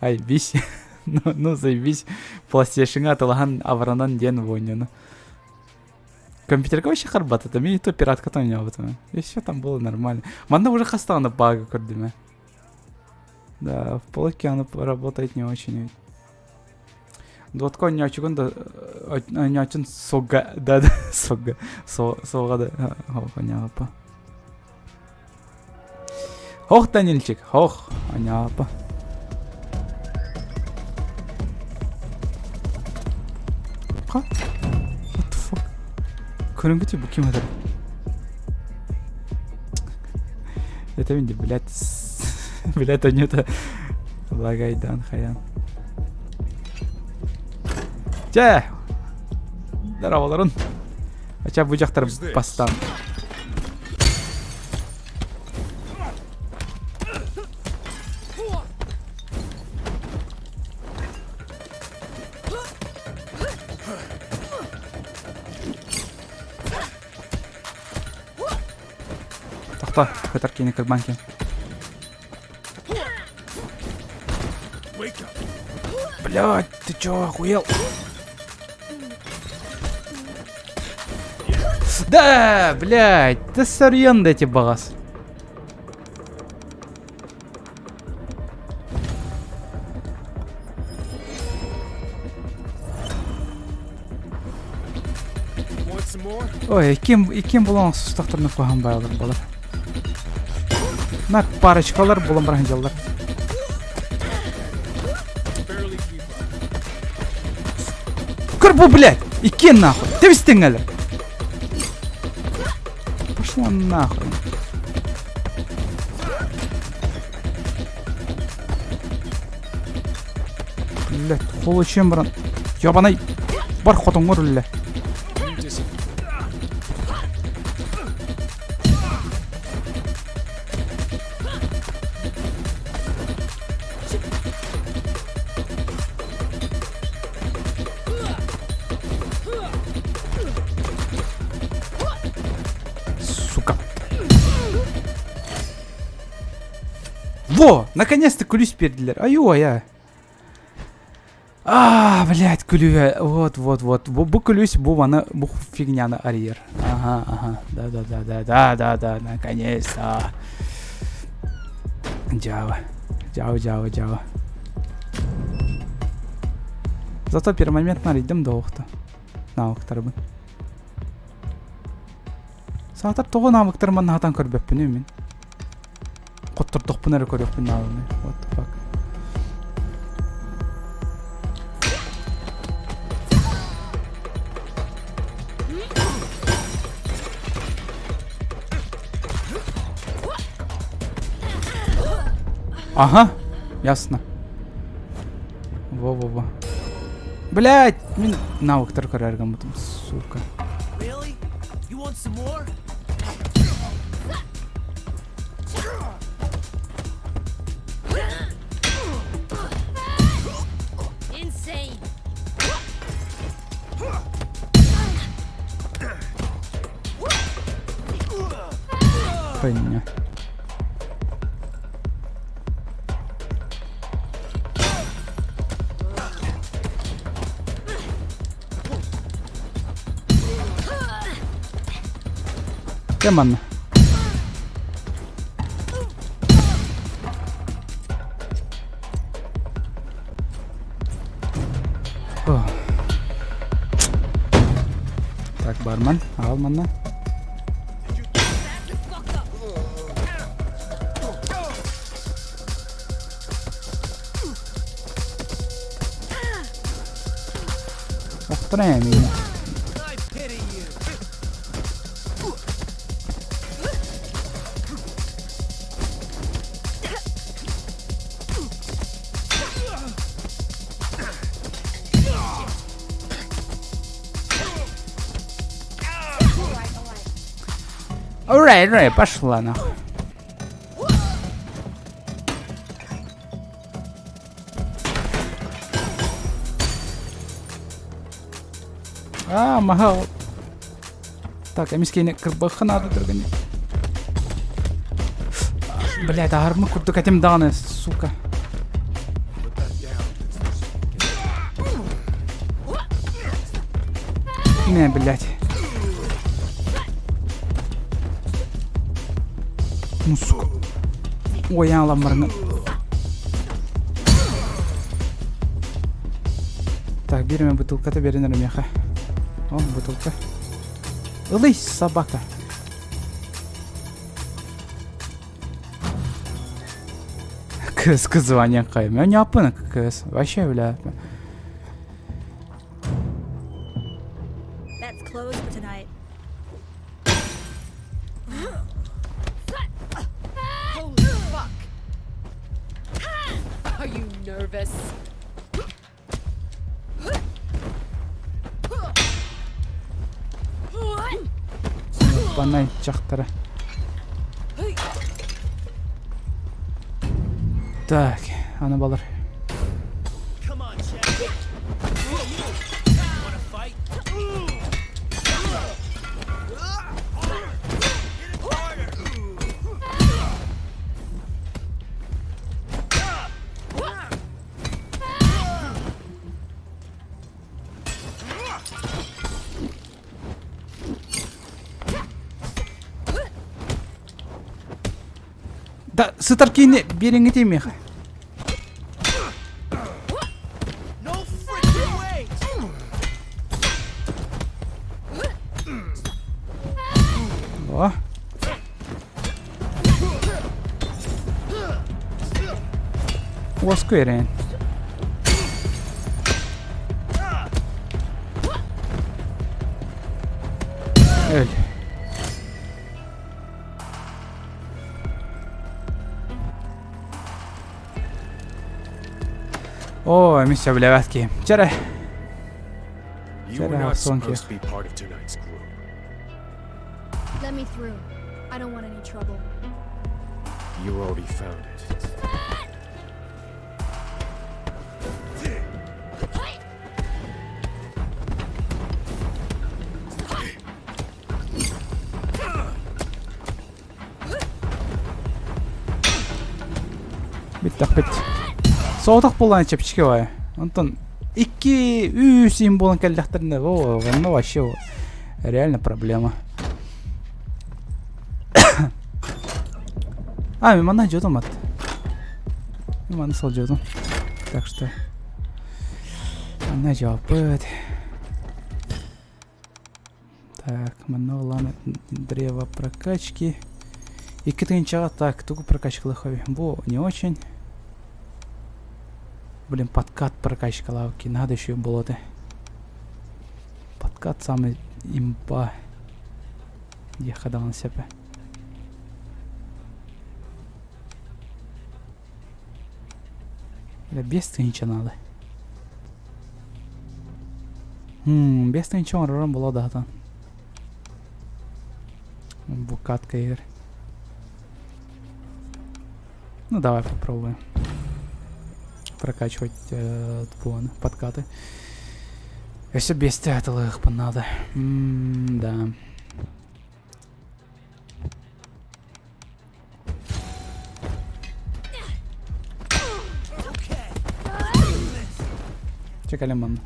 Ай, бись. Ну, ну заебись. PlayStation-ҥа атылаһан абыранан диэн буонньуну. Компьютерга вообще харбат это. Мен и то пиратката ойнообутум. И все там было нормально. Манна уже хастаҕына бага көрдүм. Да, в полке оно работает не очень. Дотка онньоочугун да онньоочун сога да да сога сога да онньоопа. Хох, Данильчик, хох, онньоопа. Ха? What the fuck? Көрөнгүтү бу ким атар? Это види, блядь, блядь, онньото лагайдан хаян. Чэ! Здороволорун. Ача бу дьахтар бастаан. Тохто, көтөр киини кырбаан киэн. Блядь, ты чё, охуел? Да, блядь, да сорьян эти бағас. Ой, ким, ким булан сустахтарны куһан байлар болар. На парочкалар булан баран дьаллар. Көр бу, блядь! Иккиэн нахуй! Тэбистиҥ Пошла нахуй. Блядь, холочем баран. Ёбаный! Бар хотоҥҥор үллэ. Во! Наконец-то күлүүс биэрдилэр. Айуу-айа. А, блядь, күлүүһэ. Вот, вот, вот. Бу, бу күлүүс бу маны, бу фигняны арыйар. Ага, ага. Да, да, да, да, да, да, да, наконец-то. Дьаба. Дьаба, дьаба, дьаба. Зато пермомент арыйдым да оохто. Навыктарбын. Саатар тоҕо навыктарым манна хатан көрбөппүнүй мин. Хоттордохпун эрэ көрүөхпүн нааданы. What the fuck. Ага, ясно. Во-во-во. Блять, мин навыктар көрөр гыммытым, сука. Really? You want some more? Insane. Хуйня. Дьэ манна. Так, бармен, аҕал манна. Охтон ээ миигин. Alright, alright, пошла нахуй. А, махал. Так, эмискейне кырбахха наада түргэнник. Блядь, аһармы курдук этим даҕаны, сука. Не, блядь. Ну, сука. Ой, аламарны. Так, биир эмэ бытылката биэрэн эрэ миэхэ. О, бытылка. Ылый, собака. Кыз кыз звание кайм. Не аппын кыз. Вообще, бля. That's closed for tonight. Holy fuck! Are you nervous? Банай дьахтара. Так, аны балар. Come on, Chad. Wanna fight? Да, сытар киини биэриҥҥитий миэхэ. No freaking way! О. Уоскуй эрээн. Өл. Оо, эмис сөбүлээбэт киһи. Чэрэ. You were Чэрэ, not охсуон supposed киһи. to be part of tonight's group. Let me through. I don't want any trouble. You already found it. Бүттэхпит. Соҕотох буолан чэпчэки баайа. Онтон икки үс им буолан кэллэхтэринэ, о, онно вообще реально проблема. А, мен манна жотум ат. Мен манна сол жотум. Так что манна жауаппыт. Так, манна улан древо прокачки. Икки тыһыынчаҕа так, тугу прокачкалыахха Бу не очень. Блин, подкат прокачкалаабыт надо еще болоты. Подкат самый имба. Диэххэ даҕаны сөп. Без тыһыынча надо. 5000 оҥорорум буолуо даҕатан. Бу катка игр. Ну давай попробуем. Прокачивать э, подкаты. Өссө биэстэ атылыахпын надо. М да. Чэ кэлэн манна.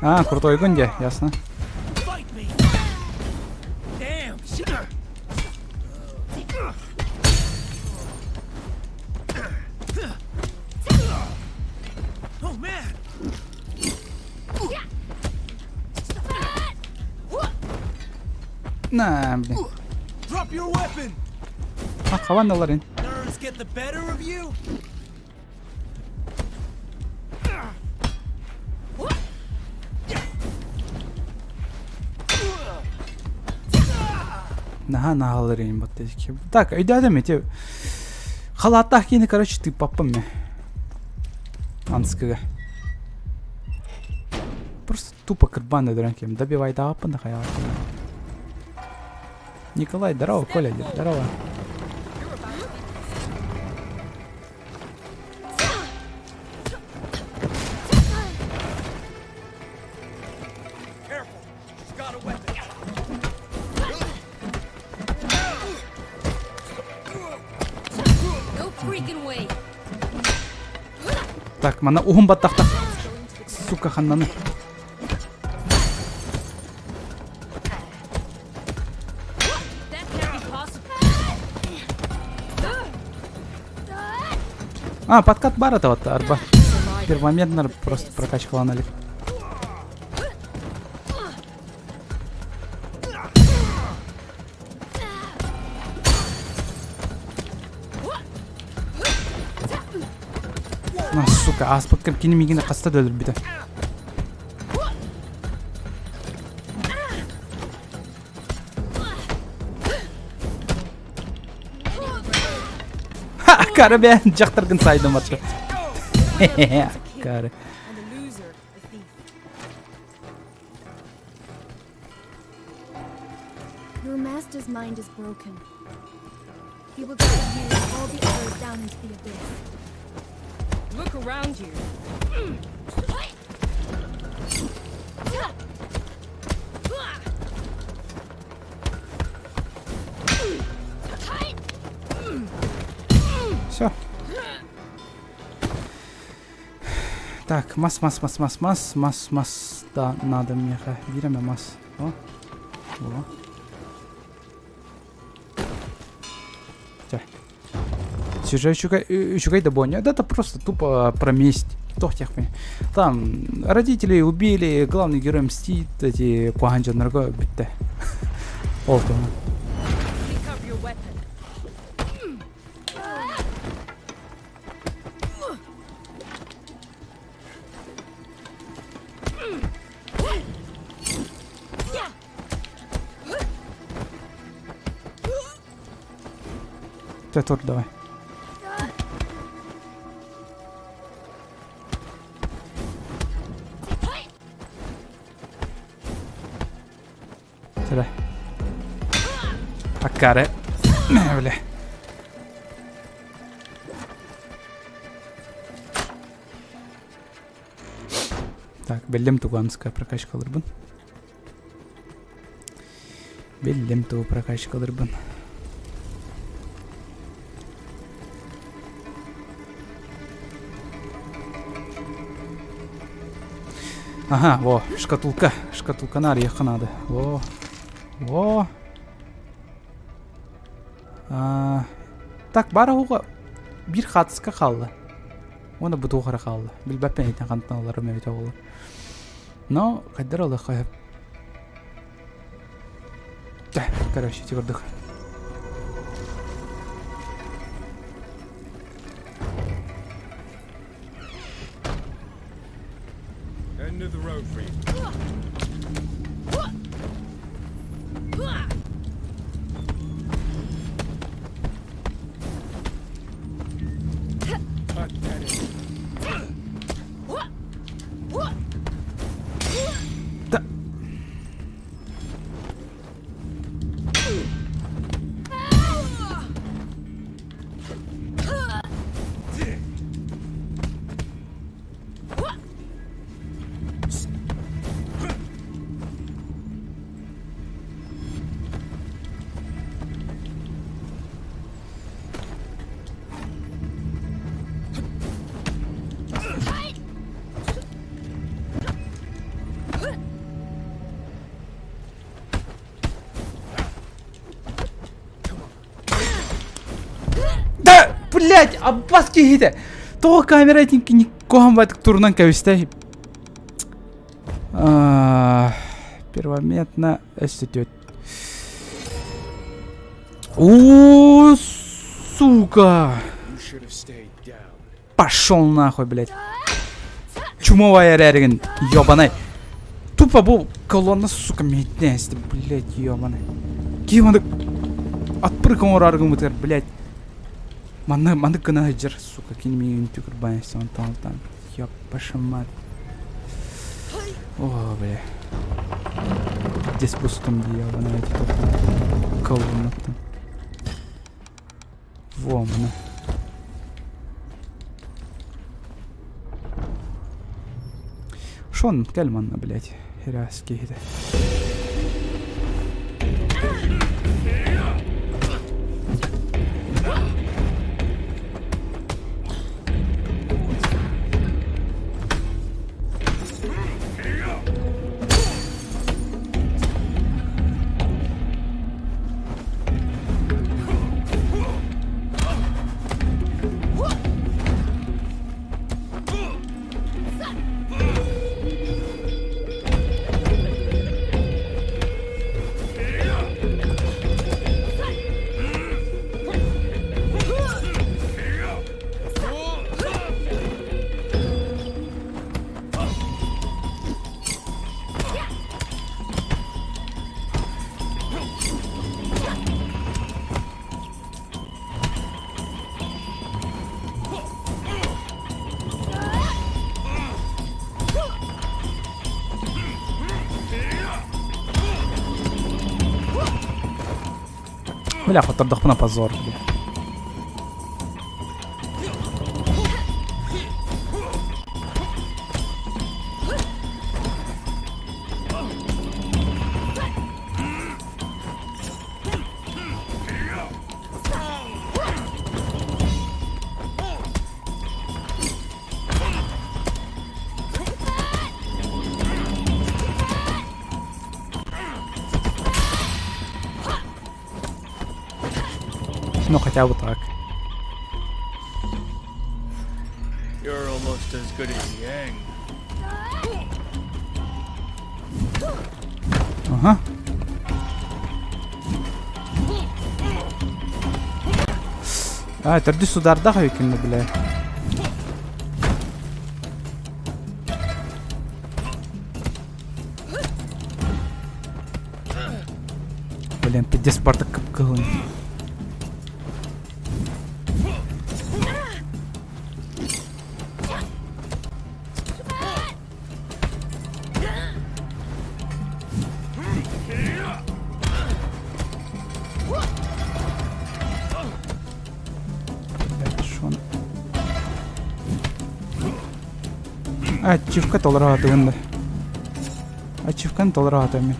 А, крутой дьэ, ясно. На, блин. А, хаван ыларын. Наһаа наһаалар иһин баттайки. Так, өйдөөтүм ити халааттаах киһини короче тыыппаппын мэ. Анскыга. Просто тупо кырбаан өлөрөн кем. Добивайдаабаппын да хайаабаппын. Николай, здорово, Коля, здорово. Так, манна уһун баттахтах. Сука, ханнаны. А, подкат бар это вот, арба. Первоментно просто прокачкаланали. На, сука, ааспыккын кини миигин хаста да өлөрбүтэ. Ха, кара бээн дьахтаргын сайдым атты. Кара. Your master's mind is broken. He will drag you and all the others down into the abyss. Look around you. Все. Так, мас, мас, мас, мас, мас, мас, мас, да, надо миэхэ. Биир эмэ мас. О, о. Чэ. Сюжет үчүгэй, үчүгэй да буолуо. Да это просто тупо про месть. Туох диэхпин. Там родителей убили, главный герой мстит, эти куһаҕан дьоннорго бүттэ. Ол туһунан. Pick up your weapon. Чэ, тур давай. Сюда. Аккаары. Бля. Так, биллим тугамска прокачкаларбын. Биллим тугу прокачкаларбын. Ага, во, шкатулка. Шкатулканы арыйыахха наада. Во, во. А, так, баар оһуга биир хаатыска хаалла. Уонна бу туох эрэ хаалла. Билбэппин эйтэн хантан ыларым эбитэ буолуо. Но хайдар ылыахха сөп. Короче, ити курдук. End of the road for you. Да. Да, блядь, аббас киһитэ! Тоҕо камера итинки куһаҕан баҕайытык турунан кэбистэ? Первометно өссө О, сука! Пошел нахуй, блядь. Чумовая эрээригин, ёбаный. Тупо бу колонна, сука, метнести, блядь, ёбаный. Киһи отпрыг оҥорор гыммытыгар, блядь. Манна маннык гына сылдьар, сука, кини миигин түкүрбаан онтон алтан. Ёппаша мать. О, бля. Здесь пустом дьявол, эти колонна-то. Во, мына. Шон, кэл манна, блядь, херас киһитэ. Бля, хоттордохпуна позор, бля. Ну, хотя бы так. You're almost as good as Yang. Ага. А, төрдүс удардаах эбиккин бля. Блин, пиздец бардак кып-кыһыл. Блядь, шо он? Ачивка толоро сатыыбын да. Ачивканы толоро сатыам мин.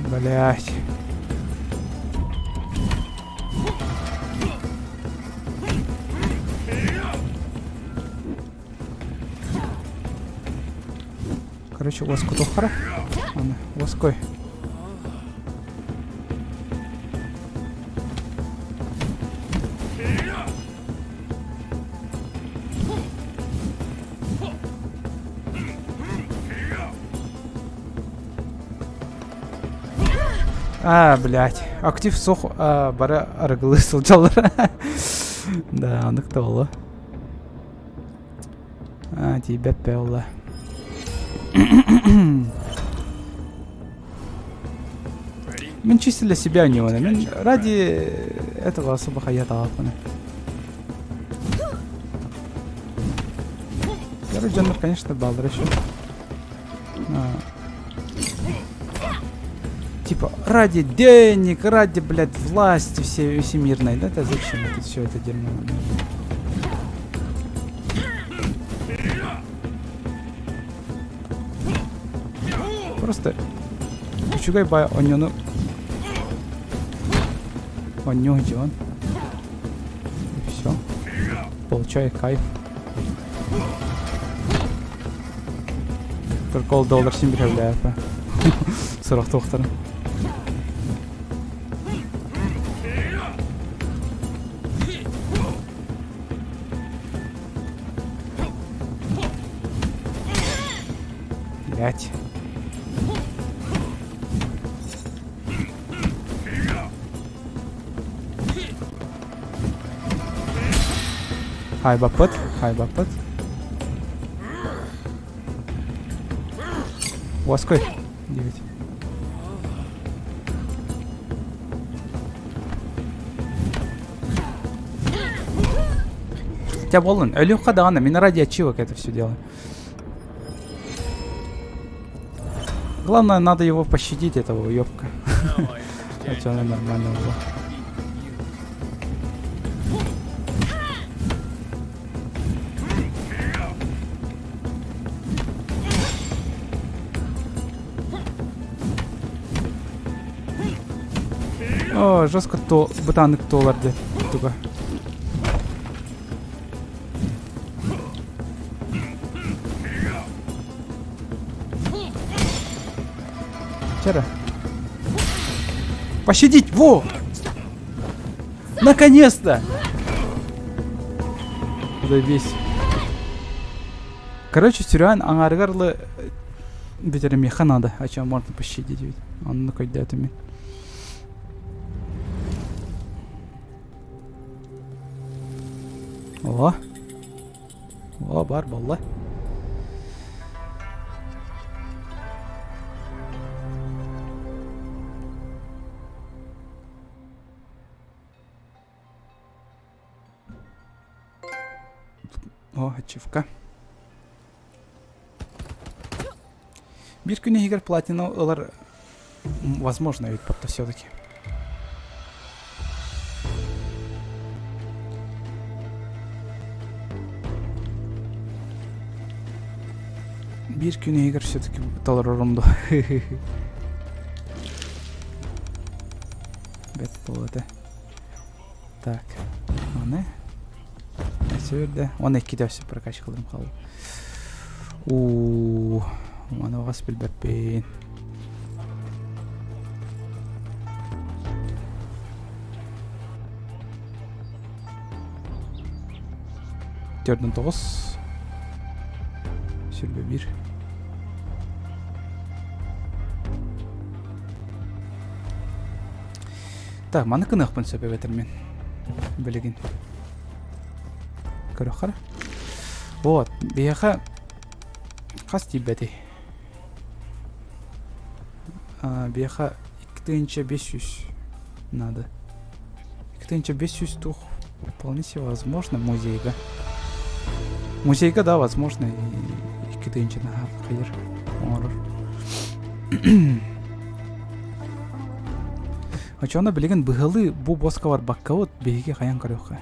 Блять. Короче, уоскутуоххара. Аны, уоскуй. А, блядь. Актив суох бары арыгылыы сылдьаллар. Да, оннук да буолуо. А, тиийбэт буолла. Мин чисто для себя не он. Мин ради этого особо хаятааппын. Короче, дьоннор, конечно, бааллар еще. Типа, ради денег, ради, блядь, власти все, всемирной. Да это зачем это все это дерьмо? Просто үчүгэй бай онньону онньуу дьон. И все. Получай кайф. Только ол доллар син биһэбилээпэ. Сорох туохтарын. Блять. Хайбаппыт, хайбаппыт. Уоскуй. Девять. Хотя болон, Илюха даҕаны, мин ради ачивок это все делаю. Главное, надо его пощадить, этого уебка. Хотя оно нормально было. О, жестко то бытанык туолар диэт туга. Вчера. Пощадить! Во! Наконец-то! Заебись. Короче, сүрүн аҥаарыгар ылы бүтэримиэхэ надо, о чем можно пощадить ведь. Оннук өйдөөтүм мин. О! О, бар буолла. О, ачивка. Биир күн иһигэр платина ылар возможно ведь потто все-таки. Биир күн иһигэр все-таки толорорум дуо. Бэт буолуо этэ. Так, аны Өссө Уонна иккитэ өссө прокачкаларым хаалла. Уу, маны оҕас билбэппин. Төрдүн тоҕус. Сүрбэ биир. Так, маны кыныахпын сөп эбэтэр мин. Билигин. Көрөххө. Вот, биһиэхэ хас тиийбэтий? Биһиэхэ 2500 надо. 2500 тух вполне себе возможно музейга. Музейга, да, возможно, и 2000 хайыр оҥорор. Оччоҕуна билигин быһалыы бу боска барбаккабыт биһиги хайан көрүөххэ.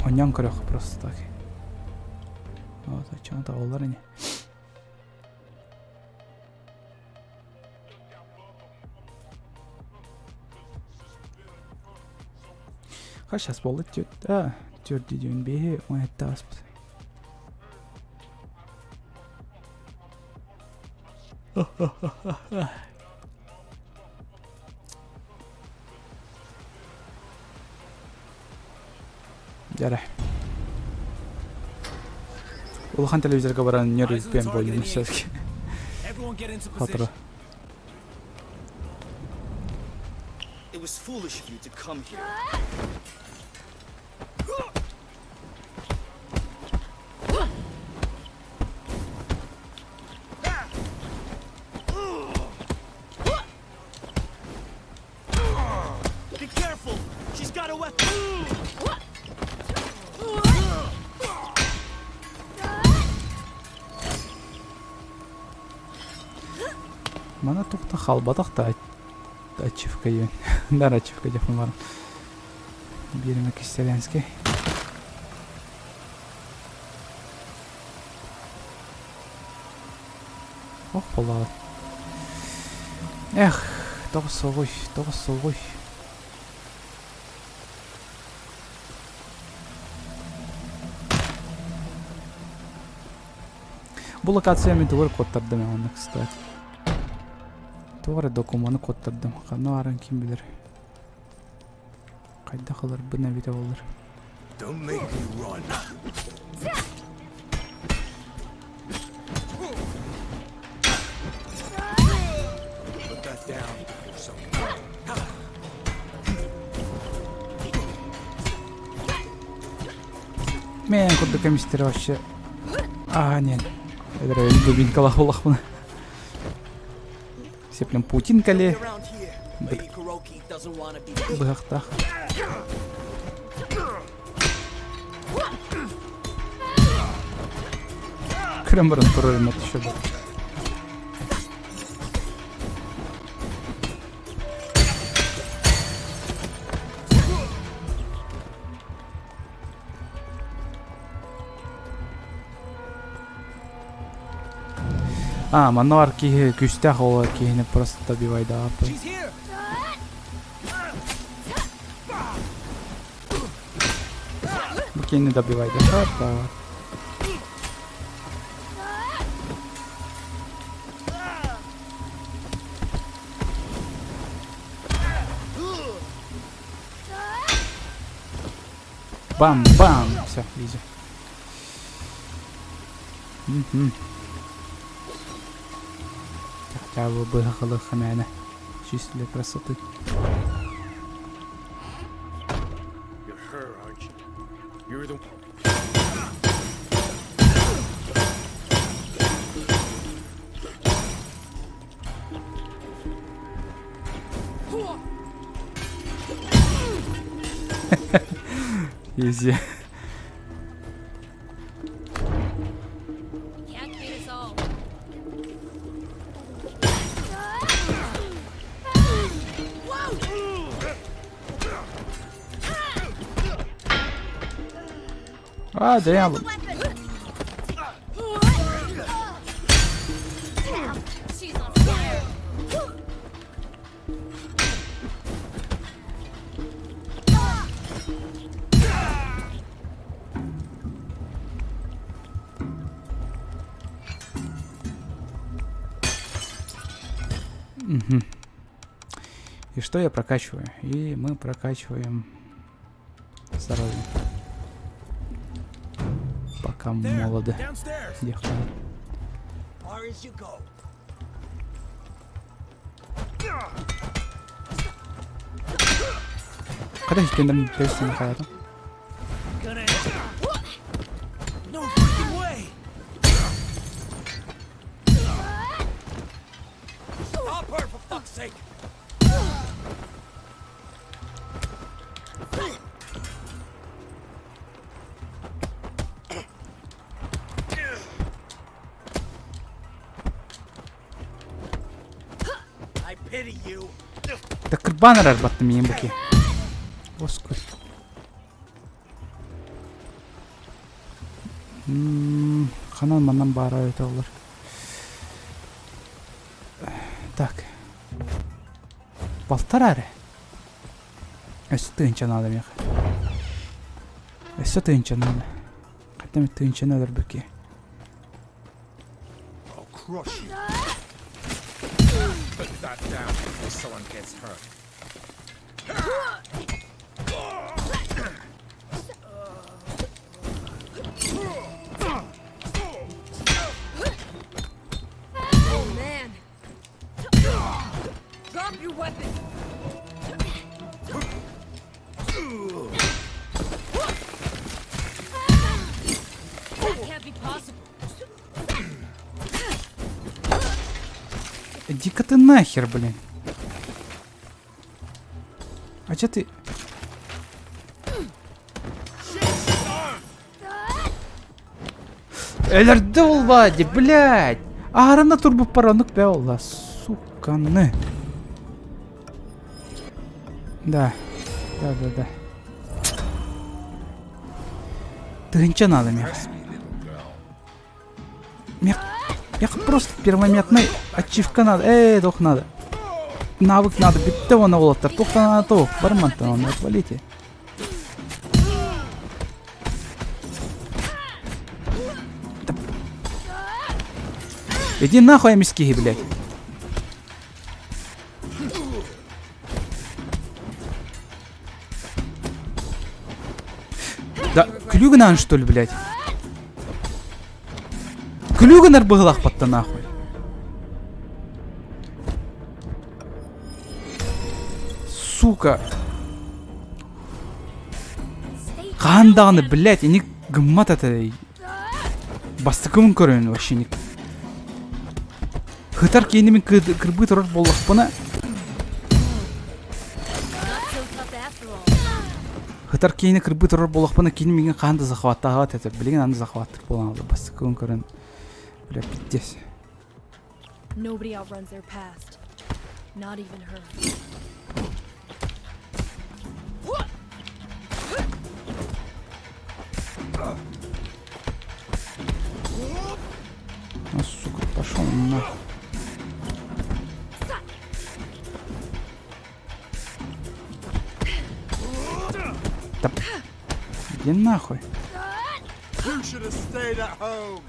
Онньон көрөх просто так. Вот, оччоҕо табыллар ини. Хас сейчас буолла түөрт диэн биэһи уон сэттэ ааспыт. Дьэрэ. Улахан телевизорга баран ньөрүлпүөн буоллум все-таки. Хотро. It was foolish of you to come here. Be careful! She's got a weapon! Мана тухта халбатах та ачивка диэн. Дар ачивка диэхпин баран. Биэримэ Кистелянский. Ох, буоллаҕай. Эх, тоҕо суоҕуй, тоҕо суоҕуй. Бу локация мин тугу эрэ куоттардым онно, кстати. Туох эрэ докумуону куоттардым. Ханна баарын ким билэр. Хайдах ыларбын эбитэ буоллар. Don't make me run. Put that down before someone. Мен курдук эмистер вообще. А, нет. Это дубинкалаах буоллахпына. Сеплем Путин кэлиэ. Быһахтаах. Көрөн баран турар еще А, манна киһи күүстээх ол киһини просто добивайдааппын. Бу киһини добивайдаха, так. Бам-бам! Все, изи. Мгм. Хотя бы быһахылых мээнэ. Чисто для красоты. You're her, aren't you? You're the Изи. Can't beat us all. А, damn. She's on fire. Мгм. И что я прокачиваю? И мы прокачиваем здоровье. Пока молоды. Downstairs. Far as you go. Когда кендерин перстень хаятым? Gonna. No freaking way! Stop her for fuck's sake! I pity you. Да кырбаан эрэр баттым миин буки. Оскуй. Ханан манан баара өтө олар. Так. Балтара эрэ. Өссө тыынча наада миэхэ. Өссө тыынча наада. Хата эмит тыынчаны өлөрбүккэ. I'll crush you. Put that down before someone gets hurt. Oh man. Drop your weapon. That can't be possible. Иди-ка ты нахер, блин. А че ты... Өлөрдө булбади, блядь! Аарына турбут паранук бе олла, суканы. Да, да, да, да. Тыһынча надо мех. Мех, мех просто первометный ачивка надо. Эй, дох надо. Навык надо, битте оны олаттар. Тухтан ана бармантан оны отвалите. Иди нахуй, миски, блядь. Да, күлүгүнан что ли, блядь? Күлүгүнар быһылахпатта нахуй. Сука. Хаһан даҕаны, блядь, ини гыммат этэ. Бастакыбын көрөйүн вообще не. Хытар киһини мин кырбыы турар буоллахпына Хытар киһини кырбыы турар буоллахпына кини миигин хаһан да захваттаабат этэ. Билигин аны захваттыр буолан алла бастакыбын көрөн бля пиздец. Nobody outruns their past. Not even her. А, сука, пошел нахуй. Да, иди нахуй. You should have stayed at home.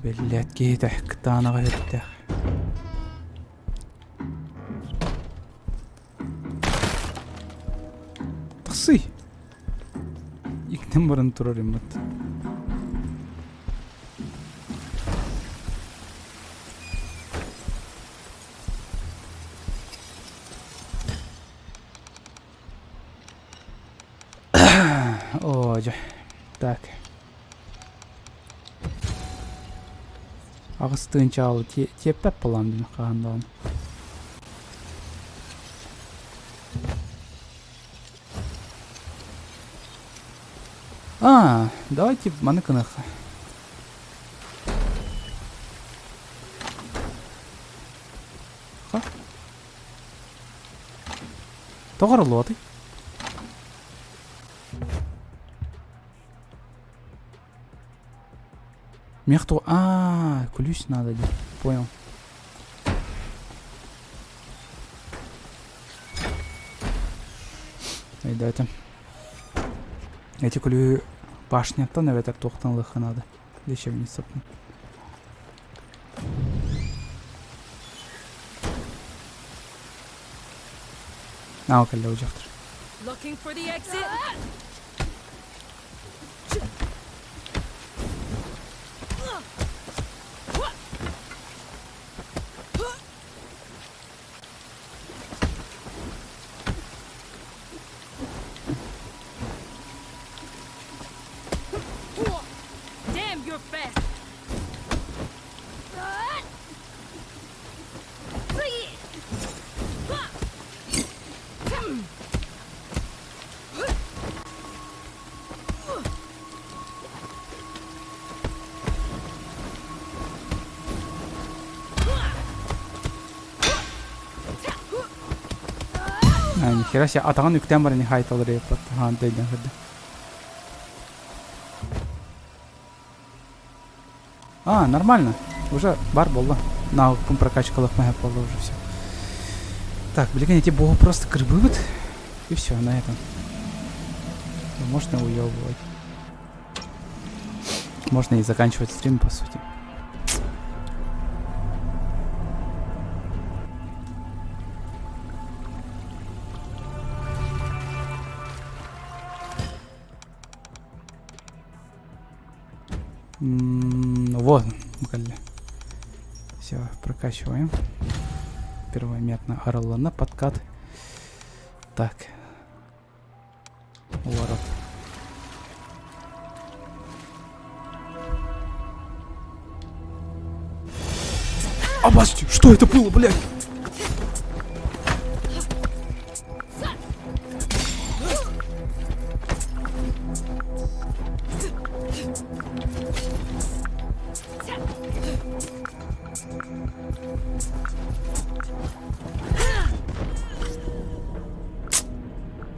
Блядь, киһитэ кытаанаҕа иһиттээх. Тахсый! Иҥнэн баран турар иммит. Оо, дьэ. Так. Аҕыс тыһыынча тиэппэт буолан дии хаһан даҕаны. А, давайте маны гыныахха. Ха? Тоҕо арыллыбатый? Мех то... А, ключ надо, понял. Өйдөөтүм. Эти күлүү башняттан эбэтэр туохтан ылыахха наада. Лечебницаттан. Аа, кэллэ удьахтар. Looking for the exit? Damn, you're fast. Нихера себе атаҕын үктээн баран хаайталар еппат. Хаан дөйдөн көрдө. А, нормально. Уже бар буолла. Навыкпын прокачкалах мэһэп буолла уже все. Так, блин, эти богу просто кырбыбыт. И все, на этом. Можно уебывать. Можно и заканчивать стрим, по сути. Вот, Все, прокачиваем. Первометно Арлана подкат. Так. Ворот. Абасти, что это было, блядь?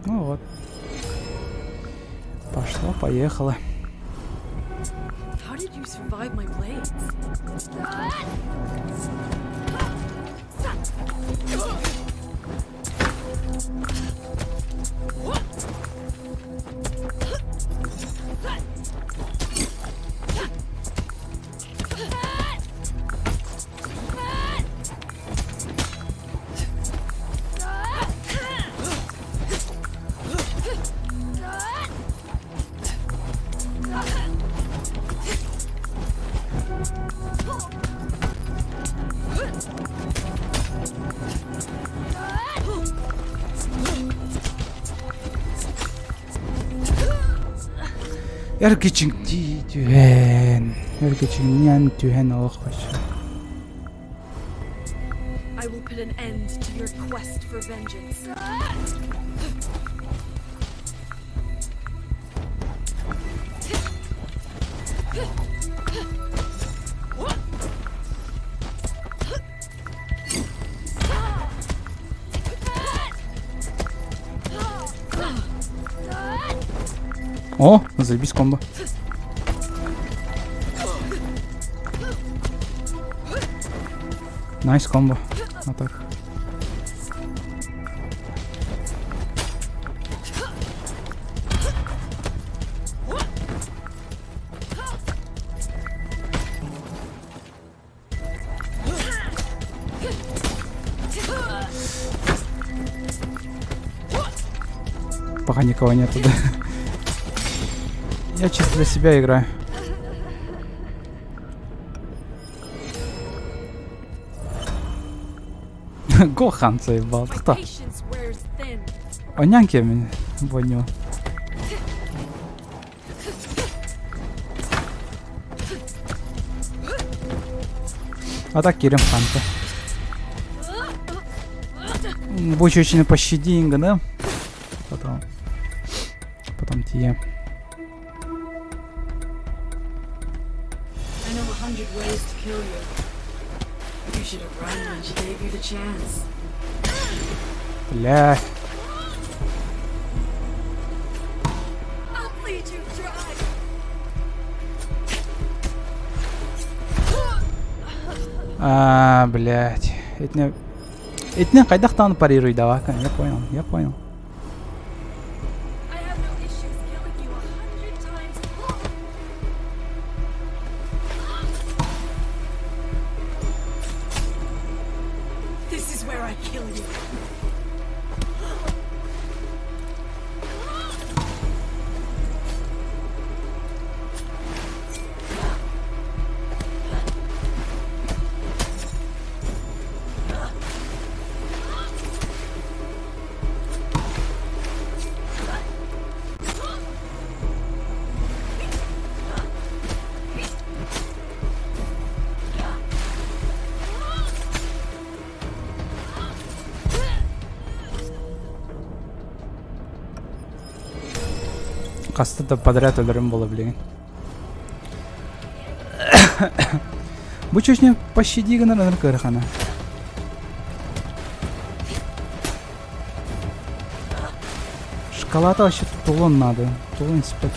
Ну вот. Пошло, поехало. How did you survive my blades? Эргичиҥтии түһэн, эргичиҥниэн түһэн олох вообще. I will put an end to your quest for vengeance. О, заебись комбо. Найс комбо. А так. Пока никого нету, да. Я чисто для себя играю. Гохан заебал. Кто? Онянки меня воню. А так кирим ханта. Будь очень пощади, да? Потом. Потом тие. I know a hundred ways to kill you. You should have run when she gave you the chance. Бля. I'll bleed you dry. А, блядь. Итини... Итини хайдах даҕаны парируйдавака. Я понял, я понял. I have no issues killing you a hundred times. This is where I kill you. Хаста да подряд өлөрүм буола билигин. Бу чуть пощади гынар ыныр кырхана. Скалата вообще тулун надо. Тулун спать.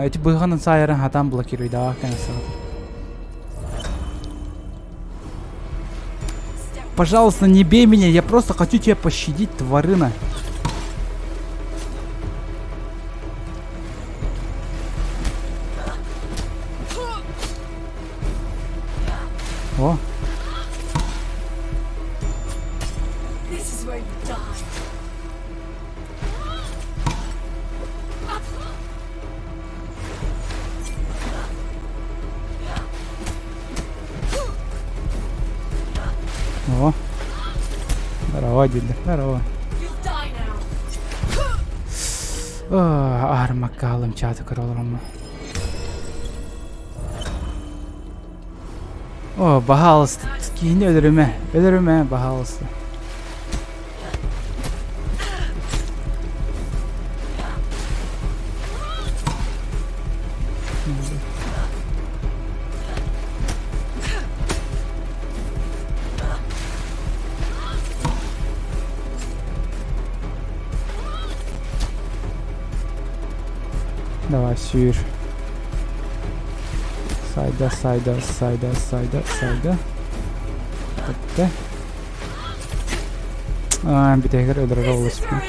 Эти быһанын сайарын хатан блокируйдаах конечно. Пожалуйста, не бей меня, я просто хочу тебя пощадить, тварына. О. О. Здорово, дииллэр. Здорово. Армакалым чаты көрө О, баһаалыста, киһини өлөрүмэ, өлөрүмэ, баһаалыста. Давай, сүүр. Сайда, сайда, сайда, сайда, сайда. Бүттэ. Аа, бүтэһигэр өлөрөр олуспун.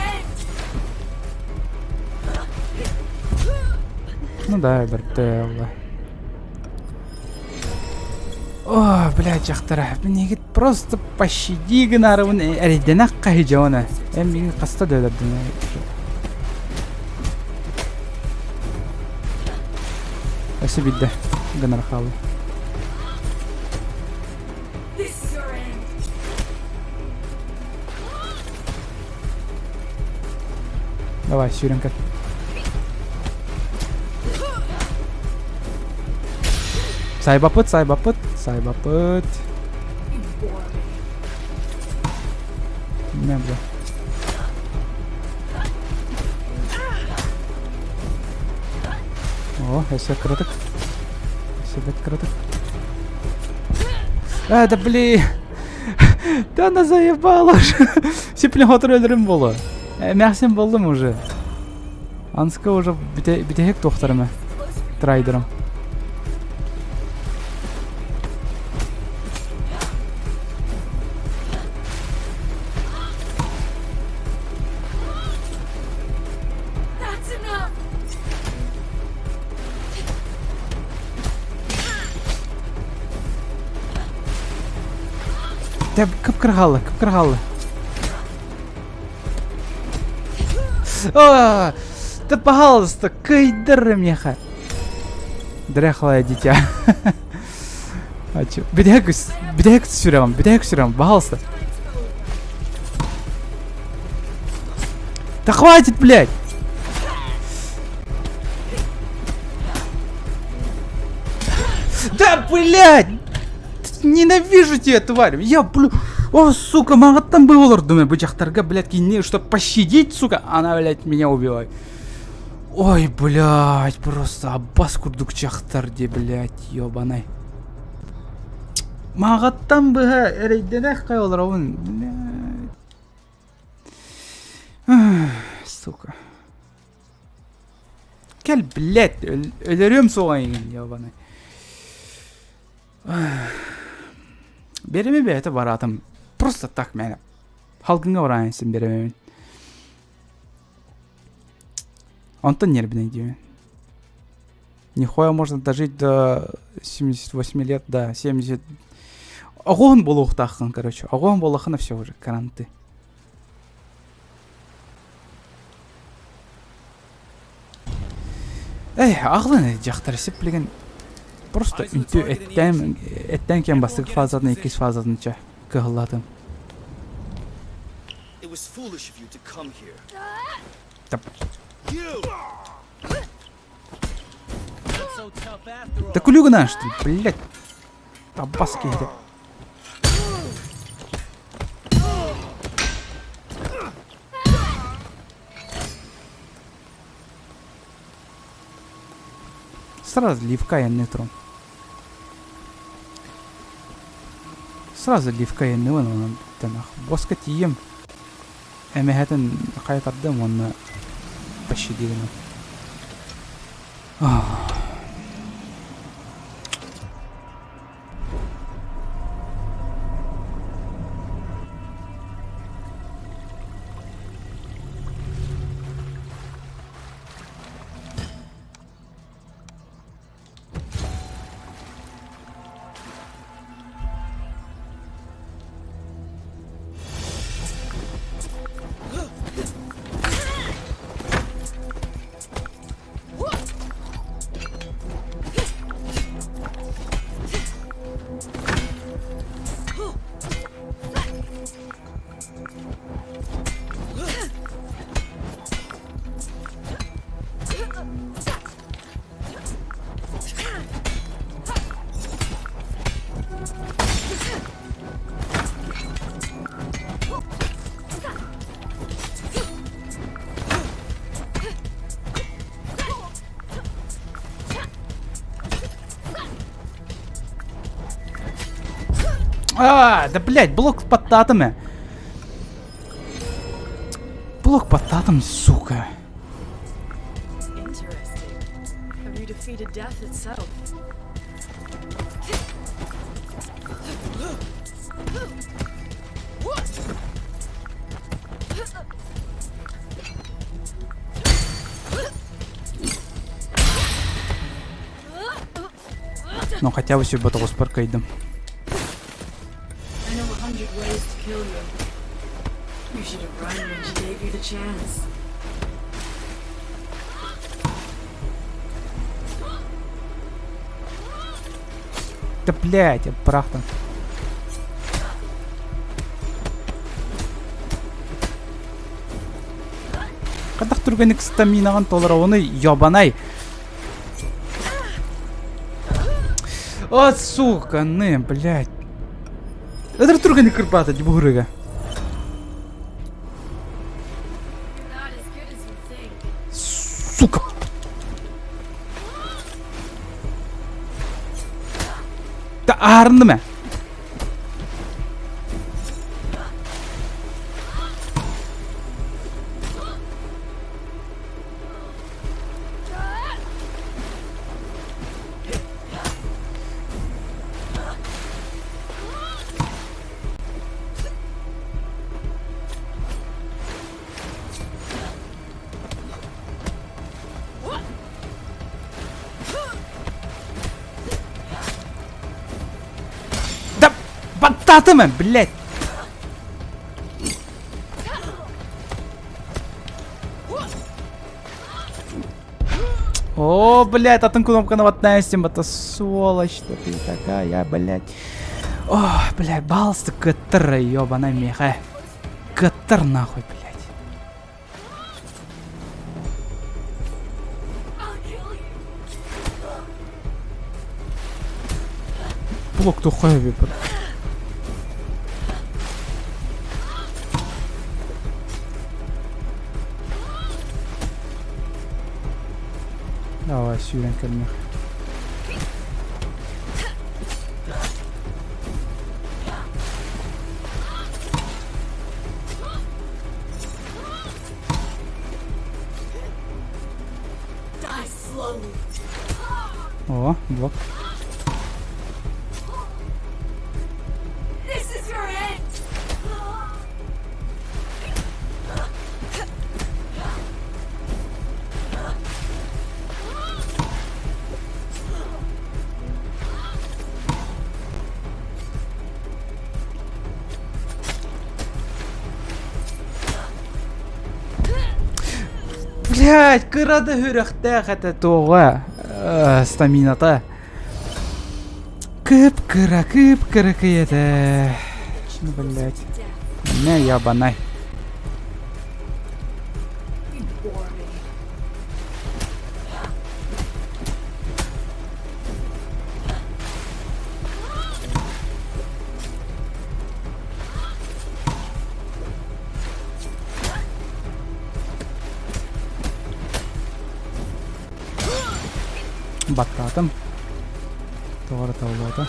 Ну да, өлөрдө олла. О, блядь, дьахтара, мин просто пощади гынарыбын эрэйдэнэх хаһыдьаҕына. Эн миигин хаста да өлөрдүн. Өссө биирдэ гынар хаалла. Давай, сүүрэн кэл. Сайбаппыт, сайбаппыт, сайбаппыт. Не, бля. О, өссө кыратык. Өссө бэт кыратык. А, да блин! Да она заебала уже. Сиплин хотор өлөрүм болу. Эмээхсин болдум уже. Анска уже бүтэһик туохтарым трайдерым. Дэ кып-кыра хаалла, кып-кыра хаалла. А, да пожалуйста, кыйдыр меха. Дряхлое дитя. А чё? Бүтэһик бүтэһик сүрэҕим, бүтэһик сүрэҕим, пожалуйста. Да хватит, блядь! Да, блядь! Ненавижу тебя, тварь! Я, блю... О, сука, маҕаттан бы олордум бу дьахтарга, блядь, кинини, чтоб пощадить, сука, она, блядь, меня убивает. Ой, блядь, просто аббас курдук дьахтар дии, блядь, ёбаный. Маҕаттан быһа эрэйдэнэх хай олоробун, блядь. Сука. Кэл, блядь, өлөрүөм суоҕа эйигин, ёбаный. Биэримэ бэйэтэ бараатым. Просто так мээнэ. Халгыҥҥа бараан син биэримэбин. Онтон нервный диэбин. Нихуя можно дожить до 78 лет, да, 70. Оҕоһун буолуохтааххын, короче. Оҕоһун буоллаххына все уже, каранты. Эй, аҕылын дьахтар сип билигин просто үнтү эттээн эттээн киэн бастакы фазатын иккис фазатын чэ кыһаллаатым. Да күлүү гына блядь. Табас киһитэ. Сразу ливка айанныы туран. Сразу ливка айанныыбын онон тэнэх. Боска тиийиэм. Эмэһэтин хайа тардыам уонна пощади гынан. А, да блять, блок под татами. Блок под татом, сука. Interesting. Have you defeated death itself? Ну хотя бы себе тоҕуспар кыайдым. I know 100 ways to kill you. You should have run when she gave you the chance. Да блять, бырахтым. Хайдах түргэнник стаминаҕын толороҕунуй, ёбанай! О, сука, ны, блядь. Ытыр түргэнник кырбаата дии буһурыга. You're not as good as you think. Сука! Да аарынным ээ. Да баттаатым, блядь! О, блядь, атын кнопканы баттаан это сволочь ты такая, блядь. О, блядь, балсты кыттыр, ёбаная меха. Кыттыр нахуй, блядь. Блок тухай вибр. Давай, сүүрэн кэлмэх. Die slowly. О, блок. This is your end. Блять, кыра да үрэхтээх этэ туоҕа стамината. Кып-кыра, кып-кыракый этэ. Ну, блять. Не ябанай. You bore me. Баттаатым. Тоҕо эрэ табыллыбата.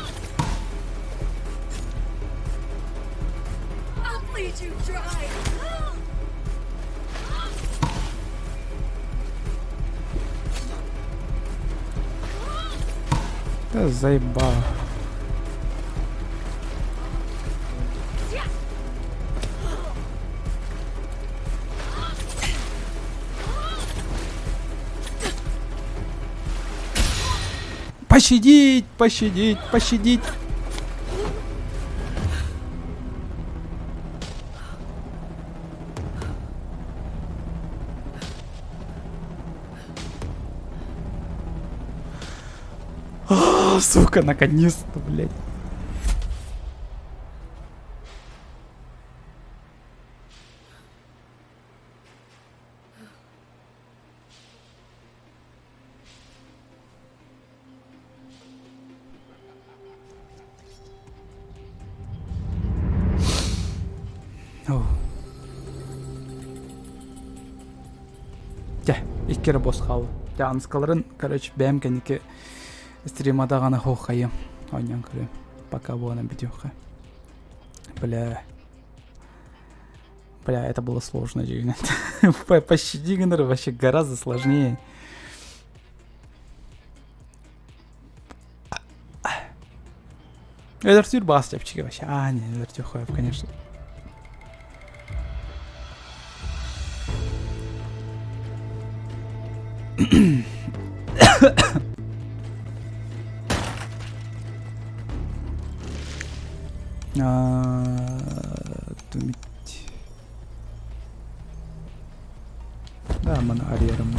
Да заебало. Пощадить, пощадить, пощадить. А, сука, наконец-то, блядь. Дьэ, икки эрэ босс хаалла. Дьэ, аныскаларын, короче, бэйэм кэнники стрима даҕаны хооххайым. Оонньоон көрүөм. Пока буолан бүтүөххэ. Бля. Бля, это было сложно, дьиҥинэн. Пощади гынар вообще гораздо сложнее. Өлөртүүр баас чэпчэки вообще. А, не, өлөртүү конечно. Да, маны арыйарым.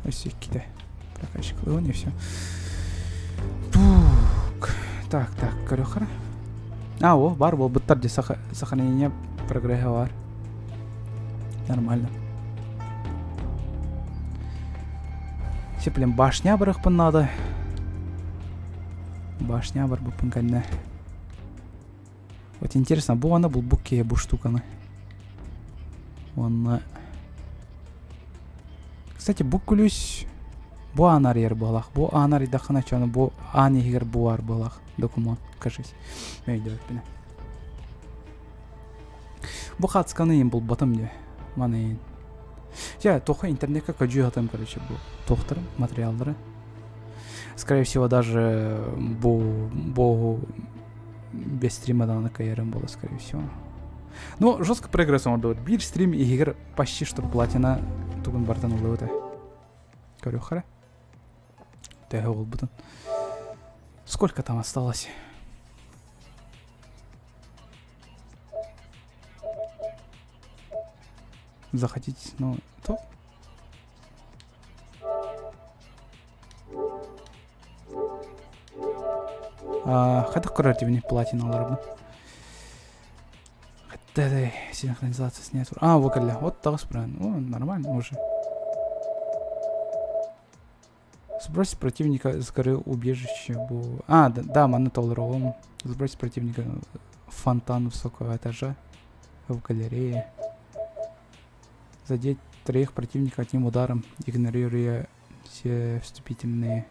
Өссө иккитэ. Прокачкалыын и все. Так, так, көрөхөрө. А, о, бар буолбуттар дии сохранение прогресса бар. Нормально. Все, блин, башня барыахпын надо. Башня барбыппын кэннэ. Вот интересно, бу аны булбук киһи бу штуканы. Уонна... Кстати, бу күлүс бу аан арыйар буолах. Бу аан арыйдаххына чону бу аан иһигэр бу бар буолах документ, кажись. Өйдөөбүппүнэ. Бу хацканы иин булбатым дии. Маны иин. Дьэ, туохха интернекка көдьүү сатыам, короче, бу туохтары, материаллары. Скорее всего, даже бу бу без стрима даҕаны кыайарым буолла, скорее всего. Ну, жестко прогресс оҥордубут. Биир стрим иһигэр почти что платина тугун бартан ыллыбыт Көрүөххэ Төһө буолбутун. Сколько там осталось? Захотите, ну, то. Хайдах көрөр дибини платиналарбын. Хотя синхронизация снять. А, вот кэллэ. Вот таҕыс правильно. О, нормально уже. Сбросить противника с горы убежище. Бу... А, да, да манна толоруом. Сбросить противника в фонтан высокого этажа в галерее. Задеть троих противников одним ударом, игнорируя все вступительные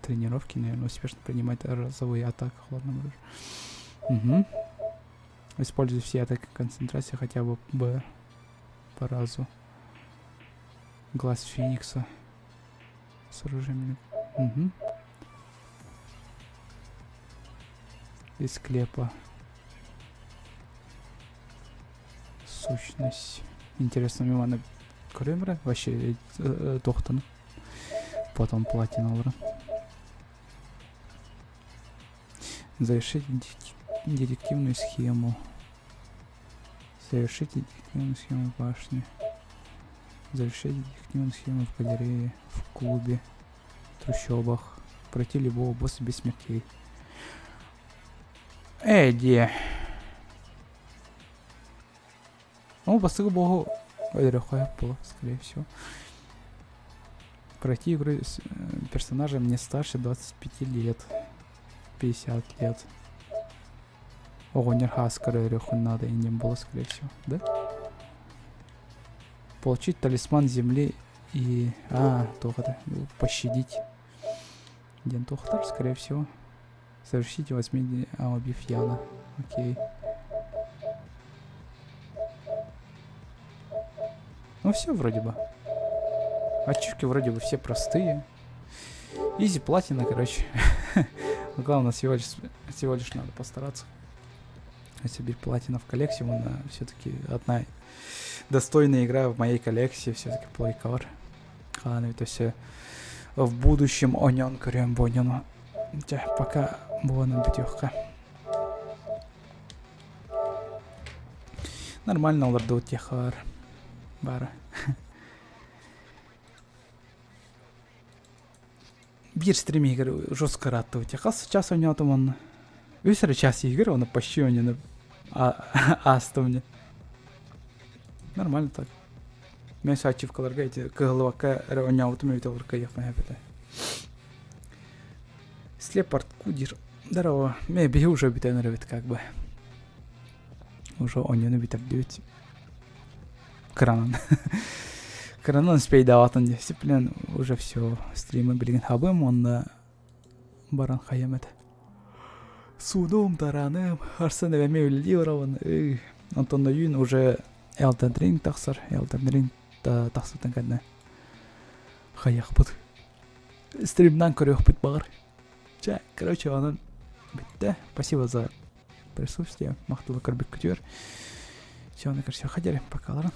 тренировки, наверное, успешно принимать разовые атаки холодным оружием. Угу. Используй все атаки концентрации хотя бы Б по разу. Глаз Феникса. С оружием. Угу. Из склепа. Сущность. Интересно, мимо на көрөм вообще туохтан потом платиналары. Завершить детективную схему. Завершить детективную схему в башне. Завершить детективную схему в галерее, в клубе, в трущобах. Пройти любого босса без смертей. Эй, где? Ну, бастакы боһу өлөрөххө было, скорее всего. Пройти игру с персонажем не старше 25 лет. 50 лет. Оҕонньор хааскар өлөрүөххүн надо и не было, скорее всего, да? Получить талисман земли. И... А, туох это? Пощадить. Диэн туохтар, скорее всего. Совершите возмездие, а, убив Яна. Окей. Ну все вроде бы. Ачивки вроде бы все простые. Easy платина, короче. Главное, всего лишь, всего лишь надо постараться. Если бить платина в коллекцию, она все-таки одна достойная игра в моей коллекции, все-таки Play Ладно, это все в будущем онен көрөм боньону. Дьэ, пока буонан бүтүөххэ. Нормально олордубут диэхэр бары. Биир стрим иһигэр жестко ырааттыбыт. Хас час ойноотум онно. Үс эрэ час иһигэр оны почти ойнонуп аастым мне. Нормально так. Мен ачивкаларга эти кыһылыбакка эрэ ойнообутум эбит олор кыайыахпын эбитэ. Слепорт кудир. Здорово. Мен биһи уже бүтэн эрэбит как бы. Уже ойноону бүтэрдибит. Кыранан. Кыранан спейдаабатын дисциплин уже все стримы билигин хабым онно баран хайам этэ. Суудум, тараным, Арсен эбэми үлэлии барабын. Онтон ойуун уже Elden Ring тахсар, Elden Ring тахсытын кэннэ хайахпыт. Стримнан көрүөхпүт баҕар. Чэ, короче, онон бүттэ. Спасибо за присутствие. Махталы көрбүккүтүгэр. Все, на все хотели. Пока, ладно.